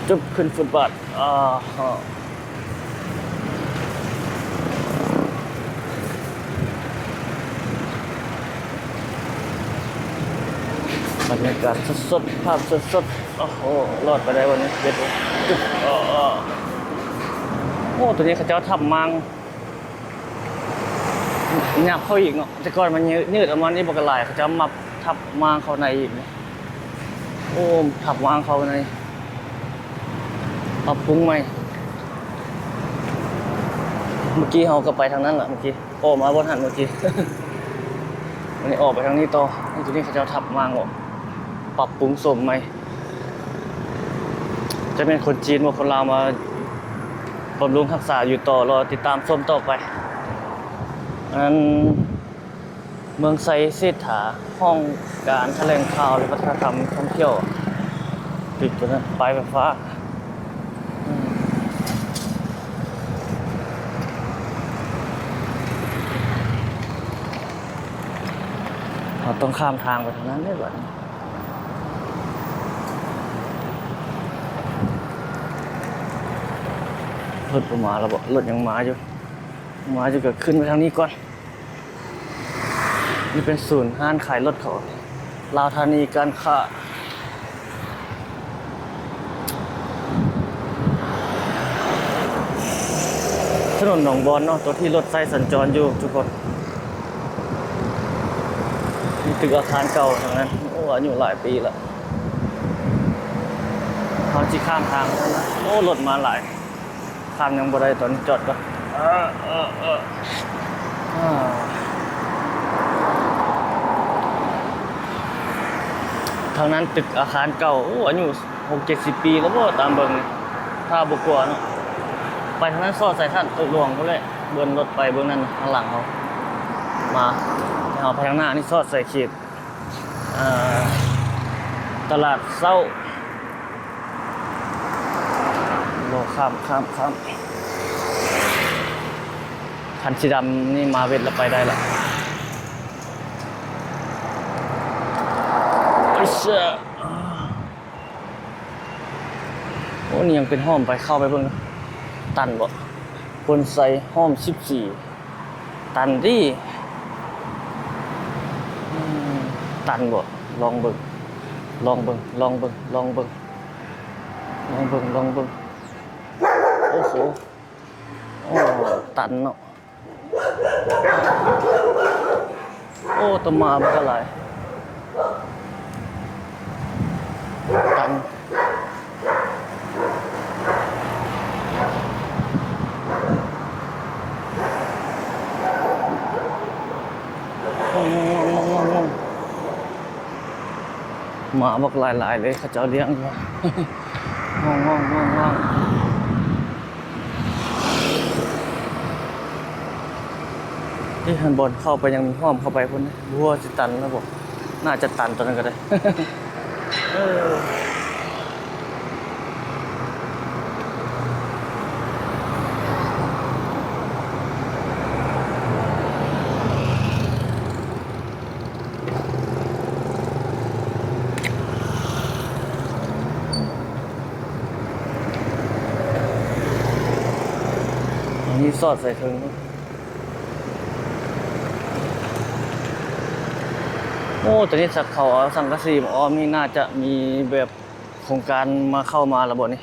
ຈຶບໆໆ ຂຶ້ນຟຸດບາດ ອາຮະ. ບັນຍາກາດສົດໆ ພາບສົດໆ. ໂອ້ໂຫ ລອດໄປໄດ້ບໍ່ນີ້ ເດັດບໍ່? ຈຶບ ເອີ ເອີ ໂອ້ ໂຕນີ້ເຂົາເຈົ້າທັບມ້າງ ຫຍັບເຂົ້າອີກເນາະ ແຕ່ກ່ອນມັນຍືດ ຍືດອອກມານີ້ບັກຫຼາຍ ເຂົາເຈົ້າມາທັບມ້າງເຂົ້າໃນອີກ. ໂອ້ ທັບວາງເຂົ້າໃນ ປັບປຸງໃໝ່. ເມື່ອກີ້ເຮົາກໍໄປທາງນັ້ນລະ ເມື່ອກີ້ ອອກມາບ່ອນຫັ້ນເມື່ອກີ້ ອັນນີ້ອອກໄປທາງນີ້ຕໍ່. ໂອ້ ໂຕນີ້ເຂົາເຈົ້າທັບວາງອອກ ປັບປຸງໂສມໃໝ່. ຈະແມ່ນຄົນຈີນບໍ່ ຄົນລາວມາບຳລຸງຮັກສາຢູ່ຕໍ່ ລໍຕິດຕາມຊົມຕໍ່ໄປ. ອັນ ເມືອງໄຊເສດຖາ ຫ້ອງການຖະແຫຼງຂ່າວ ແລະ ວັດທະນະທຳທ່ອງທ່ຽວ ຕິດຕົວນັ້ນ ປ້າຍໄຟຟ້າ. ເຮົາຕ້ອງຂ້າມທາງໄປທາງນັ້ນເດ້ບັດນີ້. ລົດບໍ່ມາແລ້ວບໍ? ລົດຍັງມາຢູ່ ມາຢູ່ ກໍຂຶ້ນໄປທາງນີ້ກ່ອນ. ນີ້ເປັນສູນຮ້ານຂາຍລົດເຂົາ ລາວທານີການຄ້າ. ຖະໜົນໜອງບອນເນາະ ຕົວທີ່ລົດໃຊ້ສັນຈອນຢູ່ທຸກຄົນ. ມີຕຶກອາຄານເກົ່າທັງນັ້ນ. ໂອ້ ອາຍຸຫຼາຍປີລະ. ເຮົາຊິຂ້າມທາງໄປທາງນັ້ນ. ໂອ້ ລົດມາຫຼາຍ. ຂ້າມຍັງບໍ່ໄດ້ ຕອນນີ້ຈອດກ່ອນ. ເອີ ເອີ ເອີ ອາ ທາງນັ້ນຕຶກອາຄານເກົ່າ. ໂອ້ ອາຍຸຫົກເຈັດສິບປີແລ້ວບໍ ຕາມເບິ່ງນີ້ ຖ້າບໍ່ກົວເນາະ. ໄປທາງນັ້ນ ຊອດໃສ່ທ່ານໂຕຫຼວງພຸ້ນແຫຼະ. ເບິ່ງລົດໄປເບິ່ງນັ້ນ ທາງຫຼັງເຮົາມາ. ເຮົາໄປທາງໜ້ານີ້ ຊອດໃສ່ເຂດ ອ່າ ຕະຫຼາດເຊົ້າ. ບໍ່ ຂ້າມ ຂ້າມ ຂ້າມ. ຄັນສີດຳນີ້ມາເວັດລະໄປໄດ້ລະ. ເອີເຊຍ. ໂອ້ ນີ້ຍັງເປັນຮ່ອມໄປ ເຂົ້າໄປເບິ່ງ. ຕັນບໍ? ຄົນໃສ່ຮ່ອມສິບສີ່ ຕັນຕິ? ອືມ ຕັນບໍ? ລອງເບິ່ງ ລອງເບິ່ງ ລອງເບິ່ງ ລອງເບິ່ງ ລອງເບິ່ງ ລອງເບິ່ງ. ໂອ້ໂຫ ໂອ້ ຕັນເນາະ. ໂອ້ ໂຕໝາບັກຫຼາຍ ຕັນ. ໝາບັກຫຼາຍໆເລີຍ ເຂົາເຈົ້າລ້ຽງຢູ່. ງອງໆໆໆ. ຫັ້ນ ບ່ອນເຂົ້າໄປຍັງມີຫ້ອມເຂົ້າໄປພຸ້ນເດ້ ບໍ່ຮູ້ວ່າຊິຕັນແລ້ວບໍ່ ໜ້າຈະຕັນຕອນນັ້ນກໍໄດ້ ເອີ. ອັນນີ້ສອດໃສ່ເທິງ ໂອ້ ຕອນນີ້ສັກເຂົາເອົາສັງກະສີມາອ້ອມນີ້ ໜ້າຈະມີແບບໂຄງການມາເຂົ້າມາແລ້ວບໍ່ນີ້?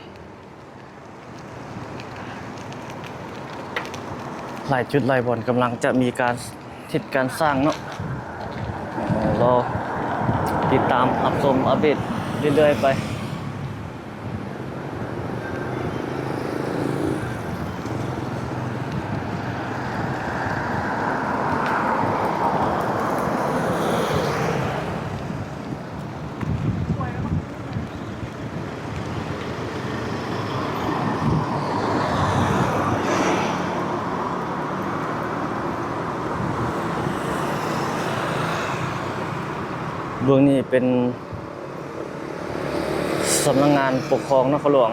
ຫຼາຍຈຸດຫຼາຍບ່ອນກຳລັງຈະມີການເຮັດການສ້າງເນາະ ລໍຕິດຕາມຮັບຊົມອັບເດດເລື້ອຍໆໄປ. ເບື້ອງນີ້ເປັນສຳນັກງານປົກຄອງນະຄອນຫຼວງ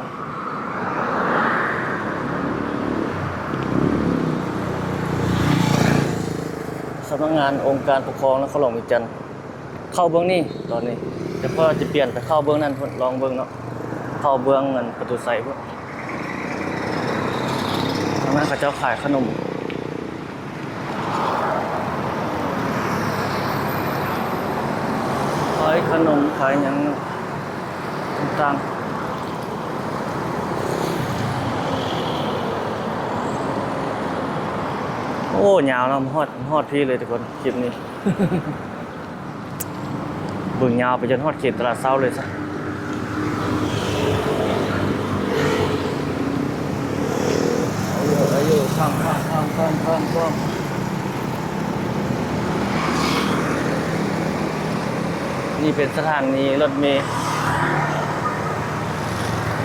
ສຳນັກງານອົງການປົກຄອງນະຄອນຫຼວງວຽງຈັນ. ເຂົ້າເບື້ອງນີ້ຕອນນີ້ ແຕ່ພໍຈະປ່ຽນໄປເຂົ້າເບື້ອງນັ້ນພຸ້ນ ລອງເບິ່ງເນາະ ເຂົ້າເບື້ອງອັນປະຕູໄຊພຸ້ນ. ທາງນັ້ນເຂົາເຈົ້າຂາຍຂະໜົມ ຂາຍຂະໜົມຂາຍຫຍັງຕ່າງໆ. ໂອ້ ຍາວເນາະ ຮອດ ຮອດພີ້ເລີຍທຸກຄົນ ຄລິບນີ້. ເບິ່ງຍາວໄປຈົນຮອດເຂດຕະຫຼາດເຊົ້າເລີຍຊະ. ໄດ້ຢູ່ ໄດ້ຢູ່ ຂ້າມ ຂ້າມ ຂ້າມ ຂ້າມ ຂ້າມ ຂ້າມ. ນີ້ເປັນສະຖານີລົດເມ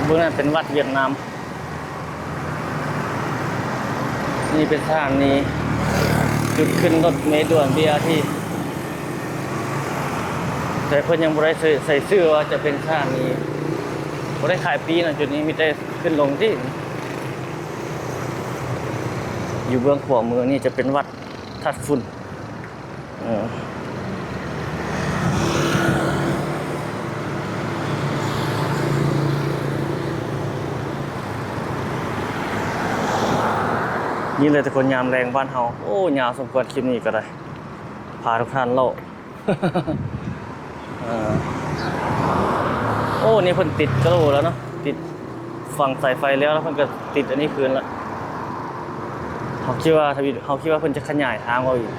ເບື້ອງນັ້ນເປັນວັດຫວຽດນາມ. ນີ້ເປັນສະຖານີຈຸດຂຶ້ນລົດເມດ່ວນ ບີອາທີ ແຕ່ເພິ່ນຍັງບໍ່ໄດ້ໃສ່ ໃສ່ຊື່ວ່າຈະເປັນສະຖານີ ບໍ່ໄດ້ຂາຍປີ້ນະ ຈຸດນີ້ມີແຕ່ຂຶ້ນລົງທີ່. ຢູ່ເບື້ອງຂວາມືນີ້ຈະເປັນວັດທາດຝຸ່ນ. ເອີ ນີ້ແຫຼະທຸກຄົນ ຍາມແລງບ້ານເຮົາ. ໂອ້ ຍາວສົມຄວນ ຄລິບນີ້ກໍໄດ້ ພາທຸກທ່ານເລາະ. ເອີ ໂອ້ ນີ້ເພິ່ນຕິດກະໂຫຼແລ້ວເນາະ ຕິດ ຝັງສາຍໄຟແລ້ວ ແລ້ວເພິ່ນກໍຕິດອັນນີ້ຄືນລະ. ເຮົາຄິດວ່າ ທຳອິດເຮົາຄິດວ່າເພິ່ນຈະຂະຫຍາຍທາງອອກອີກ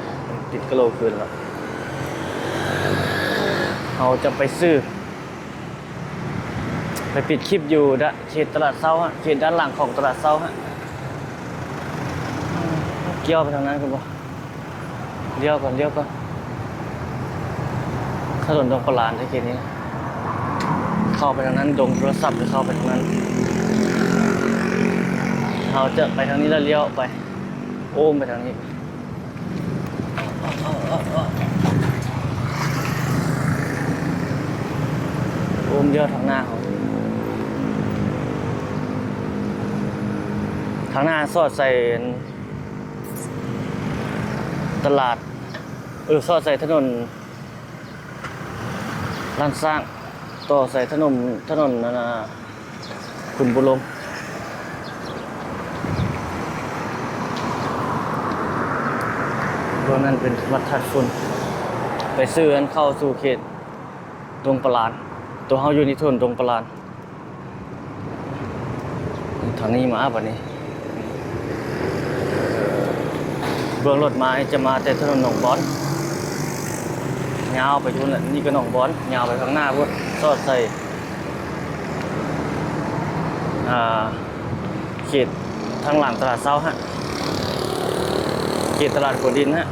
ຕິດກະໂຫຼຄືນລະ. ເຮົາຈະໄປຊື້ ໄປປິດຄລິບຢູ່ດະ ເຂດຕະຫຼາດເຊົ້າຫັ້ນ ເຂດດ້ານຫຼັງຂອງຕະຫຼາດເຊົ້າຫັ້ນ. ກ່ຽວໄປທາງນັ້ນກໍບໍ່ ລ້ຽວກ່ອນ ລ້ຽວກ່ອນ ຖະໜົນດົງປະລານເດ້ເຂດນີ້ ເຂົ້າໄປທາງນັ້ນ ດົງໂທລະສັບ ເຂົ້າໄປທາງນັ້ນ. ເຮົາຈະໄປທາງນີ້ແລ້ວລ້ຽວໄປ ໂອ້ມໄປທາງນີ້ ໂອ້ມລ້ຽວທາງໜ້າເຮົາ ທາງໜ້າສອດໃສ່ ຕະຫຼາດ ເອີ ສອດໃສ່ຖະໜົນລ້ານຊ້າງ ຕໍ່ໃສ່ຖະໜົນ ຖະໜົນອັນນ່າ ຂຸນບູລົມ. ເບື້ອງນັ້ນເປັນວັດທາດຝຸ່ນ ໄປຊື້ອັນເຂົ້າສູ່ເຂດດົງປະລານ ຕົວເຮົາຢູ່ໃນຖະໜົນດົງປະລານ. ທາງນີ້ມາບັດນີ້ ເບື້ອງລົດມາຈະມາແຕ່ຖະໜົນໜອງບອນ ຍາວໄປພຸ້ນແຫຼະ ນີ້ກໍໜອງບອນ ຍາວໄປທາງໜ້າພຸ້ນ ສອດໃສ່ ອ່າ ເຂດທາງຫຼັງຕະຫຼາດເຊົ້າຫັ້ນ ເຂດຕະຫຼາດຂົວດິນຫັ້ນ.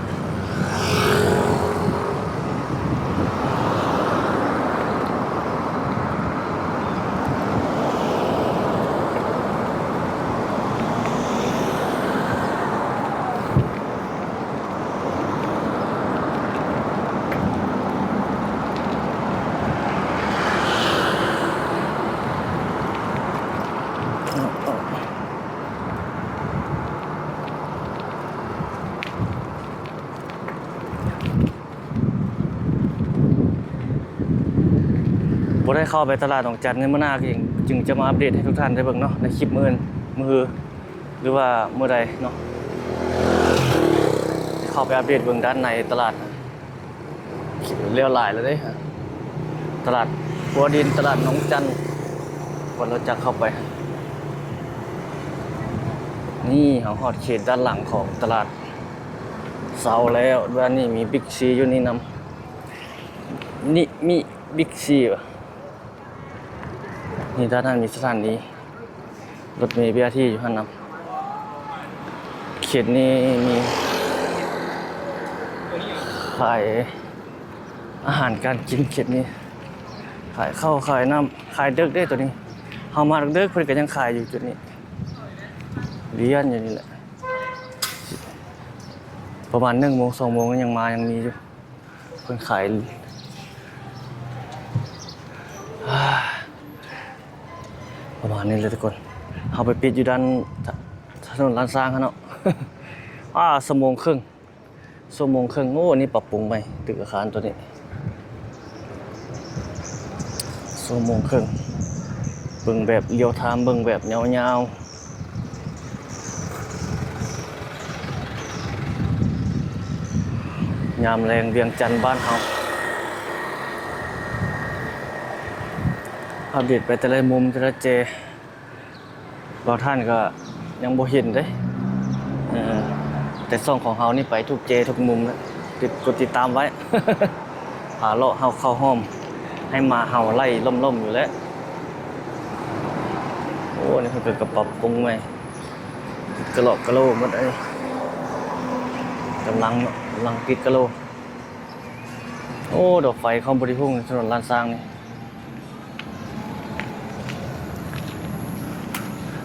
ບໍ່ໄດ້ເຂົ້າໄປຕະຫຼາດໜອງຈັນໃນມື້ໜ້າ ຈຶ່ງ ຈຶ່ງຈະມາອັບເດດໃຫ້ທຸກທ່ານໄດ້ເບິ່ງເນາະ ໃນຄລິບມື້ອື່ນ ມື້ຮື ຫຼືວ່າມື້ໃດເນາະ ຈະເຂົ້າໄປອັບເດດເບິ່ງດ້ານໃນຕະຫຼາດ. ແລ້ວຫຼາຍແລ້ວເດ້ ຕະຫຼາດຂົວດິນ ຕະຫຼາດໜອງຈັນ ກວ່າເຮົາຈະເຂົ້າໄປ. ນີ້ເຮົາຮອດເຂດດ້ານຫຼັງຂອງຕະຫຼາດເຊົ້າແລ້ວ. ດ້ານນີ້ມີບິກຊີຢູ່ນີ້ນຳ ນີ້ມີບິກຊີ ນີ້ດ້ານນັ້ນມີສະຖານີລົດເມ ບີອາທີ ຢູ່ຫັ້ນນຳ. ເຂດນີ້ມີຂາຍອາຫານການກິນ ເຂດນີ້ຂາຍເຂົ້າຂາຍນ້ຳ ຂາຍເດິກເດ້ໂຕນີ້. ເຮົາມາເດິກໆ ເພິ່ນກະຍັງຂາຍຢູ່ຈຸດນີ້ ລຽນຢູ່ນີ້ແຫຼະ ປະມານໜຶ່ງໂມງ ສອງໂມງ ຍັງມາ ຍັງມີຢູ່. ເພິ່ນຂາຍ ປະມານນີ້ແຫຼະທຸກຄົນ. ເຮົາໄປປິດຢູ່ດ້ານຖະໜົນລ້ານຊ້າງຫັ້ນເນາະ. ອາ ຊົ່ວໂມງເຄິ່ງ ຊົ່ວໂມງເຄິ່ງ. ໂອ້ ອັນນີ້ປັບປຸງໃໝ່ ຕຶກອາຄານໂຕນີ້ ຊົ່ວໂມງເຄິ່ງ. ເບິ່ງແບບລຽວທາມ ເບິ່ງແບບຍາວໆ. ຍາມແລງວຽງຈັນບ້ານເຮົາ ອັບເດດໄປແຕ່ລະມຸມແຕ່ລະແຈ ບາງທ່ານກະຍັງບໍ່ເຫັນເດ້. ເອີ ແຕ່ຊ່ອງຂອງເຮົານີ້ໄປທຸກແຈທຸກມຸມແລ້ວ ຕິດ ກົດຕິດຕາມໄວ້. ພາເລາະເຮົາເຂົ້າຮ່ອມ ໃຫ້ໝາເຫົ່າໄລ່ລ້ອມໆຢູ່ແຫຼະ. ໂອ້ ນີ້ເພິ່ນກະປັບປຸງໃໝ່ ກະຫຼອກກະໂຫຼໝົດ. ອັນນີ້ກຳລັງເນາະ ກຳລັງຕິດກະໂຫຼ. ໂອ້ ດອກໄຟເຂົາບໍ່ໄດ້ຮຸ່ງຖະໜົນລ້ານຊ້າງນີ້.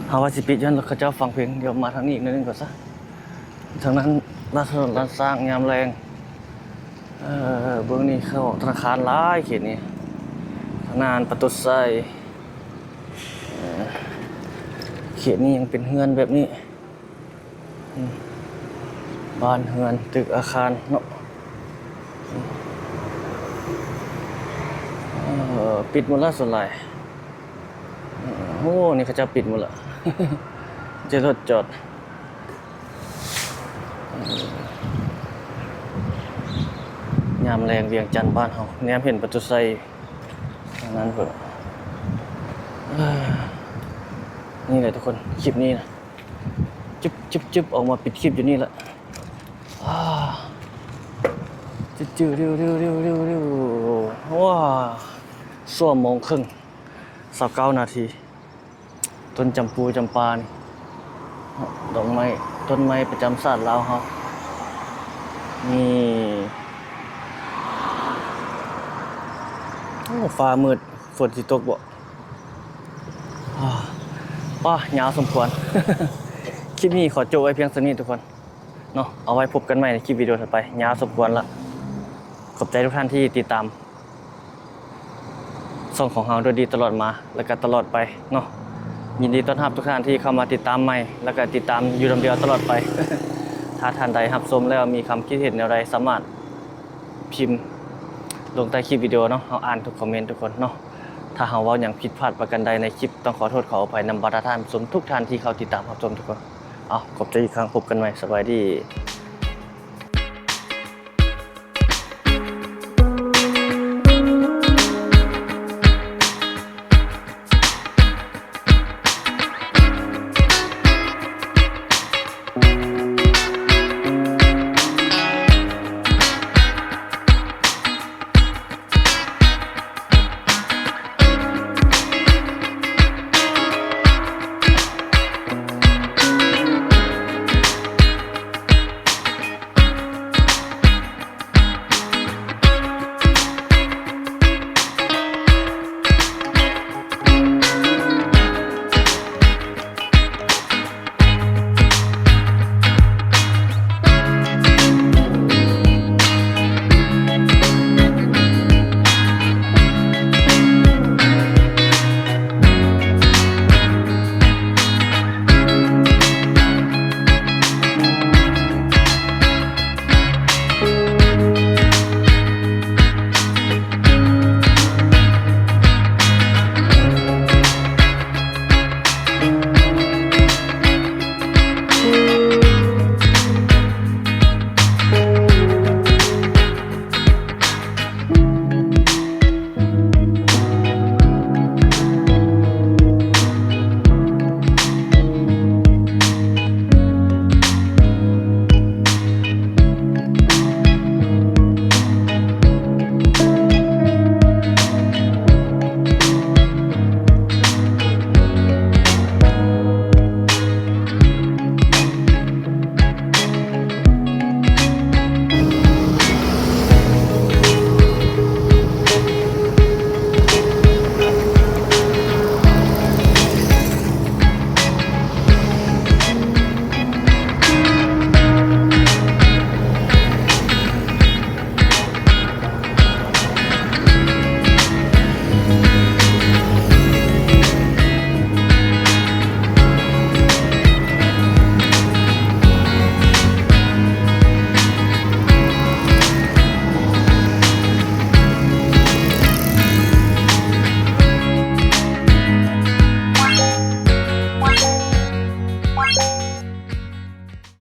ເຮົາວ່າຊິປິດ ຢ້ານລົດເຂົາເຈົ້າຟັງເພງ. ດຽວມາທາງນີ້ອີກໜ້ອຍໜຶ່ງກ່ອນຊະ. ທາງນັ້ນ ຮ້ານ ຖະໜົນລ້ານຊ້າງຍາມແລງ. ເອີ ເບິ່ງນີ້ ເຂົ້າອອກທະນາຄານຫຼາຍເຂດນີ້ ທະນານປະຕູໄຊ. ເອີ ເຂດນີ້ຍັງເປັນເຮືອນແບບນີ້ ອືມ ບ້ານເຮືອນຕຶກອາຄານເນາະ. ເອີ ປິດໝົດແລ້ວສ່ວນຫຼາຍ. ໂອ້ ນີ້ເຂົາເຈົ້າປິດໝົດລະ ຈະລົດຈອດ. ຍາມແລງວຽງຈັນບ້ານເຮົາ ແນມເຫັນປະຕູໄຊທາງນັ້ນພຸ້ນ. ເອີ ນີ້ແຫຼະທຸກຄົນ ຄລິບນີ້ນະ ຈຶບໆໆ ອອກມາປິດຄລິບຢູ່ນີ້ລະ. ອາ ຈຶບໆ ໂອ້ ຊົ່ວໂມງເຄິ່ງ ຊາວເກົ້ານາທີ. ຕົ້ນຈຳປູຈຳປານີ້ ດອກໄມ້ ຕົ້ນໄມ້ປະຈຳຊາດລາວເຮົານີ້. ໂອ້ ຟ້າມືດ ຝົນຊິຕົກບໍ່? ອາ ປ້າ ຍາວສົມຄວນ. ຄລິບນີ້ຂໍຈົບໄວ້ພຽງສ່ຳນີ້ທຸກຄົນເນາະ. ເອົາໄວ້ພົບກັນໃໝ່ໃນຄລິບວິດີໂອຖັດໄປ. ຍາວສົມຄວນລະ. ຂອບໃຈທຸກທ່ານທີ່ຕິດຕາມ ຊ່ອງຂອງເຮົາໂດຍດີຕະຫຼອດມາ ແລະກະຕະຫຼອດໄປເນາະ. ຍິນດີຕ້ອນຮັບທຸກທ່ານທີ່ເຂົ້າມາຕິດຕາມໃໝ່ ແລະກະຕິດຕາມຢູ່ນຳດຽວຕະຫຼອດໄປ. ຖ້າທ່ານໃດຮັບຊົມແລ້ວມີຄຳຄິດເຫັນແນວໃດ ສາມາດພິມລົງໃຕ້ຄລິບວິດີໂອເນາະ. ເຮົາອ່ານທຸກຄອມເມັນທຸກຄົນເນາະ. ຖ້າເຮົາເວົ້າຫຍັງຜິດພາດປະການໃດໃນຄລິບ ຕ້ອງຂໍໂທດຂໍອະໄພນຳບັນດາທ່ານຜູ້ຊົມທຸກທ່ານທີ່ເຂົ້າຕິດຕາມຮັບຊົມທຸກຄົນ. ເອົາ ຂອບໃຈອີກຄັ້ງ ພົບກັນໃໝ່ ສະບາຍດີ.